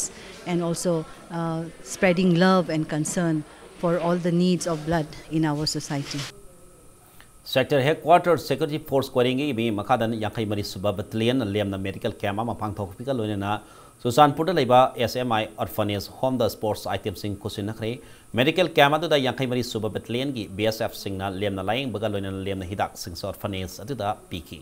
and also uh, spreading love and concern for all the needs of blood in our society. Sector Headquarter Security Force Koirenggi ꯃꯤ ꯃꯈꯥꯗ ꯌꯥꯡꯈꯩ ꯃꯔꯤ ꯁꯨꯕ Battalion ꯂꯦꯝꯅ medical camp ꯑꯃ ꯄꯥꯡꯊꯣꯛꯄꯤꯒ ꯂꯣꯏꯅꯅ ꯆꯨꯔꯆꯥꯟꯄꯨꯔꯗ ꯂꯩꯕ S M I Orphanage Home the sports item ꯁꯤꯡ ꯈꯨꯠꯁꯤꯟꯅꯈ꯭ꯔꯦ꯫ Medical camp ꯑꯗꯨꯗ ꯌꯥꯡꯈꯩ ꯃꯔꯤ ꯁꯨꯕ Battalion ꯒꯤ B S F ꯁꯤꯡꯅ ꯂꯦꯝꯅ ꯂꯥꯌꯦꯡꯕꯒ ꯂꯣꯏꯅꯅ ꯂꯦꯝꯅ ꯍꯤꯗꯥꯛꯁꯤꯡꯁꯨ orphanage ꯑꯗꯨꯗ ꯄꯤꯈꯤ꯫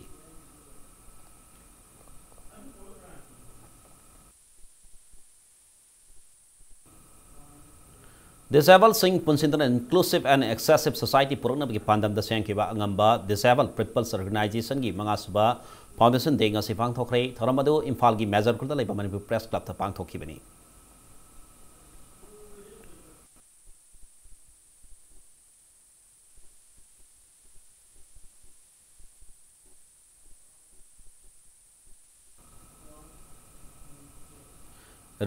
Disabled ꯁꯤꯡ ꯄꯨꯟꯁꯤꯟꯗꯨꯅ inclusive and accessive society ꯄꯨꯔꯛꯅꯕꯒꯤ ꯄꯥꯟꯗꯝꯗ ꯁꯦꯝꯈꯤꯕ ꯑꯉꯝꯕ Disabled People's Organization ꯒꯤ ꯃꯉꯥ ꯁꯨꯕ Foundation Day ꯉꯁꯤ ꯄꯥꯡꯊꯣꯛꯈ꯭ꯔꯦ꯫ ꯊꯧꯔꯝ ꯑꯗꯨ ꯏꯝꯐꯥꯜꯒꯤ ꯃꯦꯖꯔ ꯈꯨꯜꯗ ꯂꯩꯕ ꯃꯅꯤꯄꯨꯔ ꯄ꯭ꯔꯦꯁ ꯀ꯭ꯂꯕꯇ ꯄꯥꯡꯊꯣꯛꯈꯤꯕꯅꯤ꯫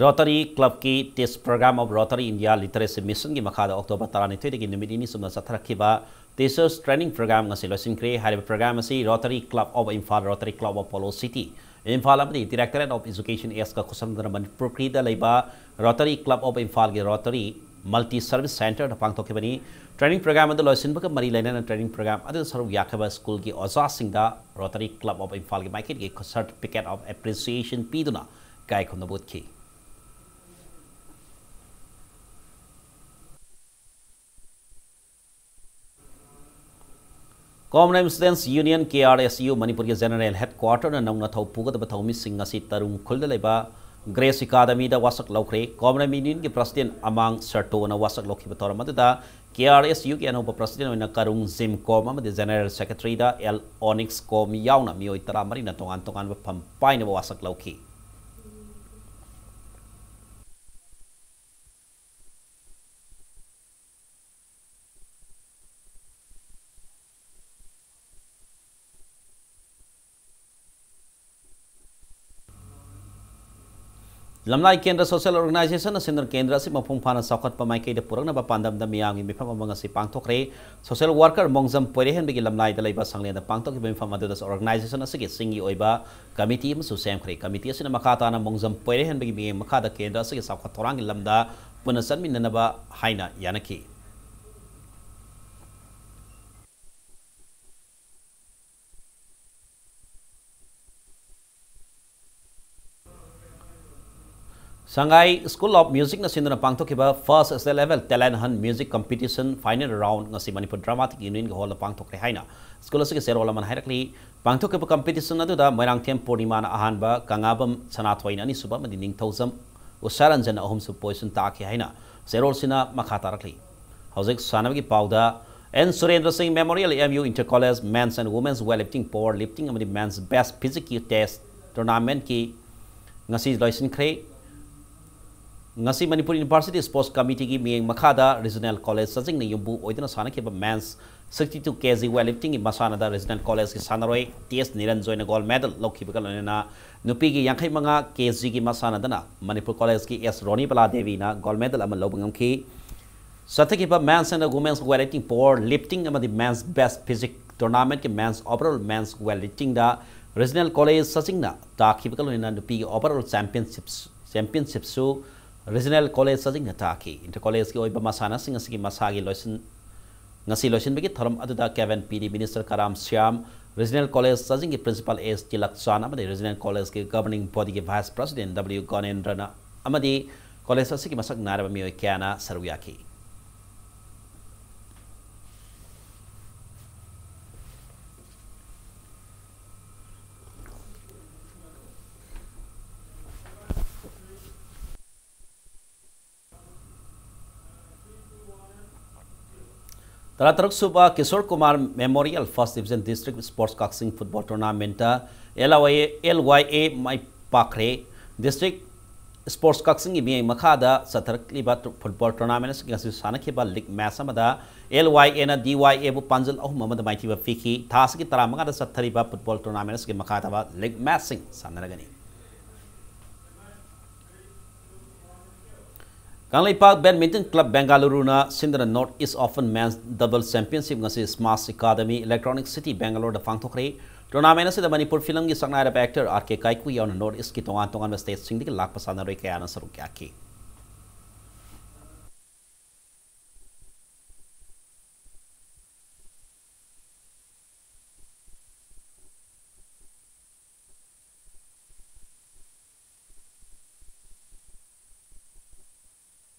Rotary Club ꯀꯤ TISS Program of Rotary India Literacy Mission ꯒꯤ ꯃꯈꯥꯗ October ꯇꯔꯥꯅꯤꯊꯣꯏꯗꯒꯤ ꯅꯨꯃꯤꯠ ꯅꯤꯅꯤ ꯆꯨꯞꯅ ꯆꯠꯊꯔꯛꯈꯤꯕ Teachers Training Program ꯉꯁꯤ ꯂꯣꯏꯁꯤꯟꯈ꯭ꯔꯦ꯫ ꯍꯥꯏꯔꯤꯕ program ꯑꯁꯤ Rotary Club of Imphal, Rotary Club of Polo City, Imphal ꯑꯃꯗꯤ Directorate of Education East ꯀ ꯈꯨꯠꯁꯝꯅꯗꯨꯅ ꯃꯅꯤꯄꯨꯔ ꯈꯨꯜꯗ ꯂꯩꯕ Rotary Club of Imphal ꯒꯤ Rotary Multi Service Centre ꯗ ꯄꯥꯡꯊꯣꯛꯈꯤꯕꯅꯤ꯫ Training program ꯑꯗꯨ ꯂꯣꯏꯁꯤꯟꯕꯒ ꯃꯔꯤ ꯂꯩꯅꯅ training program ꯑꯗꯨꯗ ꯁꯔꯨꯛ ꯌꯥꯈꯤꯕ ꯁ꯭ꯀꯨꯜꯒꯤ ꯑꯣꯖꯥꯁꯤꯡꯗ Rotary Club of Imphal ꯒꯤ ꯃꯥꯏꯀꯩꯗꯒꯤ Certificate of Appreciation ꯄꯤꯗꯨꯅ ꯏꯀꯥꯏ ꯈꯨꯝꯅꯕ ꯎꯠꯈꯤ꯫ Common Students Union, K R S U, ꯃꯅꯤꯄꯨꯔꯒꯤ General Headquarter ꯅ ꯅꯧꯅ ꯊꯧ ꯄꯨꯒꯗꯕ ꯊꯧꯃꯤꯁꯤꯡ ꯉꯁꯤ ꯇꯔꯨꯡ ꯈꯨꯜꯗ ꯂꯩꯕ Grace Academy ꯗ ꯋꯥꯁꯛ ꯂꯧꯈ꯭ꯔꯦ꯫ Common Union ꯒꯤ President ꯑꯃꯥꯡ ꯁꯔꯇꯣꯅ ꯋꯥꯁꯛ ꯂꯧꯈꯤꯕ ꯊꯧꯔꯝ ꯑꯗꯨꯗ K R S U ꯒꯤ ꯑꯅꯧꯕ President ꯑꯣꯏꯅ ꯀꯔꯨꯡ ꯖꯤꯝ ꯀꯣꯝ ꯑꯃꯗꯤ General Secretary ꯗ ꯑꯦꯜ ꯑꯣꯅꯤꯛꯁ ꯀꯣꯝ ꯌꯥꯎꯅ ꯃꯤꯑꯣꯏ ꯇꯔꯥꯃꯔꯤꯅ ꯇꯣꯉꯥꯟ ꯇꯣꯉꯥꯟꯕ ꯐꯝ ꯄꯥꯏꯅꯕ ꯋꯥꯁꯛ ꯂꯧꯈꯤ꯫ ꯂꯝꯂꯥꯏ ꯀꯦꯟꯗ꯭ꯔ ꯁꯣꯁꯤꯌꯦꯜ ꯑꯣꯔꯒꯅꯥꯏꯖꯦꯁꯟ ꯑꯁꯤꯅ ꯀꯦꯟꯗ꯭ꯔ ꯑꯁꯤ ꯃꯄꯨꯡ ꯐꯥꯅ ꯆꯥꯎꯈꯠꯄ ꯃꯥꯏꯀꯩꯗ ꯄꯨꯔꯛꯅꯕ ꯄꯥꯟꯗꯝꯗ ꯃꯤꯌꯥꯝꯒꯤ ꯃꯤꯐꯝ ꯑꯃ ꯉꯁꯤ ꯄꯥꯡꯊꯣꯛꯈ꯭ꯔꯦ꯫ ꯁꯣꯁꯤꯌꯦꯜ ꯋꯥꯔꯀꯔ ꯃꯣꯡꯖꯝ ꯄꯣꯏꯔꯦꯍꯦꯟꯕꯒꯤ ꯂꯝꯂꯥꯏꯗ ꯂꯩꯕ ꯁꯪꯂꯦꯟꯗ ꯄꯥꯡꯊꯣꯛꯈꯤꯕ ꯃꯤꯐꯝ ꯑꯗꯨꯗ ꯑꯣꯔꯒꯅꯥꯏꯖꯦꯁꯟ ꯑꯁꯤꯒꯤ ꯆꯤꯡꯒꯤ ꯑꯣꯏꯕ ꯀꯃꯤꯇꯤ ꯑꯃꯁꯨ ꯁꯦꯝꯈ꯭ꯔꯦ꯫ ꯀꯃꯤꯇꯤ ꯑꯁꯤꯅ ꯃꯈꯥ ꯇꯥꯅ ꯃꯣꯡꯖꯝ ꯄꯣꯏꯔꯦꯍꯦꯟꯕꯒꯤ ꯃꯤꯠꯌꯦꯡ ꯃꯈꯥꯗ ꯀꯦꯟꯗ꯭ꯔ ꯑꯁꯤꯒꯤ ꯆꯥꯎꯈꯠ ꯊꯧꯔꯥꯡꯒꯤ ꯂꯝꯗ ꯄꯨꯟꯅ ꯆꯠꯃꯤꯟꯅꯅꯕ ꯍꯥꯏꯅ ꯌꯥꯅꯈꯤ꯫ ꯁꯉꯥꯏ School of Music ꯅ ꯁꯤꯟꯗꯨꯅ ꯄꯥꯡꯊꯣꯛꯈꯤꯕ First State Level Talent Hunt Music Competition Final Round ꯉꯁꯤ ꯃꯅꯤꯄꯨꯔ ꯗ꯭ꯔꯃꯥꯇꯤꯛ ꯌꯨꯅꯤꯌꯟꯒꯤ ꯍꯣꯜꯗ ꯄꯥꯡꯊꯣꯛꯈ꯭ꯔꯦ ꯍꯥꯏꯅ ꯁ꯭ꯀꯨꯜ ꯑꯁꯤꯒꯤ ꯆꯦꯔꯣꯜ ꯑꯃꯅ ꯍꯥꯏꯔꯛꯂꯤ꯫ ꯄꯥꯡꯊꯣꯛꯈꯤꯕ ꯀꯝꯄꯤꯇꯤꯁꯟ ꯑꯗꯨꯗ ꯃꯣꯏꯔꯥꯡꯊꯦꯝ ꯄꯨꯔꯅꯤꯃꯥꯅ ꯑꯍꯥꯟꯕ, ꯀꯪꯂꯥꯕꯝ ꯁꯅꯥꯊꯣꯏꯅ ꯑꯅꯤꯁꯨꯕ ꯑꯃꯗꯤ ꯅꯤꯡꯊꯧꯖꯝ ꯎꯁꯥꯔꯟꯖꯟꯅ ꯑꯍꯨꯝꯁꯨꯕ ꯄꯣꯖꯤꯁꯟ ꯇꯥꯈꯤ ꯍꯥꯏꯅ ꯆꯦꯔꯣꯜꯁꯤꯅ ꯃꯈꯥ ꯇꯥꯔꯛꯂꯤ꯫ ꯍꯧꯖꯤꯛ ꯁꯥꯟꯅꯕꯒꯤ ꯄꯥꯎꯗ, ꯑꯦꯟ ꯁꯨꯔꯦꯟꯗ꯭ꯔ ꯁꯤꯡ Memorial M U Inter College Men's and Women's Weightlifting, Power Lifting ꯑꯃꯗꯤ Men's Best Physique Test Tournament ꯀꯤ ꯉꯁꯤ ꯂꯣꯏꯁꯤꯟꯈ꯭ꯔꯦ꯫ ꯉꯁꯤ ꯃꯅꯤꯄꯨꯔ ꯌꯨꯅꯤꯚꯔꯁꯤꯇꯤ ꯁ꯭ꯄꯣꯔꯠꯁ ꯀꯃꯤꯇꯤꯒꯤ ꯃꯤꯠꯌꯦꯡ ꯃꯈꯥꯗ ꯔꯤꯖꯅꯦꯜ ꯀꯣꯂꯦꯖ ꯆꯥꯖꯤꯡꯅ ꯌꯨꯝꯕꯨ ꯑꯣꯏꯗꯨꯅ ꯁꯥꯟꯅꯈꯤꯕ ꯃꯦꯟꯁ ꯁꯤꯛꯁꯇꯤ ꯇꯨ ꯀꯦ ꯖꯤ ꯋꯦꯠ ꯂꯤꯐꯇꯤꯡꯒꯤ ꯃꯁꯥꯟꯅꯗ ꯔꯤꯖꯅꯦꯜ ꯀꯣꯂꯦꯖꯀꯤ ꯁꯥꯟꯅꯔꯣꯏ ꯇꯤ ꯑꯦꯁ ꯅꯤꯔꯟꯖꯣꯏꯅ ꯒꯣꯜꯗ ꯃꯦꯗꯜ ꯂꯧꯈꯤꯕꯒ ꯂꯣꯏꯅꯅ ꯅꯨꯄꯤꯒꯤ ꯌꯥꯡꯈꯩ ꯃꯉꯥ ꯀꯦ ꯖꯤꯒꯤ ꯃꯁꯥꯟꯅꯗꯅ ꯃꯅꯤꯄꯨꯔ ꯀꯣꯂꯦꯖꯀꯤ ꯑꯦꯁ ꯔꯣꯅꯤꯕꯂꯥ ꯗꯦꯕꯤꯅ ꯒꯣꯜꯗ ꯃꯦꯗꯜ ꯑꯃ ꯂꯧꯕ ꯉꯝꯈꯤ꯫ ꯆꯠꯊꯈꯤꯕ men's and women's weightlifting, powerlifting ꯑꯃꯗꯤ ꯃꯦꯟꯁ ꯕꯦꯁ ꯐꯤꯖꯤꯛ ꯇꯣꯔꯅꯥꯃꯦꯟꯠꯀꯤ ꯃꯦꯟꯁ ꯑꯣꯚꯔꯑꯣꯜ ꯃꯦꯟꯁ ꯋꯦꯠ ꯂꯤꯐꯇꯤꯡꯗ ꯔꯤꯖꯅꯦꯜ ꯀꯣꯂꯦꯖ ꯆꯥꯖꯤꯡꯅ ꯇꯥꯈꯤꯕꯒ ꯂꯣꯏꯅꯅ ꯅꯨꯄꯤꯒꯤ ꯑꯣꯚꯔꯑꯣꯜ ꯆꯦꯝꯄꯤꯌꯟꯁꯤꯞ, ꯆꯦꯝꯄꯤꯌꯟꯁꯤꯞꯁꯨ ꯔꯤꯖꯅꯦꯜ ꯀꯣꯂꯦꯖ ꯆꯥꯖꯤꯡꯅ ꯇꯥꯈꯤ꯫ ꯏꯟꯇꯔ ꯀꯣꯂꯦꯖꯀꯤ ꯑꯣꯏꯕ ꯃꯁꯥꯟꯅꯁꯤꯡ ꯑꯁꯤꯒꯤ ꯃꯁꯥꯒꯤ ꯂꯣꯏꯁꯤꯟ, ꯉꯁꯤ ꯂꯣꯏꯁꯤꯟꯕꯒꯤ ꯊꯧꯔꯝ ꯑꯗꯨꯗ ꯀꯦꯕꯟ ꯄꯤ ꯗꯤ ꯃꯤꯅꯤꯁꯇꯔ ꯀꯔꯥꯝ ꯁ꯭ꯌꯥꯝ, ꯔꯤꯖꯅꯦꯜ ꯀꯣꯂꯦꯖ ꯆꯥꯖꯤꯡꯒꯤ ꯄ꯭ꯔꯤꯟꯁꯤꯄꯥꯜ ꯑꯦꯁ ꯇꯤꯂꯛ ꯆꯥꯟ ꯑꯃꯗꯤ ꯔꯤꯖꯅꯦꯜ ꯀꯣꯂꯦꯖꯀꯤ ꯒꯕꯔꯅꯤꯡ ꯕꯣꯗꯤꯒꯤ ꯚꯥꯏꯁ ꯄ꯭ꯔꯁꯤꯗꯦꯟꯠ ꯗꯕ꯭ꯂꯤꯎ ꯒꯣꯅꯦꯟꯗ꯭ꯔꯅ ꯑꯃꯗꯤ ꯀꯣꯂꯦꯖ ꯑꯁꯤꯒꯤ ꯃꯁꯛ ꯅꯥꯏꯔꯕ ꯃꯤꯑꯣꯏ ꯀꯌꯥꯅ ꯁꯔꯨꯛ ꯌꯥꯈꯤ꯫ ꯇꯔꯥꯇꯔꯨꯛ ꯁꯨꯕ Kishore Kumar memorial first division district sports Kakching football ꯇꯣꯔꯅꯥꯃꯦꯟꯠꯇ L Y A, L Y A ꯃꯥꯏ ꯄꯥꯛꯈ꯭ꯔꯦ꯫ ꯗꯤꯁꯇ꯭ꯔꯤꯛ ꯁ꯭ꯄꯣꯔꯠꯁ ꯀꯛꯆꯤꯡꯒꯤ ꯃꯤꯠꯌꯦꯡ ꯃꯈꯥꯗ ꯆꯠꯊꯔꯛꯂꯤꯕ ꯇꯨ-, ꯐꯨꯠꯕꯣꯜ ꯇꯣꯔꯅꯥꯃꯦꯟꯠ ꯑꯁꯤꯒꯤ ꯉꯁꯤ ꯁꯥꯟꯅꯈꯤꯕ ꯂꯤꯒ ꯃꯦꯆ ꯑꯃꯗ ꯑꯦꯜ ꯋꯥꯏ ꯑꯦꯅ ꯗꯤ ꯋꯥꯏ ꯑꯦꯕꯨ ꯄꯥꯟꯖꯜ ꯑꯍꯨꯝ ꯑꯃꯗ ꯃꯥꯏꯊꯤꯕ ꯄꯤꯈꯤ꯫ ꯊꯥ ꯑꯁꯤꯒꯤ ꯇꯔꯥꯃꯉꯥꯗ ꯆꯠꯊꯔꯤꯕ ꯐꯨꯠꯕꯣꯜ ꯇꯣꯔꯅꯥꯃꯦꯟꯠ ꯑꯁꯤꯒꯤ ꯃꯈꯥ ꯇꯥꯕ ꯂꯤꯒ ꯃꯦꯆꯁꯤꯡ ꯁꯥꯟꯅꯔꯒꯅꯤ꯫ ꯀꯪꯂꯩꯄꯥꯛ Badminton Club Bengaluru ꯅ ꯁꯤꯟꯗꯨꯅ North East Open Men's Double Championship ꯉꯁꯤ Smash Academy Electronic City Bangalore ꯗ ꯄꯥꯡꯊꯣꯛꯈ꯭ꯔꯦ꯫ Tournament ꯑꯁꯤꯗ ꯃꯅꯤꯄꯨꯔ ꯐꯤꯂꯝꯒꯤ ꯁꯛꯅꯥꯏꯔꯕ actor R K ꯀꯥꯏꯀꯨ ꯌꯥꯎꯅ North East ꯀꯤ ꯇꯣꯉꯥꯟ ꯇꯣꯉꯥꯟꯕ state ꯁꯤꯡꯗꯒꯤ ꯂꯥꯛꯄ ꯁꯥꯟꯅꯔꯣꯏ ꯀꯌꯥꯅ ꯁꯔꯨꯛ ꯌꯥꯈꯤ꯫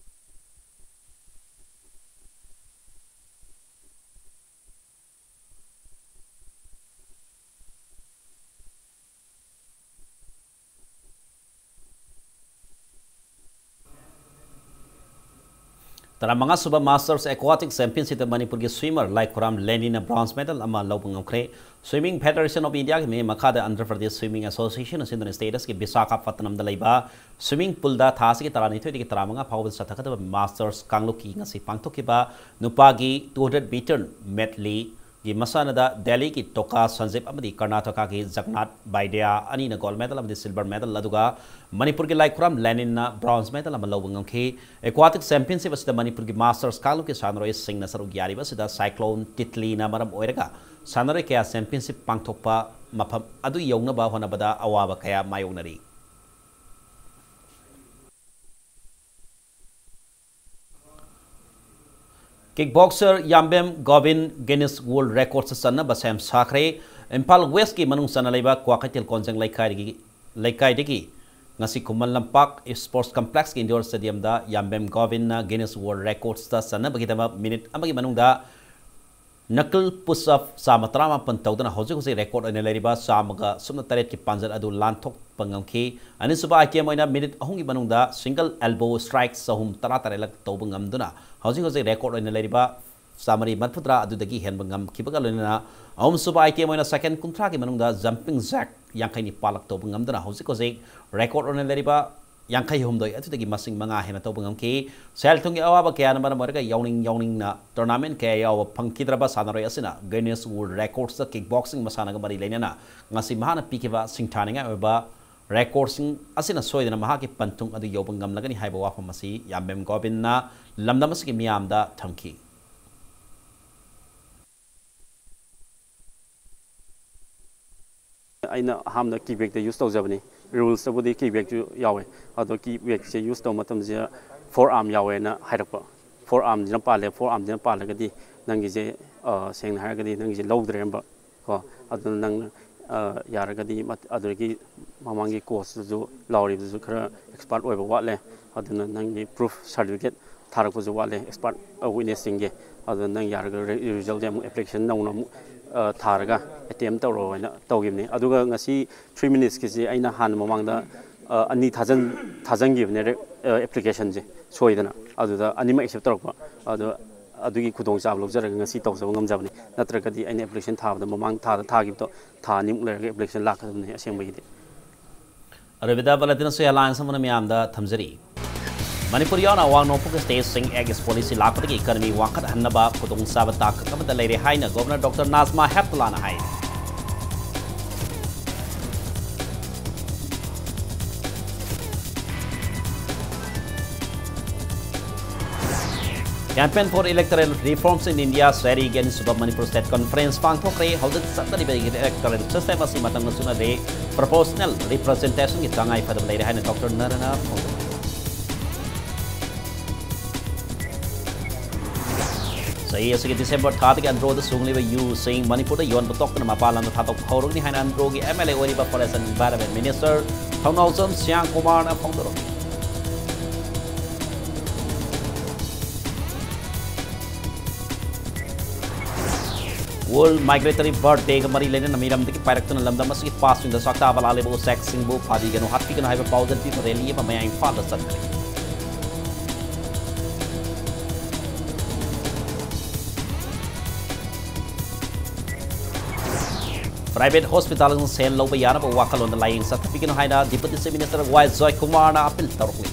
ꯇꯔꯥꯃꯉꯥ ꯁꯨꯕ Masters Aquatic Championship ꯇ ꯃꯅꯤꯄꯨꯔꯒꯤ swimmer ꯂꯥꯏꯈꯨꯔꯥꯝ ꯂꯦꯅꯤꯅ bronze medal ꯑꯃ ꯂꯧꯕ ꯉꯝꯈ꯭ꯔꯦ꯫ Swimming Federation of India ꯒꯤ ꯃꯤꯠꯌꯦꯡ ꯃꯈꯥꯗ ꯑꯟꯙ꯭ꯔ ꯄ꯭ꯔꯗꯦꯁ swimming association ꯑꯁꯤꯅ state ꯀꯤ ꯕꯤꯁꯥꯈꯥꯄꯠꯇꯅꯝꯗ ꯂꯩꯕ swimming pool ꯗ ꯊꯥ ꯑꯁꯤꯒꯤ ꯇꯔꯥꯅꯤꯊꯣꯏꯗꯒꯤ ꯇꯔꯥꯃꯉꯥ ꯐꯥꯎꯕꯗ ꯆꯠꯊꯒꯗꯕ Masters ꯀꯥꯡꯂꯨꯞꯀꯤ ꯉꯁꯤ ꯄꯥꯡꯊꯣꯛꯈꯤꯕ ꯅꯨꯄꯥꯒꯤ two hundred meter medley ꯒꯤ ꯃꯁꯥꯟꯅꯗ ꯗꯦꯜꯂꯤꯒꯤ ꯇꯣꯀꯥ ꯁꯟꯖꯤꯞ ꯑꯃꯗꯤ ꯀꯔꯅꯥꯇꯀꯥꯒꯤ ꯖꯒꯅꯥꯊ ꯕꯥꯏꯗ꯭ꯌꯥ ꯑꯅꯤꯅ gold medal ꯑꯃꯗꯤ silver medal, ꯑꯗꯨꯒ ꯃꯅꯤꯄꯨꯔꯒꯤ ꯂꯥꯏꯈꯨꯔꯥꯝ ꯂꯦꯅꯤꯟꯅ bronze medal ꯑꯃ ꯂꯧꯕ ꯉꯝꯈꯤ꯫ Aquatic Championship ꯑꯁꯤꯗ ꯃꯅꯤꯄꯨꯔꯒꯤ Masters ꯀꯥꯡꯂꯨꯞꯀꯤ ꯁꯥꯟꯅꯔꯣꯏꯁꯤꯡꯅ ꯁꯔꯨꯛ ꯌꯥꯔꯤꯕ ꯑꯁꯤꯗ Cyclone ꯇꯤꯠꯂꯤꯅ ꯃꯔꯝ ꯑꯣꯏꯔꯒ ꯁꯥꯟꯅꯔꯣꯏ ꯀꯌꯥ championship ꯄꯥꯡꯊꯣꯛꯄ ꯃꯐꯝ ꯑꯗꯨ ꯌꯧꯅꯕ ꯍꯣꯠꯅꯕꯗ ꯑꯋꯥꯕ ꯀꯌꯥ ꯃꯥꯌꯣꯛꯅꯔꯤ꯫ Kickboxer ꯌꯥꯝꯕꯦꯝ Gobin Guinness World Records ꯆꯟꯅꯕ ꯁꯦꯝ ꯁꯥꯈ꯭ꯔꯦ꯫ ꯏꯝꯐꯥꯜ West ꯀꯤ ꯃꯅꯨꯡ ꯆꯟꯅ ꯂꯩꯕ ꯀ꯭ꯋꯥꯀꯩꯊꯦꯜ ꯀꯣꯟꯖꯪ ꯂꯩꯀꯥꯏꯗꯒꯤ, ꯂꯩꯀꯥꯏꯗꯒꯤ ꯉꯁꯤ ꯈꯨꯃꯟ ꯂꯝꯄꯥꯛ Sports Complex ꯀꯤ indoor stadium ꯗ ꯌꯥꯝꯕꯦꯝ ꯒꯣꯕꯤꯟꯅ Guinness World Records ꯇ ꯆꯟꯅꯕꯒꯤꯗꯃꯛ minute ꯑꯃꯒꯤ ꯃꯅꯨꯡꯗ knuckle push up ꯆꯥꯝꯃ ꯇꯔꯥꯃꯥꯄꯟ ꯇꯧꯗꯨꯅ ꯍꯧꯖꯤꯛ ꯍꯧꯖꯤꯛ record ꯑꯣꯏꯅ ꯂꯩꯔꯤꯕ ꯆꯥꯝꯃꯒ ꯁꯨꯞꯅ ꯇꯔꯦꯠꯀꯤ ꯄꯥꯟꯖꯜ ꯑꯗꯨ ꯂꯥꯟꯊꯣꯛꯄ ꯉꯝꯈꯤ꯫ ꯑꯅꯤꯁꯨꯕ item ꯑꯣꯏꯅ minute ꯑꯍꯨꯝꯒꯤ ꯃꯅꯨꯡꯗ single elbow strikes ꯆꯍꯨꯝ ꯇꯔꯥ ꯇꯔꯦꯠꯂꯛ ꯇꯧꯕ ꯉꯝꯗꯨꯅ ꯍꯧꯖꯤꯛ ꯍꯧꯖꯤꯛ record ꯑꯣꯏꯅ ꯂꯩꯔꯤꯕ ꯆꯥꯃꯔꯤ ꯃꯔꯤꯐꯨꯇꯔꯥ ꯑꯗꯨꯗꯒꯤ ꯍꯦꯟꯕ ꯉꯝꯈꯤꯕꯒ ꯂꯣꯏꯅꯅ ꯑꯍꯨꯝꯁꯨꯕ item ꯑꯣꯏꯅ second ꯀꯨꯟꯊ꯭ꯔꯥꯒꯤ ꯃꯅꯨꯡꯗ jumping jack ꯌꯥꯡꯈꯩ ꯅꯤꯄꯥꯜꯂꯛ ꯇꯧꯕ ꯉꯝꯗꯨꯅ ꯍꯧꯖꯤꯛ ꯍꯧꯖꯤꯛ record ꯑꯣꯏꯅ ꯂꯩꯔꯤꯕ ꯌꯥꯡꯈꯩ ꯍꯨꯝꯗꯣꯏ ꯑꯗꯨꯗꯒꯤ ꯃꯁꯤꯡ ꯃꯉꯥ ꯍꯦꯟꯅ ꯇꯧꯕ ꯉꯝꯈꯤ꯫ ꯁꯦꯜ ꯊꯨꯝꯒꯤ ꯑꯋꯥꯕ ꯀꯌꯥꯅ ꯃꯔꯝ ꯑꯣꯏꯔꯒ ꯌꯥꯎꯅꯤꯡ ꯌꯥꯎꯅꯤꯡꯅ tournament ꯀꯌꯥ ꯌꯥꯎꯕ ꯐꯪꯈꯤꯗ꯭ꯔꯕ ꯁꯥꯟꯅꯔꯣꯏ ꯑꯁꯤꯅ Guinness World Records ꯇ kickboxing ꯃꯁꯥꯟꯅꯒ ꯃꯔꯤ ꯂꯩꯅꯅ ꯉꯁꯤ ꯃꯍꯥꯛꯅ ꯄꯤꯈꯤꯕ ꯁꯤꯡꯊꯥꯅꯤꯡꯉꯥꯏ ꯑꯣꯏꯕ ꯔꯦꯀꯣꯔꯗꯁꯤꯡ ꯑꯁꯤꯅ ꯁꯣꯏꯗꯅ ꯃꯍꯥꯛꯀꯤ ꯄꯟꯊꯨꯡ ꯑꯗꯨ ꯌꯧꯕ ꯉꯝꯂꯒꯅꯤ ꯍꯥꯏꯕ ꯋꯥꯐꯝ ꯑꯁꯤ ꯌꯥꯝꯕꯦꯝ ꯒꯣꯕꯤꯟꯅ ꯂꯝꯗꯝ ꯑꯁꯤꯒꯤ ꯃꯤꯌꯥꯝꯗ ꯊꯝꯈꯤ꯫ ꯑꯩꯅ ꯑꯍꯥꯟꯕꯗ ꯀꯤꯛ ꯕꯦꯛꯇ ꯌꯨꯁ ꯇꯧꯖꯕꯅꯤ꯫ ꯔꯨꯜꯁꯇꯕꯨꯗꯤ ꯀꯤꯛ ꯕꯦꯛꯁꯨ ꯌꯥꯎꯋꯦ, ꯑꯗꯣ ꯀꯤꯛ ꯕꯦꯛꯁꯦ ꯌꯨꯁ ꯇꯧꯕ ꯃꯇꯝꯁꯤꯗ ꯐꯣꯔ ꯑꯥꯔꯝ ꯌꯥꯎꯋꯦꯅ ꯍꯥꯏꯔꯛꯄ꯫ ꯐꯣꯔ ꯑꯥꯔꯝꯁꯤꯅ ꯄꯥꯜꯂꯦ, ꯐꯣꯔ ꯑꯥꯔꯝꯁꯤꯅ ꯄꯥꯜꯂꯒꯗꯤ ꯅꯪꯒꯤꯁꯦ, ꯑ, ꯁꯦꯡꯅ ꯍꯥꯏꯔꯒꯗꯤ ꯅꯪꯒꯤꯁꯦ ꯂꯧꯗ꯭ꯔꯦ ꯍꯥꯏꯔꯝꯕ꯫ ꯀꯣ, ꯑꯗꯨꯅ ꯅꯪ, ꯑ, ꯌꯥꯔꯒꯗꯤ ꯃꯠ-, ꯑꯗꯨꯗꯒꯤ ꯃꯃꯥꯡꯒꯤ ꯀꯣꯆꯇꯨꯁꯨ ꯂꯥꯎꯔꯤꯕꯗꯨꯁꯨ ꯈꯔ ꯑꯦꯛꯁꯄꯥꯔꯠ ꯑꯣꯏꯕ ꯋꯥꯠꯂꯦ꯫ ꯑꯗꯨꯅ ꯅꯪꯒꯤ ꯄ꯭ꯔꯨꯐ ꯁꯥꯔꯇꯤꯐꯤꯀꯦꯠ ꯊꯥꯔꯛꯄꯁꯨ ꯋꯥꯠꯂꯦ, ꯑꯦꯛꯁꯄꯥꯔꯠ ꯋꯤꯠꯅꯦꯁꯁꯤꯡꯒꯤ꯫ ꯑꯗꯨꯅ ꯅꯪ ꯌꯥꯔꯒ ꯔꯤ-, ꯔꯤꯖꯜꯁꯦ ꯑꯃꯨꯛ ꯑꯦꯄ꯭ꯂꯤꯀꯦꯁꯟ ꯅꯧꯅ ꯑꯃꯨꯛ, ꯑ, ꯊꯥꯔꯒ ꯑꯦꯇꯦꯝ ꯇꯧꯔꯣ ꯍꯥꯏꯅ ꯇꯧꯈꯤꯕꯅꯤ꯫ ꯑꯗꯨꯒ ꯉꯁꯤ ꯊ꯭ꯔꯤ ꯃꯤꯅꯤꯠꯁꯀꯤꯁꯤ ꯑꯩꯅ ꯍꯥꯟꯅ ꯃꯃꯥꯡꯗ, ꯑ, ꯑꯅꯤ ꯊꯥꯖꯟ-, ꯊꯥꯖꯟꯈꯤꯕꯅꯦ ꯔꯦ-, ꯑ, ꯑꯦꯄ꯭ꯂꯤꯀꯦꯁꯟꯁꯦ ꯁꯣꯏꯗꯅ꯫ ꯑꯗꯨꯗ ꯑꯅꯤꯃꯛ ꯑꯦꯛꯁꯦꯞ ꯇꯧꯔꯛꯄ꯫ ꯑꯗꯣ ꯑꯗꯨꯒꯤ ꯈꯨꯗꯣꯡꯆꯥꯕ ꯂꯧꯖꯔꯒ ꯉꯁꯤ ꯇꯧꯖꯕ ꯉꯝꯖꯕꯅꯤ꯫ ꯅꯠꯇ꯭ꯔꯒꯗꯤ ꯑꯩꯅ ꯑꯦꯄ꯭ꯂꯤꯀꯦꯁꯟ ꯊꯥꯕꯗ ꯃꯃꯥꯡ ꯊꯥꯗ ꯊꯥꯈꯤꯕꯗꯣ ꯊꯥ ꯑꯅꯤꯃꯨꯛ ꯂꯩꯔꯒ ꯑꯦꯄ꯭ꯂꯤꯀꯦꯁꯟ ꯂꯥꯛꯀꯗꯕꯅꯤ ꯑꯁꯦꯡꯕꯒꯤꯗꯤ꯫ ꯑꯔꯣꯏꯕꯗ ꯕꯂꯦꯇꯤꯟ ꯑꯁꯤ ꯍꯦꯗꯂꯥꯏꯟꯁ ꯑꯃꯅ ꯃꯤꯌꯥꯝꯗ ꯊꯝꯖꯔꯤ꯫ ꯃꯅꯤꯄꯨꯔ ꯌꯥꯎꯅ ꯑꯋꯥꯡ ꯅꯣꯡꯄꯣꯛ ꯁ꯭ꯇꯦꯠꯁꯤꯡ ꯑꯦꯛꯁ ꯄꯣꯂꯤꯁꯤ ꯂꯥꯛꯄꯗꯒꯤ ꯏꯀꯅꯃꯤ ꯋꯥꯡꯈꯠꯍꯟꯅꯕ ꯈꯨꯗꯣꯡꯆꯥꯕ ꯇꯥꯡꯀꯛ ꯑꯃꯗ ꯂꯩꯔꯦ ꯍꯥꯏꯅ ꯒꯣꯕꯔꯅꯔ ꯗꯣꯛꯇꯔ ꯅꯥꯖꯃꯥ ꯍꯦꯞꯇꯨꯂꯥꯅ ꯍꯥꯏ꯫ Campaign for Electoral Reforms in India, ꯁꯦꯔꯤꯒꯤ ꯑꯅꯤꯁꯨꯕ ꯃꯅꯤꯄꯨꯔ ꯁ꯭ꯇꯦꯠ ꯀꯟꯐꯔꯦꯟꯁ ꯄꯥꯡꯊꯣꯛꯈ꯭ꯔꯦ꯫ ꯍꯧꯖꯤꯛ ꯆꯠꯅꯔꯤꯕ ꯏꯂꯦꯛꯇꯣꯔꯦꯜ ꯁꯤꯁꯇꯦꯝ ꯑꯁꯤ ꯃꯇꯝꯒ ꯆꯨꯅꯗꯦ, ꯄ꯭ꯔꯣꯄꯣꯔꯁꯅꯦꯜ ꯔꯤꯄ꯭ꯔꯖꯦꯟꯇꯦꯁꯟꯒꯤ ꯇꯉꯥꯏ ꯐꯗꯕ ꯂꯩꯔꯦ ꯍꯥꯏꯅ ꯗꯣꯛꯇꯔ ꯅꯥꯔꯥꯅ ꯐꯣꯡꯗꯣꯛꯈꯤ꯫ ꯆꯍꯤ ꯑꯁꯤꯒꯤ ꯗꯤꯁꯦꯝꯕꯔ ꯊꯥꯗꯒꯤ ꯑꯟꯗ꯭ꯔꯣꯗ ꯁꯨꯡꯂꯤꯕ ꯌꯨꯁꯤꯡ ꯃꯅꯤꯄꯨꯔꯗ ꯌꯣꯟꯕ ꯇꯣꯛꯇꯅ ꯃꯄꯥꯟ ꯂꯝꯗ ꯊꯥꯗꯣꯛꯄ ꯍꯧꯔꯒꯅꯤ ꯍꯥꯏꯅ ꯑꯟꯗ꯭ꯔꯣꯒꯤ ꯑꯦꯝ ꯑꯦꯜ ꯑꯦ ꯑꯣꯏꯔꯤꯕ forest and environment minister Thounaojam Shyam ꯀꯨꯃꯥꯔꯅ ꯐꯣꯡꯗꯣꯔꯛꯂꯤ꯫ World Migratory Bird Day ꯒ ꯃꯔꯤ ꯂꯩꯅꯅ ꯃꯤꯔꯝꯗꯒꯤ ꯄꯥꯏꯔꯛꯇꯨꯅ ꯂꯝꯗꯝ ꯑꯁꯤꯒꯤ ꯄꯥꯠꯁꯤꯡꯗ ꯆꯥꯛꯇꯥꯕ ꯂꯥꯛꯂꯤꯕ ꯎꯆꯦꯛꯁꯤꯡꯕꯨ ꯐꯥꯕꯤꯒꯅꯨ, ꯍꯥꯠꯄꯤꯒꯅꯨ ꯍꯥꯏꯕ ꯄꯥꯎꯖꯦꯜ ꯄꯤꯕ ꯔꯦꯂꯤ ꯑꯃ ꯃꯌꯥꯏ ꯏꯝꯐꯥꯜꯗ ꯆꯠꯈ꯭ꯔꯦ꯫ Private hospital ꯁꯤꯡ ꯁꯦꯜ ꯂꯧꯕ ꯌꯥꯅꯕ ꯋꯥꯈꯜꯂꯣꯟꯗ ꯂꯥꯏꯌꯦꯡ ꯆꯠꯊꯕꯤꯒꯅꯨ ꯍꯥꯏꯅ Deputy Chief Minister ꯋꯥꯏ ꯖꯣꯏꯀꯨꯃꯥꯔꯅ ꯑꯥꯄꯤꯜ ꯇꯧꯔꯛꯂꯤ꯫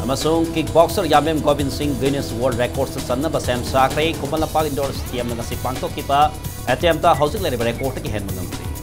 ꯑꯃꯁꯨꯡ ꯀꯤꯛ ꯕꯣꯛꯁꯔ ꯌꯥꯝꯕꯦꯝ ꯒꯣꯕꯤꯟ ꯁꯤꯡ ꯒꯤꯅꯤꯁ ꯋꯥꯔꯜꯗ ꯔꯦꯀꯣꯔꯗꯁ ꯆꯟꯅꯕ ꯁꯦꯝ ꯁꯥꯈ꯭ꯔꯦ꯫ ꯈꯨꯃꯟ ꯂꯝꯄꯥꯛ ꯏꯟꯗꯣꯔ ꯁ꯭ꯇꯦꯗꯤꯌꯝꯗ ꯉꯁꯤ ꯄꯥꯡꯊꯣꯛꯈꯤꯕ ꯑꯦꯇꯦꯝꯞꯇ ꯍꯧꯖꯤꯛ ꯂꯩꯔꯤꯕ ꯔꯦꯀꯣꯔꯗꯇꯒꯤ ꯍꯦꯟꯕ ꯉꯝꯗ꯭ꯔꯤ꯫